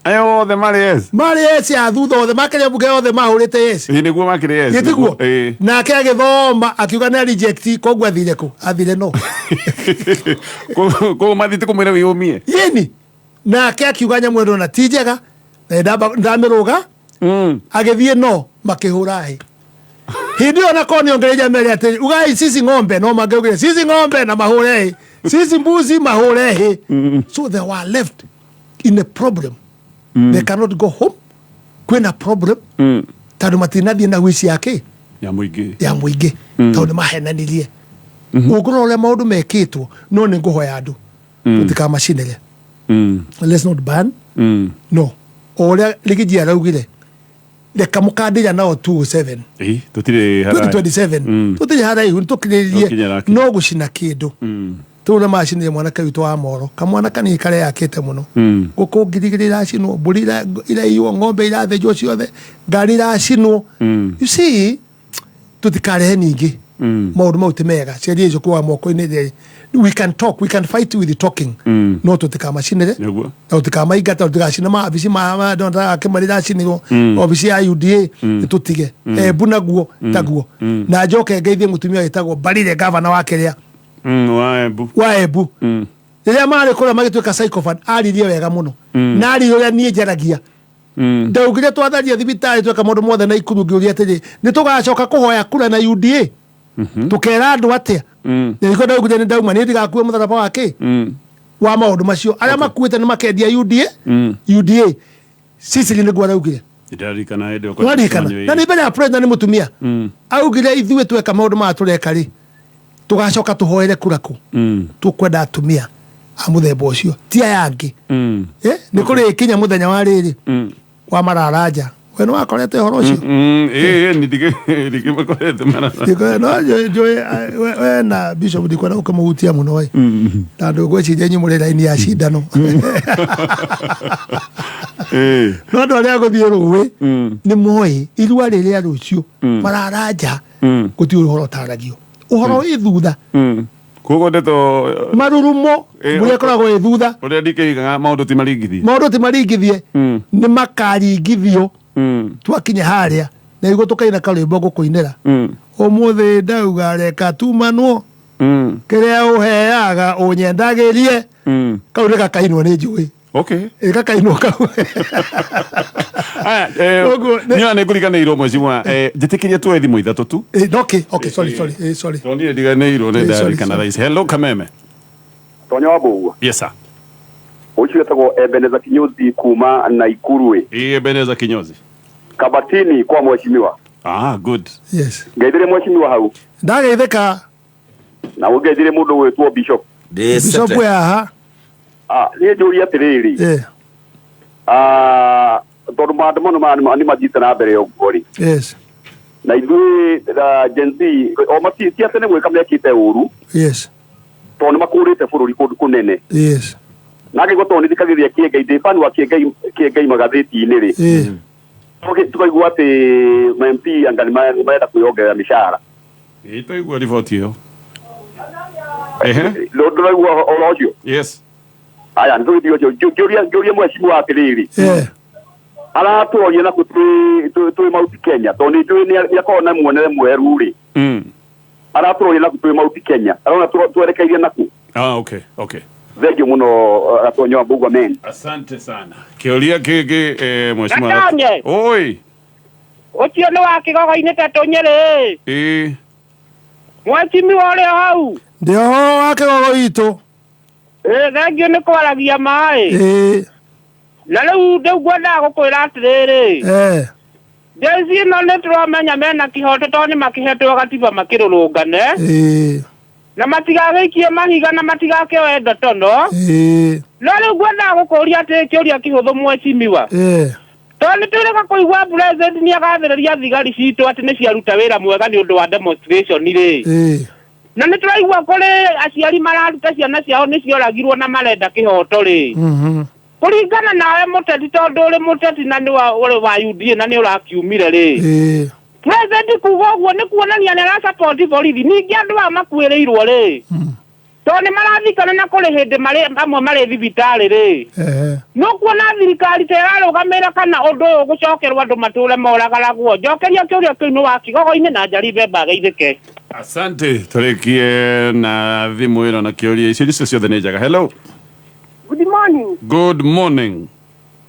Aya othe marĩ yes. Marĩ yes ya thutha othe makĩria mbunge othe mahũrĩte yes. Ĩĩ nĩguo makĩrĩ yes. Gĩtiguo? Ĩĩ. Nake agĩthoma akiuga nĩ reject koguo athire kũ? Athire no. Koguo mathiĩte kũmwĩra wĩyũmie. Yĩni. Nake akiuga nyamũ ĩno na ti njega na ndamĩrũga agĩthiĩ no makĩhũra hĩ. Hĩndĩ ĩyo nako nĩongereire mere atĩrĩ ugai sisi ng'ombe no mangĩaugire sisi ng'ombe na mahũre hĩ sisi mbuzi mahũre hĩ. So they were left in a problem. They cannot go home. Kwĩna problem tondũ matinathiĩ na wici yake Ya mũingĩ. Ya mũingĩ tondũ nĩ mahenanirie. Ũngĩrora ũrĩa maũndũ mekĩtwo no nĩ ngũhoya andũ tũtikamacinĩre. Let's not ban. No. O ũrĩa Rigiji araugire reka mũkandĩra nao 207 Ĩĩ tũtirĩ haraihu. 2027 tũtirĩ haraihu Tũkinya nĩtũkirĩrĩrie rakinya. no gũcina kĩndũ tũu ũrĩa macinire mwanake witũ wa moro kamwana kanini karĩa yakĩte mũno ngũkũ 2,000 iracinwo mbũri iraiywo ng'ombe irathĩnjwo ciothe ngari iracinwo. You see tũtikarehe ningĩ maũndũ mau ti mega ciaria icio kuwa moko-inĩ rĩ we can talk, we can fight with the talking no tũtikamacinĩre Nĩguo. na tũtikamaingata tũtigacine mawabici makĩmari iracinirwo obici ya UDA nĩtũtige Embu naguo taguo na njoke ngeithie mũtumia wĩtagwo Mbarire gavana wa kĩrĩa Wa Embu. Wa Embu rĩrĩa marĩ kũrĩa magĩtuĩka sycophant aririe wega mũno na aririe ũrĩa niĩ njaragia ndaugire twatharia thibitarĩ tweka maũndũ mothe na ikuru ngĩũria atĩrĩ nĩ tũgacoka kũhoya kura na UDA tũkera andũ atĩa na nĩkĩo ndaugire nĩ ndauma niĩ ndigakue mũtharaba wa kĩ wa maũndũ macio arĩa makuĩte nĩ makendia UDA UDA Sicily nĩguo araugire. Ndirarikana hĩndĩ ĩyo. Nĩwaririkana na nĩ mbere ya president nĩ mũtumia augire ithuĩ tweka maũndũ maya tũreka rĩ tũgacoka tũhoere kura kũ tũkwenda atumia a mũthemba ũcio ti aya angĩ. Eh, nĩ kũrĩ kinya mũthenya wa rĩrĩ wa mararanja we nĩ wakorete ũhoro ũcio. Ĩĩ ndigĩmakorete marara. No njũĩ we na bishop ndikwenda gũkĩmũhutia mũno ĩ tondũ ngwĩciria inyuĩ mũrĩ raini ya cindano no andũ arĩa gũthiĩ rũĩ nĩ moĩ irua rĩrĩa rũciũ mararanja gũtirĩ ũhoro ũtaragio ũhoro wĩ thutha. Koguo ndeto marurumo mbũrĩa ĩkoragwo ĩ thutha ũrĩa ndikĩigaga maũndũ ti maringithie. Maũndũ ti maringithie nĩ makaringithio twakinya harĩa na nĩguo tũkaina karwĩmbo ngũkũinĩra ũmũthĩ ndauga reka tumanwo kĩrĩa ũheaga ũnyendagĩrie kau nĩ gakainwo nĩ njũĩ. Okay. Ĩ gakainwo kau. Aya, niĩ ona nĩngũriganĩirwo mheshimiwa njĩtĩkĩrie tuoe thimũ ithatũ tu. Okay, okay, sorry, sorry, sorry. Tondũ niĩ ndiganĩirwo nĩ Sorry, ndarikana sorry. thaa ici. Hello Kameme. Tonya wa Mbũgua. Yes sir. Ũcio wetagwo Ebeneza Kinyozi kuma Naikuru. Ĩ Ebeneza Kinyozi. Kabatini kwa mheshimiwa. Ah, good. Yes. Ngeithire mheshimiwa hau. Ndageithĩka. Na ũngeithire mũndũ gwĩtwo Bishop. Bishop we haha. Niĩ njũrie atĩrĩrĩ. Tondũ maandamano maya nĩ mathiĩte na mbere ũguo rĩ. Yes. Na ithuĩ Gen Z o ti atĩ nĩ gwĩka mekĩte ũru. Yes. Tondũ nĩ makũrĩte bũrũri kũndũ kũnene. Yes. Na ngĩigua tondũ nĩ thikagĩrĩria Kĩengei, ndĩ fan wa Kĩengei magathĩti-inĩ rĩ. Tukaigua atĩ MP anga nĩ marenda kwĩyongerera mĩcara. Ĩtaigua riboti ĩyo. Ehe. Ndũraigua ũhoro ũcio? Yes. Aya, nĩ tũgĩthiĩ ũcio. Njũrie mheshimiwa atĩrĩrĩ. Aratũroria nakũ twĩ Mount Kenya, tondũ nĩ njũĩ nĩ akoragwo na muonere mwerũ rĩ. Aratũroria nakũ twĩ Mount Kenya, arona twerekeirie nakũ. Okay, okay. Thengiũ mũno Gatonyo wa Mbugua men. Asante sana. Kĩũria kĩngĩ mheshimiwa. Gatonye. Oi. Ũcio nĩ wa kĩgogo-inĩ ta tũnyĩrĩ. Ĩĩ. Mheshimiwa ũrĩ hau. Ndĩ ho wa kĩgogo itũ. Ĩĩ, thengiũ nĩ kwaragia maĩ. Ĩĩ. Na rĩu ngwendaga gũkwĩra atĩrĩrĩ. Gen Z ĩno nĩ tũramenya mena kĩhoto tondũ nĩ makĩhetwo gatiba makĩrũrũngane. Ĩĩ. Na matigagĩikie mahiga na matigakĩoe ndotono. Ĩĩ. No rĩu ngwendaga gũkũria atĩ kĩũria kĩhũthũ mheshimiwa. Ĩĩ. Tondũ nĩ twĩrĩga kũigua president nĩ agathĩrĩria thigari citũ atĩ nĩ ciaruta wĩra mwega nĩ ũndũ wa demonstration rĩ. Ĩĩ. Na nĩ tũraigua kũrĩ aciari mararuta ciana ciao nĩ cioragirwo na marenda kĩhoto rĩ. Kũringana nawe mũteti, tondũ ũrĩ mũteti na nĩ ũrĩ wa UDA na nĩ ũrakiumire rĩ. Ĩĩ. President kuga ũguo nĩ kuonania nĩ arasupport borithi. Ningĩ andũ aya makuĩrĩirwo rĩ, tondũ nĩ marathikana na kũrĩ hĩndĩ marĩ amwe marĩ thibitarĩ rĩ. No kuona thirikari ta ĩrarũgamĩrĩra kana ũndũ ũyũ gũcokerwo andũ matũre moragaragwo. Njokeria kĩũria kĩu nĩ wa kĩgogo-inĩ na Njaribe mbageithĩke. Asante. Tũrĩkie na thimũ ĩno na kĩũria icio icio ciothe nĩ njega. Hello. Good morning. Good morning.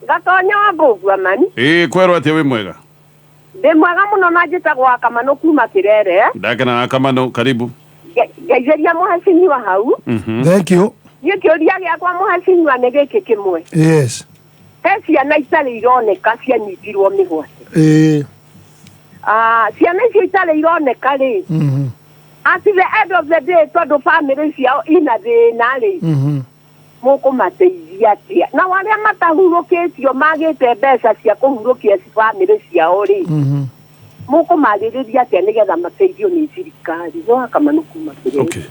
Gatonyo wa Mbugua mani. Ĩĩ, kwerwo atĩa wĩ mwega? Ndĩ mwega mũno na njĩtagwo Wakamano kuma Kĩrere. Ndakena Wakamano, karibu. Ngeithĩria mũhecimiwa hau. Thank you. Niĩ kĩũria gĩakwa mũhecimiwa nĩ gĩkĩ kĩmwe. Yes. He ciana itarĩ ironeka cianyitirwo mĩgwate. Ĩĩ. Ciana icio itarĩ ironeka rĩ. At the end of the day tondũ family ciao ina thĩna rĩ. Mũkũmateithia atĩa? Na arĩa matahurũkĩtio magĩte mbeca cia kũhurũkia bamĩrĩ ciao rĩ, mũkũmarĩrĩria atĩa nĩgetha mateithio nĩ thirikari? No Wakamano kuma Kĩrĩnyaga.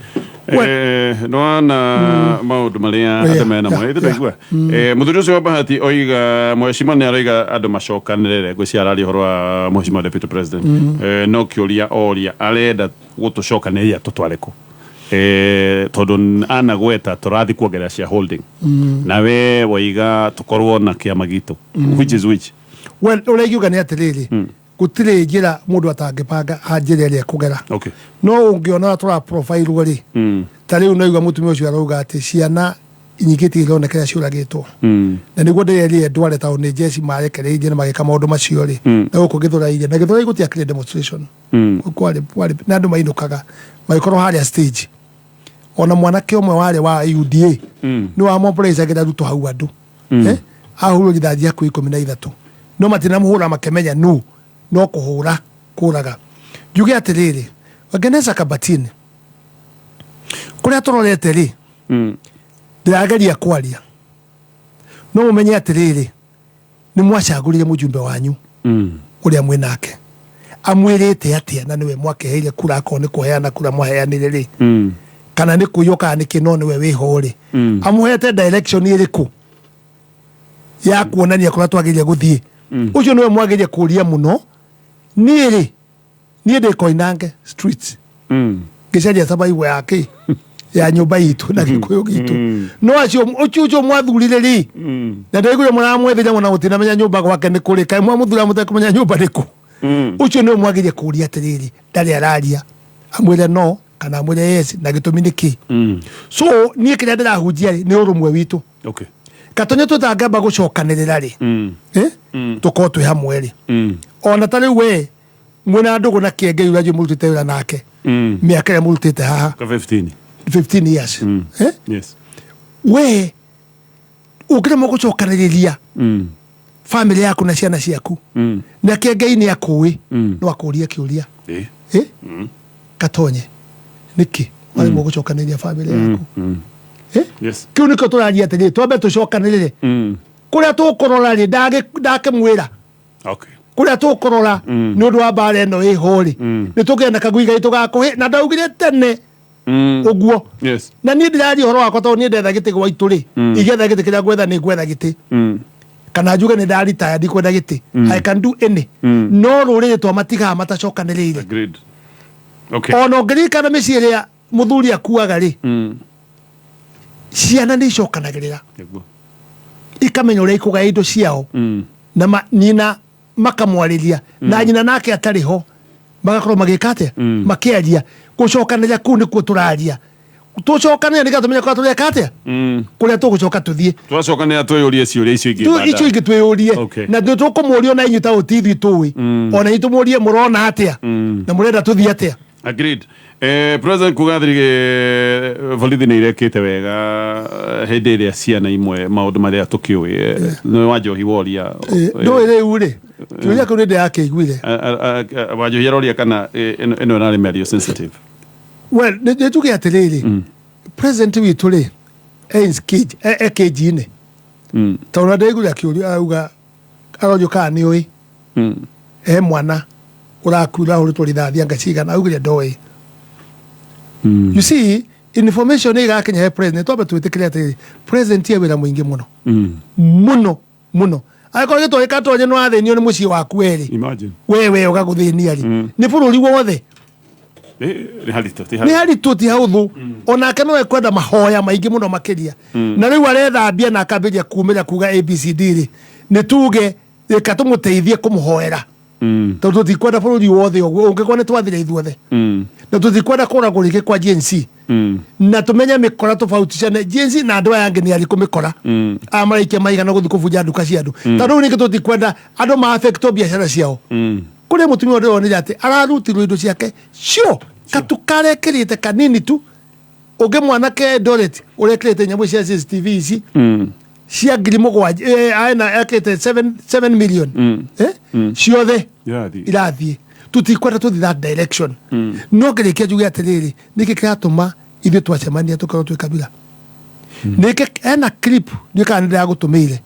Nĩwona maũndũ marĩa andũ mena mo. Ĩĩ ndaigua. Mũthuri ũcio wa Bahati oiga mheshimiwa nĩ aroiga andũ macokanĩrĩre, ngwĩciria araria ũhoro wa mheshimiwa deputy president. No kĩũria oria arenda gũtũcokanĩrĩria tũtware kũ? Tondũ anagweta tũrathiĩ kuongerera shareholding. Nawe waiga tũkorwo na kĩama gitũ. Which is which? Well, ũrĩa ingiuga nĩ atĩrĩrĩ, gũtirĩ njĩra mũndũ atangĩbanga njĩra ĩrĩa ekũgera. Okay. No ũngĩona tũra profile rĩ, ta rĩu no igua mũtumia ũcio arauga atĩ ciana nyingĩ itironeka ciũragĩtwo. Na nĩguo ndĩrerire ndware tondũ nĩ jeshi marekereirie na magĩka maũndũ macio rĩ, na gũkũ Gĩthũrai na Gĩthũrai gũtiakĩrĩ demonstration. Kwarĩ na andũ mainũkaga magĩkorwo harĩa stage. Ona mwanake ũmwe warĩ wa UDA nĩ wa mobilizagĩra Ruto hau andũ. Ahũrwo rithathi hakuhĩ 13. No matinamũhũra makĩmenya nũ, no kũhũra kũraga. Njuge atĩrĩrĩ, Wangeneza Kabatini kũrĩa tũrorete rĩ, ndĩrageria kwaria no mũmenye atĩrĩrĩ, nĩ mwacagũrire mũjumbe wanyu ũrĩa mwĩ nake amwĩrĩte atĩa, na nĩwe mwakĩheire kura, akorwo nĩ kũheana kura mwaheanire rĩ, kana nĩ kũiywo kana nĩ kĩ, no nĩwe wĩho rĩ, amũhete direction ĩrĩkũ ya kuonania kũrĩa twagĩrĩire gũthiĩ. Ũcio nĩwe mwagĩrĩire kũria mũno. Niĩ rĩ, niĩ ndĩ Koinange street ngĩcaria survival ya kĩ ya nyũmba itũ na gĩkũyũ gitũ. No acio ũcio mwathurire rĩ, na ndaiguire mũramwethire mũno mũtinamenya nyũmba gwake nĩ kũrĩ, kaĩ mwamũthura mũtekũmenya nyũmba nĩ kũ. Ũcio nĩwe mwagĩrĩire kũria atĩrĩrĩ, ndarĩ araria, amwĩre no kana amwĩre yes, na gĩtũmi nĩ kĩ. So niĩ kĩrĩa ndĩrahunjia rĩ, nĩ ũrũmwe witũ. Okay. Gatonyo tũtangĩamba gũcokanĩrĩra rĩ, tũkorwo twĩ hamwe rĩ. Ona ta rĩu we mwĩna ndũgũ na Kĩengei ũrĩa mũrutĩte wĩra nake mĩaka ĩrĩa mũrutĩte haha 15 15 years. Yes. We ũngĩremwo gũcokanĩrĩria family yaku na ciana ciaku, na Kĩengei nĩ akũĩ, no akũrie kĩũria. Gatonye nĩkĩ? Waremwo gũcokanĩrĩria bamĩrĩ yaku. Eh? Yes. Kĩu nĩkĩo tũraria atĩrĩrĩ, twambe tũcokanĩrĩre kũrĩa tũkũrora rĩ, ndakĩmwĩra kũrĩa tũkũrora nĩ ũndũ wa mbara ĩno ĩho rĩ, nĩ tũkĩenda kagui gaitũ gakũhĩ na ndaugire tene ũguo. Na niĩ ndĩraria ũhoro wakwa tondũ niĩ ndetha gĩtĩ gwa itũ rĩ, ingĩetha gĩtĩ kĩrĩa ngwetha nĩ ngwetha gĩtĩ, kana njuge nĩ ndaritaya ndikwenda gĩtĩ. I can do any. No rũrĩrĩ twamatigaga matacokanĩrĩire. Agreed. Okay. Ona ũngĩririkana mĩciĩ ĩrĩa mũthuri akuaga rĩ, ciana nĩ icokanagĩrĩra, ikamenya ũrĩa ikũgaya indo ciao, na nyina makamwarĩria na nyina nake atarĩ ho magakorwo magĩka atĩa, makĩaria. Gũcokanĩrĩra kũu nĩkuo tũraria, tũcokanĩrĩra nĩgetha tũmenye kũrĩa tũreka atĩa, kũrĩa tũgũcoka tũthiĩ. Twacokanĩra twĩyũrie ciũria icio ingĩ baadaye. Icio ingĩ twĩyũrie. Na nĩ tũkũmũria ona inyuĩ ta ũti ithuĩ tũĩ, ona inyuĩ tũmũrie mũrona atĩa na mũrenda tũthiĩ atĩa. Agreed. President kuga thirige borithi nĩ irekĩte wega hĩndĩ ĩrĩa ciana imwe maũndũ marĩa tũkĩũĩ, nĩ Wanjohi woria. Ndũĩ rĩu rĩ, kĩũria kĩu nĩ ndĩrakĩiguire. Wanjohi aroria kana ĩno ĩrarĩ mĩario sensitive. Well, nĩ njuge atĩrĩrĩ, president witũ rĩ, e cage-inĩ, tondũ ndaiguire akĩũrio, arauga arorio kana nĩ ũĩ he mwana ũrakuire ahũrĩtwo rithathi anga cigana, augire ndoĩ. You see, information ĩgakinya he president, twambe twĩtĩkĩre atĩrĩrĩ, president e wĩra mũingĩ mũno mũno mũno. Angĩkorwo gĩtwa gĩkatonye nĩ wathĩnio nĩ mũciĩ waku werĩ, Imagine. wewe ũgagũthĩnia rĩ, nĩ bũrũri wothe. Nĩ haritũ, ti nĩ haritũ, ti haũthũ. Onake no ekwenda mahoya maingĩ mũno makĩria. Na rĩu arethambia na akambĩrĩria kumĩra kuga ABCD rĩ, nĩ tuge reka tũmũteithie kũmũhoera, tondũ tũtikwenda bũrũri wothe ũguo ũngĩkorwo nĩ twathire ithuothe, na tũtikwenda kũragwo rĩngĩ kwa Gen Z, na tũmenye mĩkora tofauti cia Gen Z na andũ aya angĩ nĩ arĩkũ mĩkora aya maraikia maigana gũthiĩ kũbunja nduka cia andũ. Tondũ rĩu ningĩ tũtikwenda andũ ma-affectwo biacara ciao. Kũrĩ mũtumia ndĩronire atĩ ararutirwo indo ciake cio katuka arekĩrĩte kanini tu. Ũngĩ mwanake Eldoret ũrekĩrĩte nyamũ cia CCTV ici cia 7,000, aena ekĩte 7 million, ciothe Irathiĩ. Irathiĩ. Tutikwenda tũthiĩ that direction. No ngĩrĩkia njuge atĩrĩrĩ, nĩkĩ kĩratũma ithuĩ twacemania tũkorwo twĩ kabira? Nĩkĩ hena clip, ndiũĩ kana nĩndĩragũtũmĩire.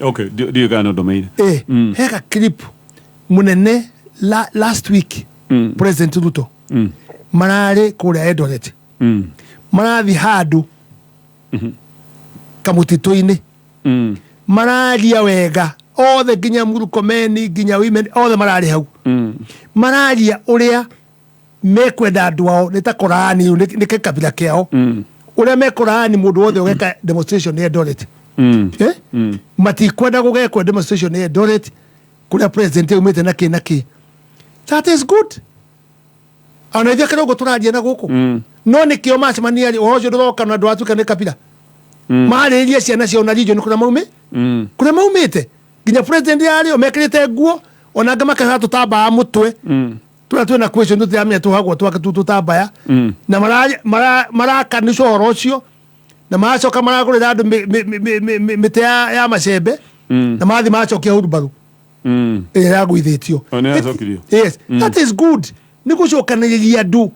Okay, ndiũĩ kana nĩ ũndũmĩire. Heka clip mũnene last week, President Ruto mararĩ kũrĩa Eldoret, marathiĩ handũ kamũtitũ-inĩ, mararia wega othe, nginya Murkomen, nginya women othe mararĩ hau, mararia ũrĩa mekwenda andũ ao nĩ ta Korani, nĩ gĩkabira kĩao, ũrĩa mekũrani mũndũ wothe ũgeka demonstration nĩ Eldoret. Eh? Matikwenda gũgekwo demonstration nĩ Eldoret kũrĩa president aumĩte na kĩ na kĩ. That is good. Ona ithuĩ kĩrĩa ũguo tũraria na gũkũ, no nĩkĩo macemania rĩ, ũhoro ũcio ndũroka na ndũratuĩka nĩ kabira. Marĩrĩrie ciana ciao na region kũrĩa maumĩ, kũrĩa maumĩte, nginya president yarĩ o mekĩrĩte nguo, ona angĩ makeha tũtambaya mũtwe tũrĩa twĩna question, tũtiramenya tũhagwo twake tu tũtambaya, na marakanisha ũhoro ũcio, na maracoka maragũrĩra andũ mĩtĩ ya macembe, na marathiĩ maracokia hurumbarũ ĩrĩa yagũithĩtio. O, nĩ yacokirio? Yes. That is good, nĩ gũcokanĩrĩria andũ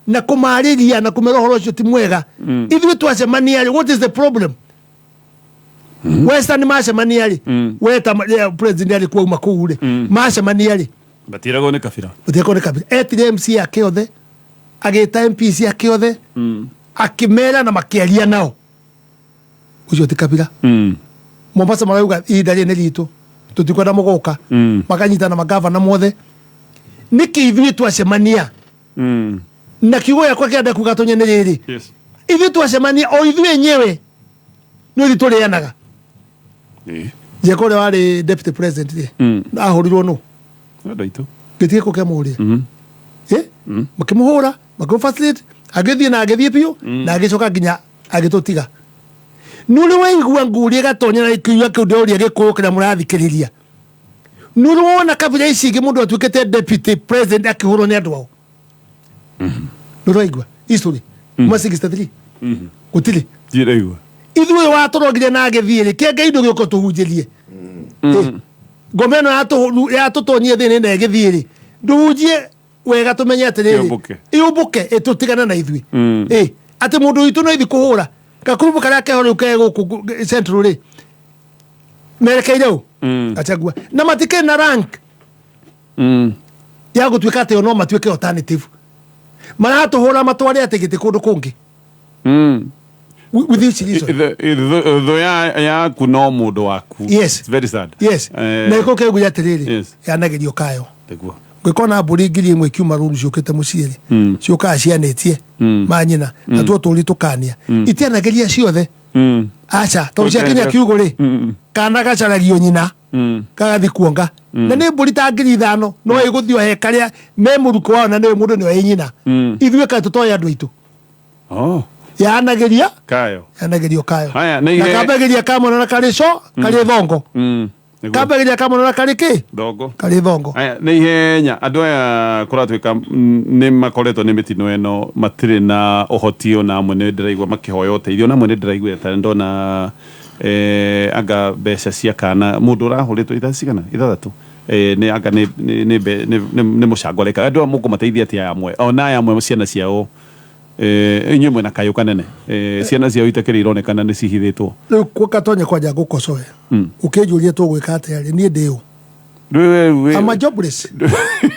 na kũmarĩria na kũmera ũhoro ũcio ti mwega. Ithuĩ twacemania rĩ, what is the problem? Western macemania rĩ, weta president arĩ kuauma kũu rĩ, macemania rĩ, Matiragwo nĩ kabira. Gũtiakorwo nĩ kabira. Etire MC yake othe, agĩta MPs yake othe, akĩmera na makĩaria nao. Ũcio ti kabira. Mombasa marauga ihinda rĩrĩ nĩ ritũ, tũtikwenda mũgũka. Makanyitana magavana mothe. Nĩkĩ ithuĩ twacemania, na kiugo gĩakwa kĩrĩa kuga tũnye nĩ rĩrĩ, ithuĩ twacemania o ithuĩ enyewe nĩ ũthi tũrĩanaga. Njeka ũrĩa warĩ deputy president rĩ, ahũrirwo nũ? Andũ aitũ. Gĩtige kũ kĩamũhũrire? Makĩmũhũra, makĩmũ agĩthiĩ na agĩthiĩ biũ, na agĩcoka nginya agĩtũtiga. Nĩ ũrĩ waigua ngũri ĩgatonya na kiuga kĩu ndĩroria gĩkũyũ kĩrĩa mũrathikĩrĩria? Nĩ ũrĩ wona kabira ici ingĩ mũndũ atuĩkĩte deputy president akĩhũrwo nĩ andũ ao? Nĩ ũrĩ waigua history kuma 63? Gũtirĩ. Ndiraigua. Ithuĩ watũrogire na agĩthiĩ rĩ, kĩenge indo gĩũka tũhunjĩrie. Ngoma ĩno yatũtonyie thĩinĩ na ĩgĩthiĩ rĩ, ndũhunjie. Wega tũmenye atĩrĩrĩ, Ĩũmbũke. Ĩũmbũke ĩtũtigane na ithuĩ. Ĩ atĩ mũndũ witũ no ithi kũhũra gakurubu karĩa keho rĩu ke gũkũ central rĩ, merekeire ũ? Gachagua na matikĩrĩ na rank ya gũtuĩka atĩ o no matuĩke alternative. Maratũhũra matware atĩ gĩtĩ kũndũ kũngĩ with this reason. Thũ yaku no mũndũ waku. Yes. It's very sad. Yes. Na gĩkũ kĩu atĩrĩrĩ, yanagĩrio kayo. Nĩguo. Ngĩkona mbũri 1000 ikiuma rũru ciũkĩte mũciĩ rĩ, ciũkaga cianĩtie manyina na tuo tũri tũkania. Itianagĩria ciothe. Aca, tondũ ciakinya kiugo rĩ, kana gacaragio nyina, kagathi kuonga. Na nĩ mbũri ta 5000 no ĩgũthiĩ o he karĩa me mũruko wao na nĩwe mũndũ nĩwe nyina. Ithuĩ kaĩ tũtoĩ andũ aitũ? Oh. Yanagĩria Kayo. Yanagĩrio kayo. Haya, nĩ Na kambagĩria kamwana na karĩ co karĩ thongo. Nĩguo. Kambagĩria kamwana na karĩ kĩ? Thongo. Karĩ thongo. Aya, nĩ ihenya andũ aya kũratuĩka nĩ makoretwo nĩ mĩtino ĩno, matirĩ na ũhoti, ona amwe nĩ ndĩraigua makĩhoya ũteithio, ona amwe nĩ ndĩraigua ta ndona anga mbeca cia kana mũndũ ũrahũrĩtwo ithaa cigana ithathatũ, nĩ anga nĩ mũcango areka. Andũ aya mũkũmateithia atĩa amwe, ona aya amwe ciana ciao, inyuĩ mwĩna kayũ kanene, ciana ciao itakĩrĩ ironekana nĩ cihithĩtwo? Rĩu gatonye kwanja ngũkocoe. Ũkĩnjũria tũgwĩka atĩa rĩ, niĩ ndĩ ũ? I'm a jobless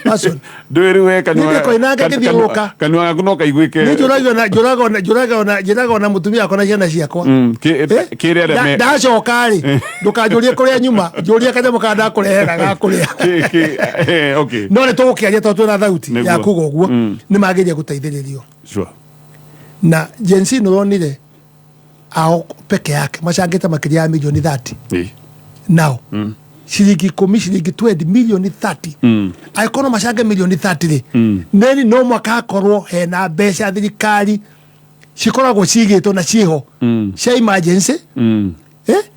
person. Ndũĩ rĩu we kanua. Niĩ ndĩkoinanga ngĩthiũrũrũka. Kanua gaku no kaiguĩke. Niĩ njũragio na njũragwo na njũragwo na njĩraga ona mũtumia wakwa na ciana ciakwa. Kĩrĩa arĩa Ndacoka rĩ, ndũkanjũrie kũrĩa nyuma, njũrie kanyamũ karĩa ndakũrehera ga kũrĩa. Okay. No nĩ tũgũkĩaria tondũ twĩna thauti ya kuga ũguo. Nĩ magĩria gũteithĩrĩrio. Na Gen Z nĩ ũronire ao peke yake macangĩte makĩria ya milioni 30. Nao ciringi 10, ciringi 20, milioni 30. Angĩkorwo no macange milioni 30 rĩ, neni no mwaka hakorwo hena mbeca thirikari cikoragwo cigĩtwo na ciĩho cia emergency,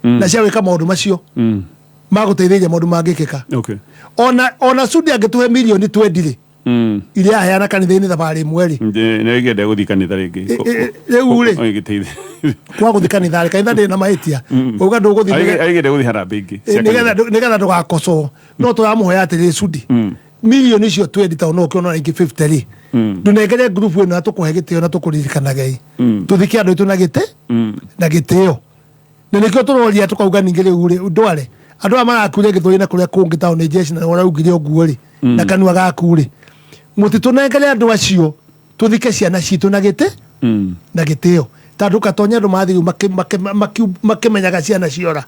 na cia gwĩka maũndũ macio ma gũteithĩrĩria maũndũ mangĩkĩka. Ona Sudi angĩtũhe milioni 20 rĩ, iria aheana kanitha-inĩ thabarĩ ĩmwe rĩ. Nĩ igenda gũthiĩ kanitha rĩngĩ. Rĩu rĩ, Ĩgĩteithia. Kwa gũthiĩ kanitha rĩ, kanitha ndĩrĩ na mahĩtia. Uga ndũgũthiĩ Aigende gũthiĩ harambee ingĩ cia nĩgetha kanitha. Nĩgetha ndũgakocwo, no tũramũhoya atĩrĩ, Sudi, milioni icio 20 tondũ no ũkĩona ingĩ 50 rĩ, ndũnengere ngurubu ĩno na tũkũhe gĩtĩo na tũkũririkanagei. Tũthike andũ aitũ na gĩtĩ na gĩtĩo, na nĩkĩo tũroria tũkauga ningĩ rĩu rĩ, ndware andũ aya marakuire Gĩthũri na kũrĩa kũngĩ tondũ nĩ jeshi na ũraugire ũguo rĩ na kanua gaku rĩ, mũtitũnengere andũ acio tũthike ciana citũ na gĩtĩ na gĩtĩo, tondũ gatonya andũ mathiĩ rĩu makĩmenyaga ciana ciora.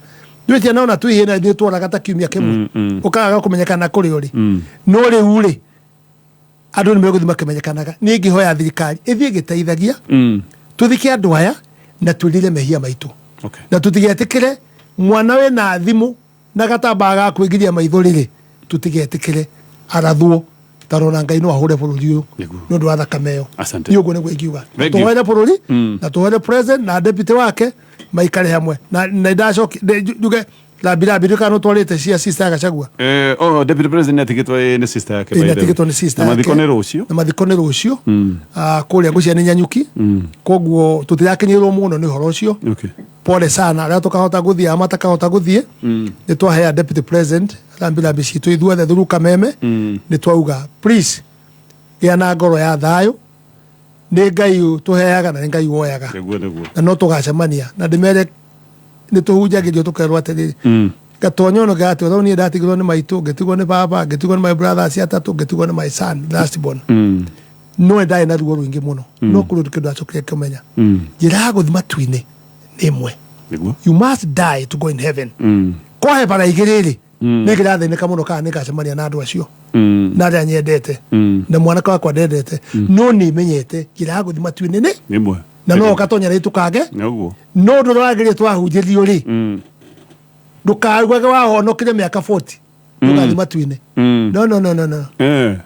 Ndũĩ ciana ona twĩhĩ na ithuĩ tworaga ta kiumia kĩmwe, ũkagaga kũmenyekana kũrĩ ũrĩ. No rĩu rĩ, andũ nĩ megũthiĩ makĩmenyekanaga. Niĩ ingĩhoya thirikari ĩthiĩ ĩgĩteithagia tũthike andũ aya na twĩrire mehia maitũ na tũtigetĩkĩre mwana wĩna thimũ na gatambaa ga kwĩgiria maitho rĩrĩ, tũtigetĩkĩre arathwo tarona. Ngai no ahũre bũrũri ũyũ nĩ ũndũ wa thakame ĩyo. Asante. Niĩ ũguo nĩguo ingiuga. Thank you. Tũhoere bũrũri na tũhoere president na deputy wake maikare hamwe na ndacoki njuge rambirambi ndå kana twarĩte cia sister ya Gachagua. Oh, deputy president nĩ atigĩtwo nĩ sister yake, by the way. Nĩatigĩtwo nĩ sister Na mathiko yake. nĩ rũciũ. Na mathiko nĩ rũciũ. Kũrĩa ngũcia nĩ Nyanyuki. Koguo tũtirakinyĩrwo mũno nĩ ũhoro ũcio. Pole sana arĩa tũkahota gũthiĩ, arĩa matakahota gũthiĩ. Nĩ twahea deputy president rambirambi citũ ithuothe through Kameme. Nĩ twauga, please gĩa na ngoro ya thayũ, nĩ Ngai tũheaga na nĩ Ngai woyaga. Nĩguo nĩguo. Na no tũgacemania na ndĩmere nĩ tũhunjagĩrio tũkerwo atĩrĩrĩ, gatonya ono gatĩ rĩu niĩ ndatigirwo nĩ maitũ, ngĩtigwo nĩ baba, ngĩtigwo nĩ my brothers atatũ, ngĩtigwo nĩ my son last born. No nĩ ndarĩ na ruo rũingĩ mũno. No kũrĩ ũndũ kĩndũ ndacokire kũmenya, njĩra ya gũthiĩ matu-inĩ nĩ ĩmwe. You must die to go in heaven. Kwahe bara igĩrĩ rĩ, nĩ ngĩrathĩnĩka mũno kana nĩ ngacemania na andũ acio na arĩa nyendete na mwanake wakwa ndendete, no nĩ menyete njĩra ya gũthiĩ matu-inĩ nĩ Nĩ ĩmwe. Na no ũgatonya rĩ tũkange. Nĩguo. No ũndũ ũrĩa wagĩrĩire twahunjĩrio rĩ, ndũkaugage wahonokire mĩaka 40 ndũgathiĩ matu-inĩ. No, no, no, no, no.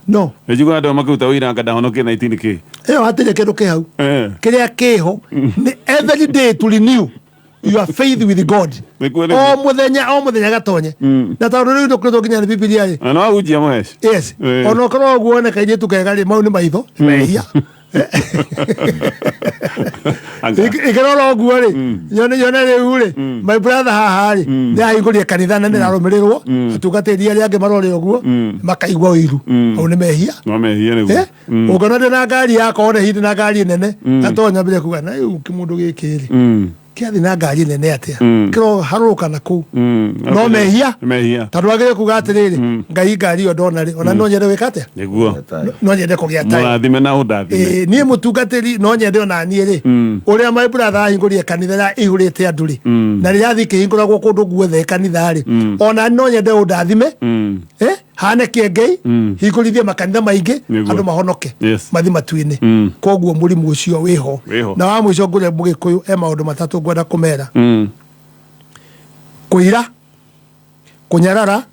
No. Nĩnjiguaga andũ makĩruta ũira anga ndahonokie 19 kĩ. Ĩyo hatirĩ kĩndũ kĩ hau. Kĩrĩa kĩho nĩ every day to renew your faith with God. Nĩguo O nĩguo. mũthenya o mũthenya, gatonye, na tondũ rĩu ndũkoretwo nginya nĩ Bibilia rĩ. Na no ahunjia mũheci. Yes. Ona ũkorwo ũguo wone kairĩtu kega rĩ, mau nĩ maitho, nĩ mehia. Anga. Ikirora ũguo rĩ, nyone rĩu rĩ, my brother haha rĩ, nĩ ahingũrire kanitha na nĩ ararũmĩrĩrwo, atungatĩri arĩa angĩ marore ũguo makaigua ũiru. Hau nĩ mehia. No mehia nĩguo. Eh? Ũngĩona ndĩ na ngari yakwa, one hihi ndĩ na ngari nene, atonya mbere kuga na rĩu kĩmũndũ gĩkĩ rĩ, kĩathiĩ na ngari nene atĩa, kĩroharũrũka na kũu. No mehia. Nĩ mehia. Tondũ wagĩrĩire kuga atĩrĩrĩ, Ngai, ngari ĩyo ndona rĩ, ona no nyende gwĩka atĩa? Nĩguo. No nyende kũgĩa tayo. Mũrathime na ũndathime. Ĩĩ, niĩ mũtungatĩri no nyende ona niĩ rĩ, ũrĩa my brother ahingũrire kanitha ĩrĩa ĩihũrĩte andũ rĩ, na rĩrathiĩ kĩhingũragwo kũndũ guothe kanitha rĩ, ona no nyende ũndathime, hane kĩengei, hingũrithie makanitha maingĩ, andũ mahonoke, mathi matu-inĩ. Koguo mũrimũ ũcio wĩho. Wĩho. Na wa mũico, ngũrĩa mũgĩkũyũ e maũndũ matatũ ngwenda kũmera: kũira, kũnyarara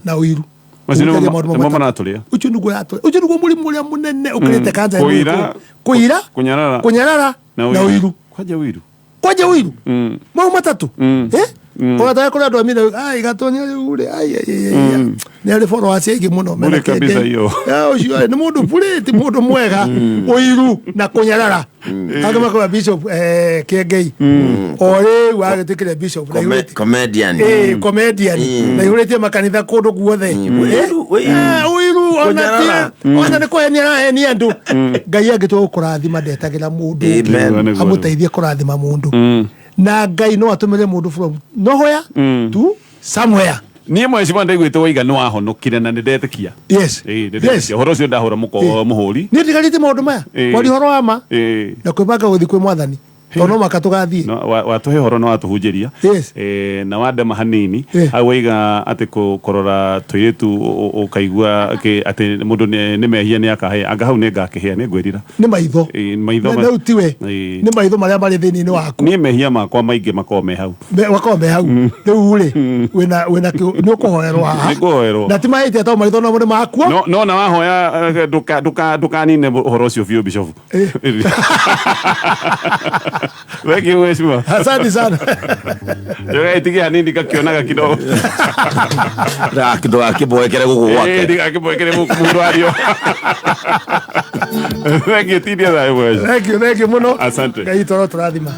na ũiru. Macio nĩmo Ũhutagia maũndũ nĩmo matatũ. maratũrĩa. Ũcio nĩguo ũratũrĩa, ũcio nĩguo mũrimũ ũrĩa mũnene ũkĩrĩte kanja ya Kũira, mwĩrĩ. Kũira, kũnyarara, kũnyarara na na ũiru. ũiru. Kwanja ũiru. Kwanja ũiru, mau matatũ. Ũgataga kũrĩ andũ amina ai gatonya rĩu rĩ, ai ai ai, ai nĩ arĩ followers aingĩ mũno mena Bure kabisa kĩengei. hiyo. Ya, ũcio nĩ mũndũ bure, ti mũndũ mwega. Ũiru na kũnyarara. Angĩ makoya bishop kĩengei o rĩu agĩtuĩkire bishop na Comedian. Comedian na ihũrĩtie makanitha kũndũ guothe. Ũiru, ũiru. Ũiru ona Kũnyarara. ona nĩ kũhenia arahenia andũ. Ngai angĩtua gũkũrathima ndetagĩra mũndũ Amen. ũngĩ amũteithie kũrathima mũndũ, na Ngai no atũmĩre mũndũ from nowhere to somewhere. Niĩ mwecima ndaiguĩte waiga nĩ wahonokire na nĩ ndetĩkia. Yes. Ĩĩ, nĩ ndetĩkia ũhoro ũcio ndahũra mũko mũhũri. Niĩ ndigarĩtie maũndũ maya, kwaria ũhoro wa ma na kwĩbanga gũthiĩ kwĩ Mwathani, tondũ no maka tũgathiĩ. No, watũhe ũhoro na watũhunjĩria. Yes. Na wandema hanini hau waiga atĩ kũrora tũirĩtu ũkaigua atĩ mũndũ nĩ mehia nĩ akahĩa, anga hau nĩ ngakĩhĩa, nĩ ngwĩrira. Nĩ maitho. Maitho. Na rĩu tiwe, nĩ maitho marĩa marĩ thĩinĩ waku. Niĩ mehia makwa maingĩ makoragwo me hau. Wakorwo me hau rĩu rĩ, wĩna nĩ ũkũhoerwo haha. Nĩ ngũhoerwo. Na ti mahĩtia, tondũ maitho namo nĩ makuo. No na wahoya ndũkanine ũhoro ũcio biũ, bishop. Thank you, mheshimiwa. Asante sana. Itigie hanini kakionaga kidogo. Ndũgakĩmboekere gũkũ gwake. Ndigakĩmboekere gũkũ mũndũ ario. Thank you, tinia thayũ, mheshimiwa. Thank you, thank you mũno. Asante. Ngai toro tũrathima.